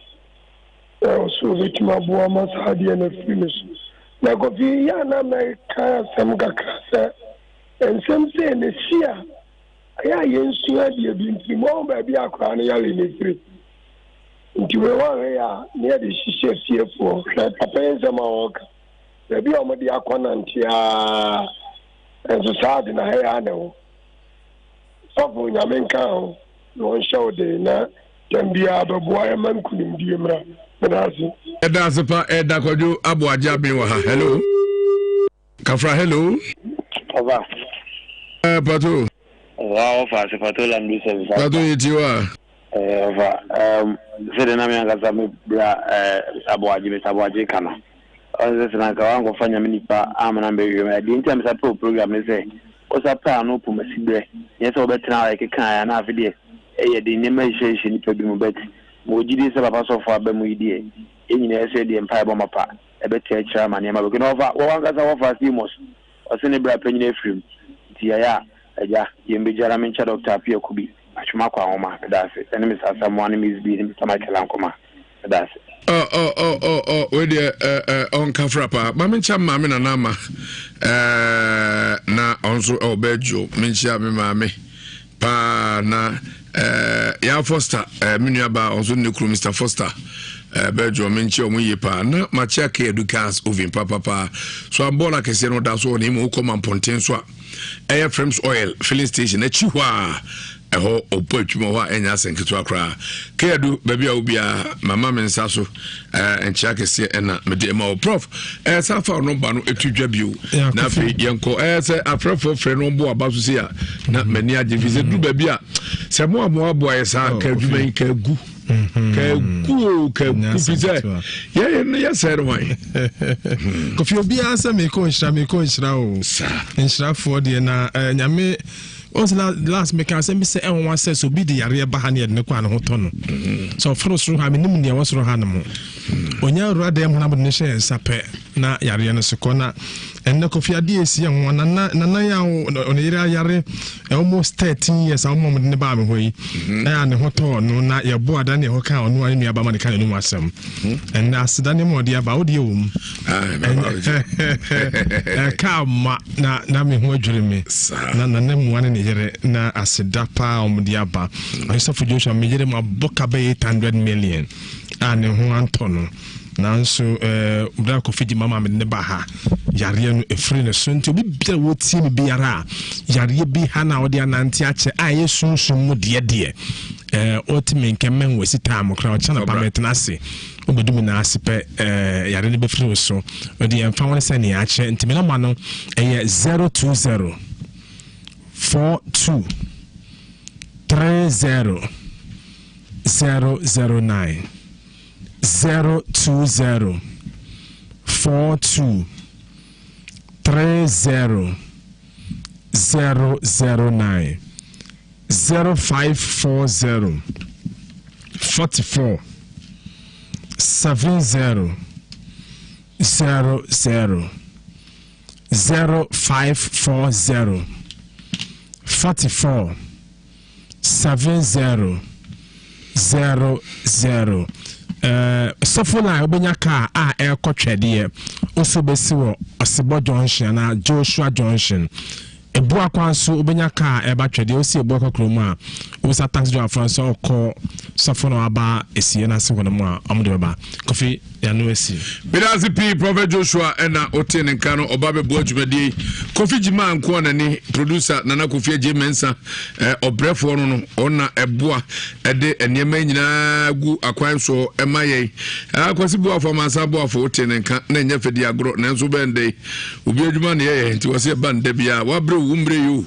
sɛ ɔse ɔbɛtumi aboa ma saa adeɛ no afiri ne so. Na Kofi, yɛ a na mɛka asɛm kakra sɛ nsɛm sei no si a, ɛyɛ a yɛnsua adeɛ bi mfiri mu. Wahu baabi a akwadaa no yare no firi? Nti wei wanhwɛ yɛ a na yɛde hyehyɛ fiefoɔ. Hwɛ papa yi nsɛm a ɔreka. Baabi a wɔde akɔ nante ara nso saa ade no ha yi ara na ɛwɔ. Sɔfo, Nyame nka ho. Na ɔnhyɛ wo den na tɛm biara bɛboa yɛn ma nkunimdie mmra. Meda ase. Ɛda ase pa ɛda kwadwo aboagye aben wɔ ha hello kafra hello. Ɔba. Ɛɛ eh, pato. Ɔba ɔfa ase pato lamdu service. Pato yɛ ti wa. Ɛɛ ɔfa ɛɛm sɛdeɛ na mi ankasa mi bra ɛɛ aboagye Mr aboagye ka no ɔn sɛ sɛ na nka wankɔfa nyame nipa amena mbɛhwehwɛ mu ɛdeɛ nti a mesa pɛ o program ne sɛ. Kɔsa pɛ ano poma siberɛ. Nyɛ sɛ wobɛtena hɔ a yɛkekaeɛ a na afe deɛ ɛyɛ den nneɛma hyehyɛ hyehyɛ nnipa bi mu but mewɔ gyidie sɛ papa sɔfo aba mu yi deɛ yɛn nyinaa yɛsɛ deɛ mpaebɔ mapa ɛbɛte akyire ama nneɛma bɛkɔ na wɔfa wɔn ankasa wɔfa Amos ɔse ne bra panyin afiri mu nti yɛyɛ a agya yɛn bɛgya na menkyɛ Doctor Appiah Kubi atwom akɔ ahoma meda ase ɛne Mister Asamoah ne Miss B ne Mister Michael Ankoma meda ase. Ɔ ɔ ɔ ɔ ɔ wei deɛ ɛ ɛ ɔnka fra paa ma menkyia me maame nana ama ɛɛ na ɔnso ɛwɔ Belgium menkyia me maame paa na ɛɛ yaa Foster ɛɛ me nua baa ɔnso ne kunu Mr Foster ɛɛ Belgium menkyia ɔmo yie paa na makyia K gas oven papapaa so ambɔɔla kɛseɛ no ɔda so wɔ ne mu wokɔ ma mpɔnten so a ɛyɛ Frames Oil filling station akyi hɔ a ɛhɔ ɔbɔ adwuma hɔ a ɛnyɛ asɛm ketewa koraa keyadu baabi a wobiara mama me nsa so eh, nkyea kɛseɛ ɛna mede ɛma wo prof eh, saa fa no ba no ɛtu dwa bio na afei yɛnkɔ eh, sɛ afrɛfoɔ frɛ no ɔbo aba so sei a na m'ani agye fi sɛ duru baabi a sɛ mo a moaboa yɛ saa oh, ka adwuma yi ka agu mm-hmm. ka agu o ka agu fi sɛ yɛyɛ no yɛsɛe no hwan kofi obiara sɛ mekɔ nhyira mekɔ nhyira o nhyirafoɔ deɛ na eh, nyame Wɔn sɛ last meka asɛm bi sɛ ɛnwanwa sɛ sɛ obi de yareɛ ba ha ne yɛde ne kɔ a ne ho tɔ no. Mm-hmm. Sɛ ɔforo soro ha menim nea ɛwɔ soro ha no mo. Mm-hmm. Onya awura dɛm hɔ na mode ne hyɛ yɛn nsa pɛ na yareɛ no so kɔ na ɛnnɛ kofi adeɛ esi ɛnwanwa nana nana yɛ a ɔne yere ayare almost 13 years a wɔn a wɔde ne baa me hɔ yi mm-hmm. ɛyɛ a ne ho tɔɔ no na yɛbɔ ada ne ɛhɔ ka ɔno a ne nua ba ma ne ka n'anum asɛm. Ɛnna aseda ne ma ɔde aba wo deɛ wɔ mu ɛka ma na na me ho adwiri me na na ne mmoa ne ne yere na aseda paa wɔn de aba ɔsɔfo Joshua me yere ma bɔ ka bɛyɛ 800 million a ne ho antɔ no nanso ɛɛ bra kofi di mama me ne ba ha yareɛ no efiri ne so nti obi biara wɔtie me biara a yareɛ bi ha na ɔde anante akyɛ a ɛyɛ sunsun mu deɛ deɛ Eh, ɔte me nkɛ mɛn wɔ si taa mo kora ɔkyɛ na pa mɛtena ase wobɛdu me nan ase pɛ eh, yare no bɛfiri wo so ɔde ɛmfa wo ne sɛ nea akyerɛ nti me nɔma no ɛyɛ 020 42 30 009 020 42 30 009 0540 44 70 00 0540 44 70 00 eh, sɔfo line wobɛnya kaa a ɛrekɔ twɛdeɛ woso bɛsi wɔ ɔsebɔ junction anaa joshua junction Ebua kwan so wobɛnya kaa a ɛba twɛdeɛ wosi Ebua kɔ kurom a wobisa taxi driver foɔ no sɛ ɔkɔ sɔfo na waba esie no ase hɔ nom a ɔmo de bɛba. Kofi yano asi. Medase pii Prophet Joshua ɛna wote ne nka no ɔba bɛboa dwumadie yi Kofi Gyimaa nkoa nani producer Nana Kofi Agyei Mensah eh, ɔbrɛfoɔ no no ɔna ɛboa ɛde nneɛma nyinaa gu akwan soɔ ɛma yɛn eh, Kwasi Boafo Amansan Boafo wote ne nka na ɛnyɛ fɛdi agorɔ nanso bɛn dɛ Obi adwuma na yɛyɛ nti wɔsɛ yɛba no da biara. Wabrɛ wo mmerɛ yi o.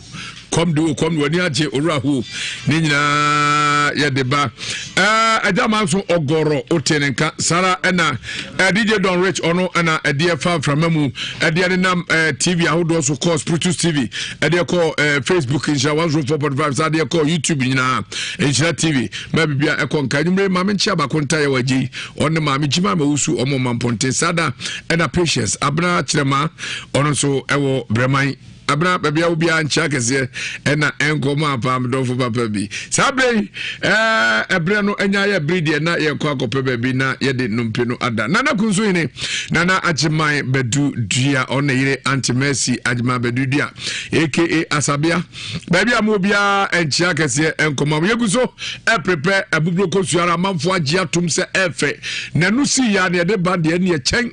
Kɔm de o kɔm de w'ani agye owura ho. Ne nyinaa yɛde ba. Ɛɛ agya maa nso ɔgɔrɔ wote ne nka. Sara ɛna ɛɛ DJ Don Rich ɔno ɛna ɛdeɛ fa mframa mu ɛdeɛ nenam ɛɛ TV ahodoɔ so kɔ Spiritus TV ɛdeɛ kɔ ɛɛ Facebook nhyira 104.5 saa ɛdeɛ kɔ YouTube nyinaa nhyira TV ma bibia ɛkɔ nka enyimire maame nkyia baako nta yɛ wɔ agye yi. Ɔne maame Gyima ma wusu ɔmo ma mpɔnten saa da ɛna Patience Abena Kyerɛma ɔno nso ɛwɔ Brɛman Abena baabi a obiara nkyia kɛseɛ ɛna ɛnkɔ mu apam dɔfo papa bi saa berɛ yi ɛɛ ɛberɛ no anya yɛ bere deɛ na yɛkɔ akɔpɛ baabi na yɛde nnompe no ada Nana Kunso hene Nana Agyeman Badu Dua ɔne yere Auntie Mercy Agyeman Badu Dua aka Asabea Baabi a mo obiara nkyea kɛseɛ nkɔma mo. Yɛgu so ɛprepɛ abuburo kosua ara amanfoɔ agye atom sɛ ɛfɛ. Na ɛno si yɛ a na yɛde ba deɛ ɛne ɛkyɛn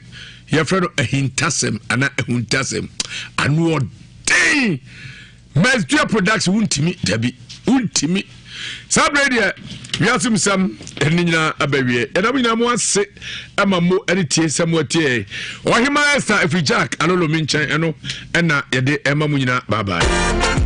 yɛfrɛ no ahintasɛm anaa ahuntasɛm. Ano ɔden. Mesdua production wontimi dabi wontimi. Saa berɛ deɛ wiase mu sɛm ɛne nyinaa aba wie. Yɛda mo nyinaa mo ase ɛma mo ɛne tie sɛ mo atie. Ɔhema Esther ɛfiri Jack Alolomi nkyɛn ɛno ɛna yɛde ɛma mo nyinaa bye bye.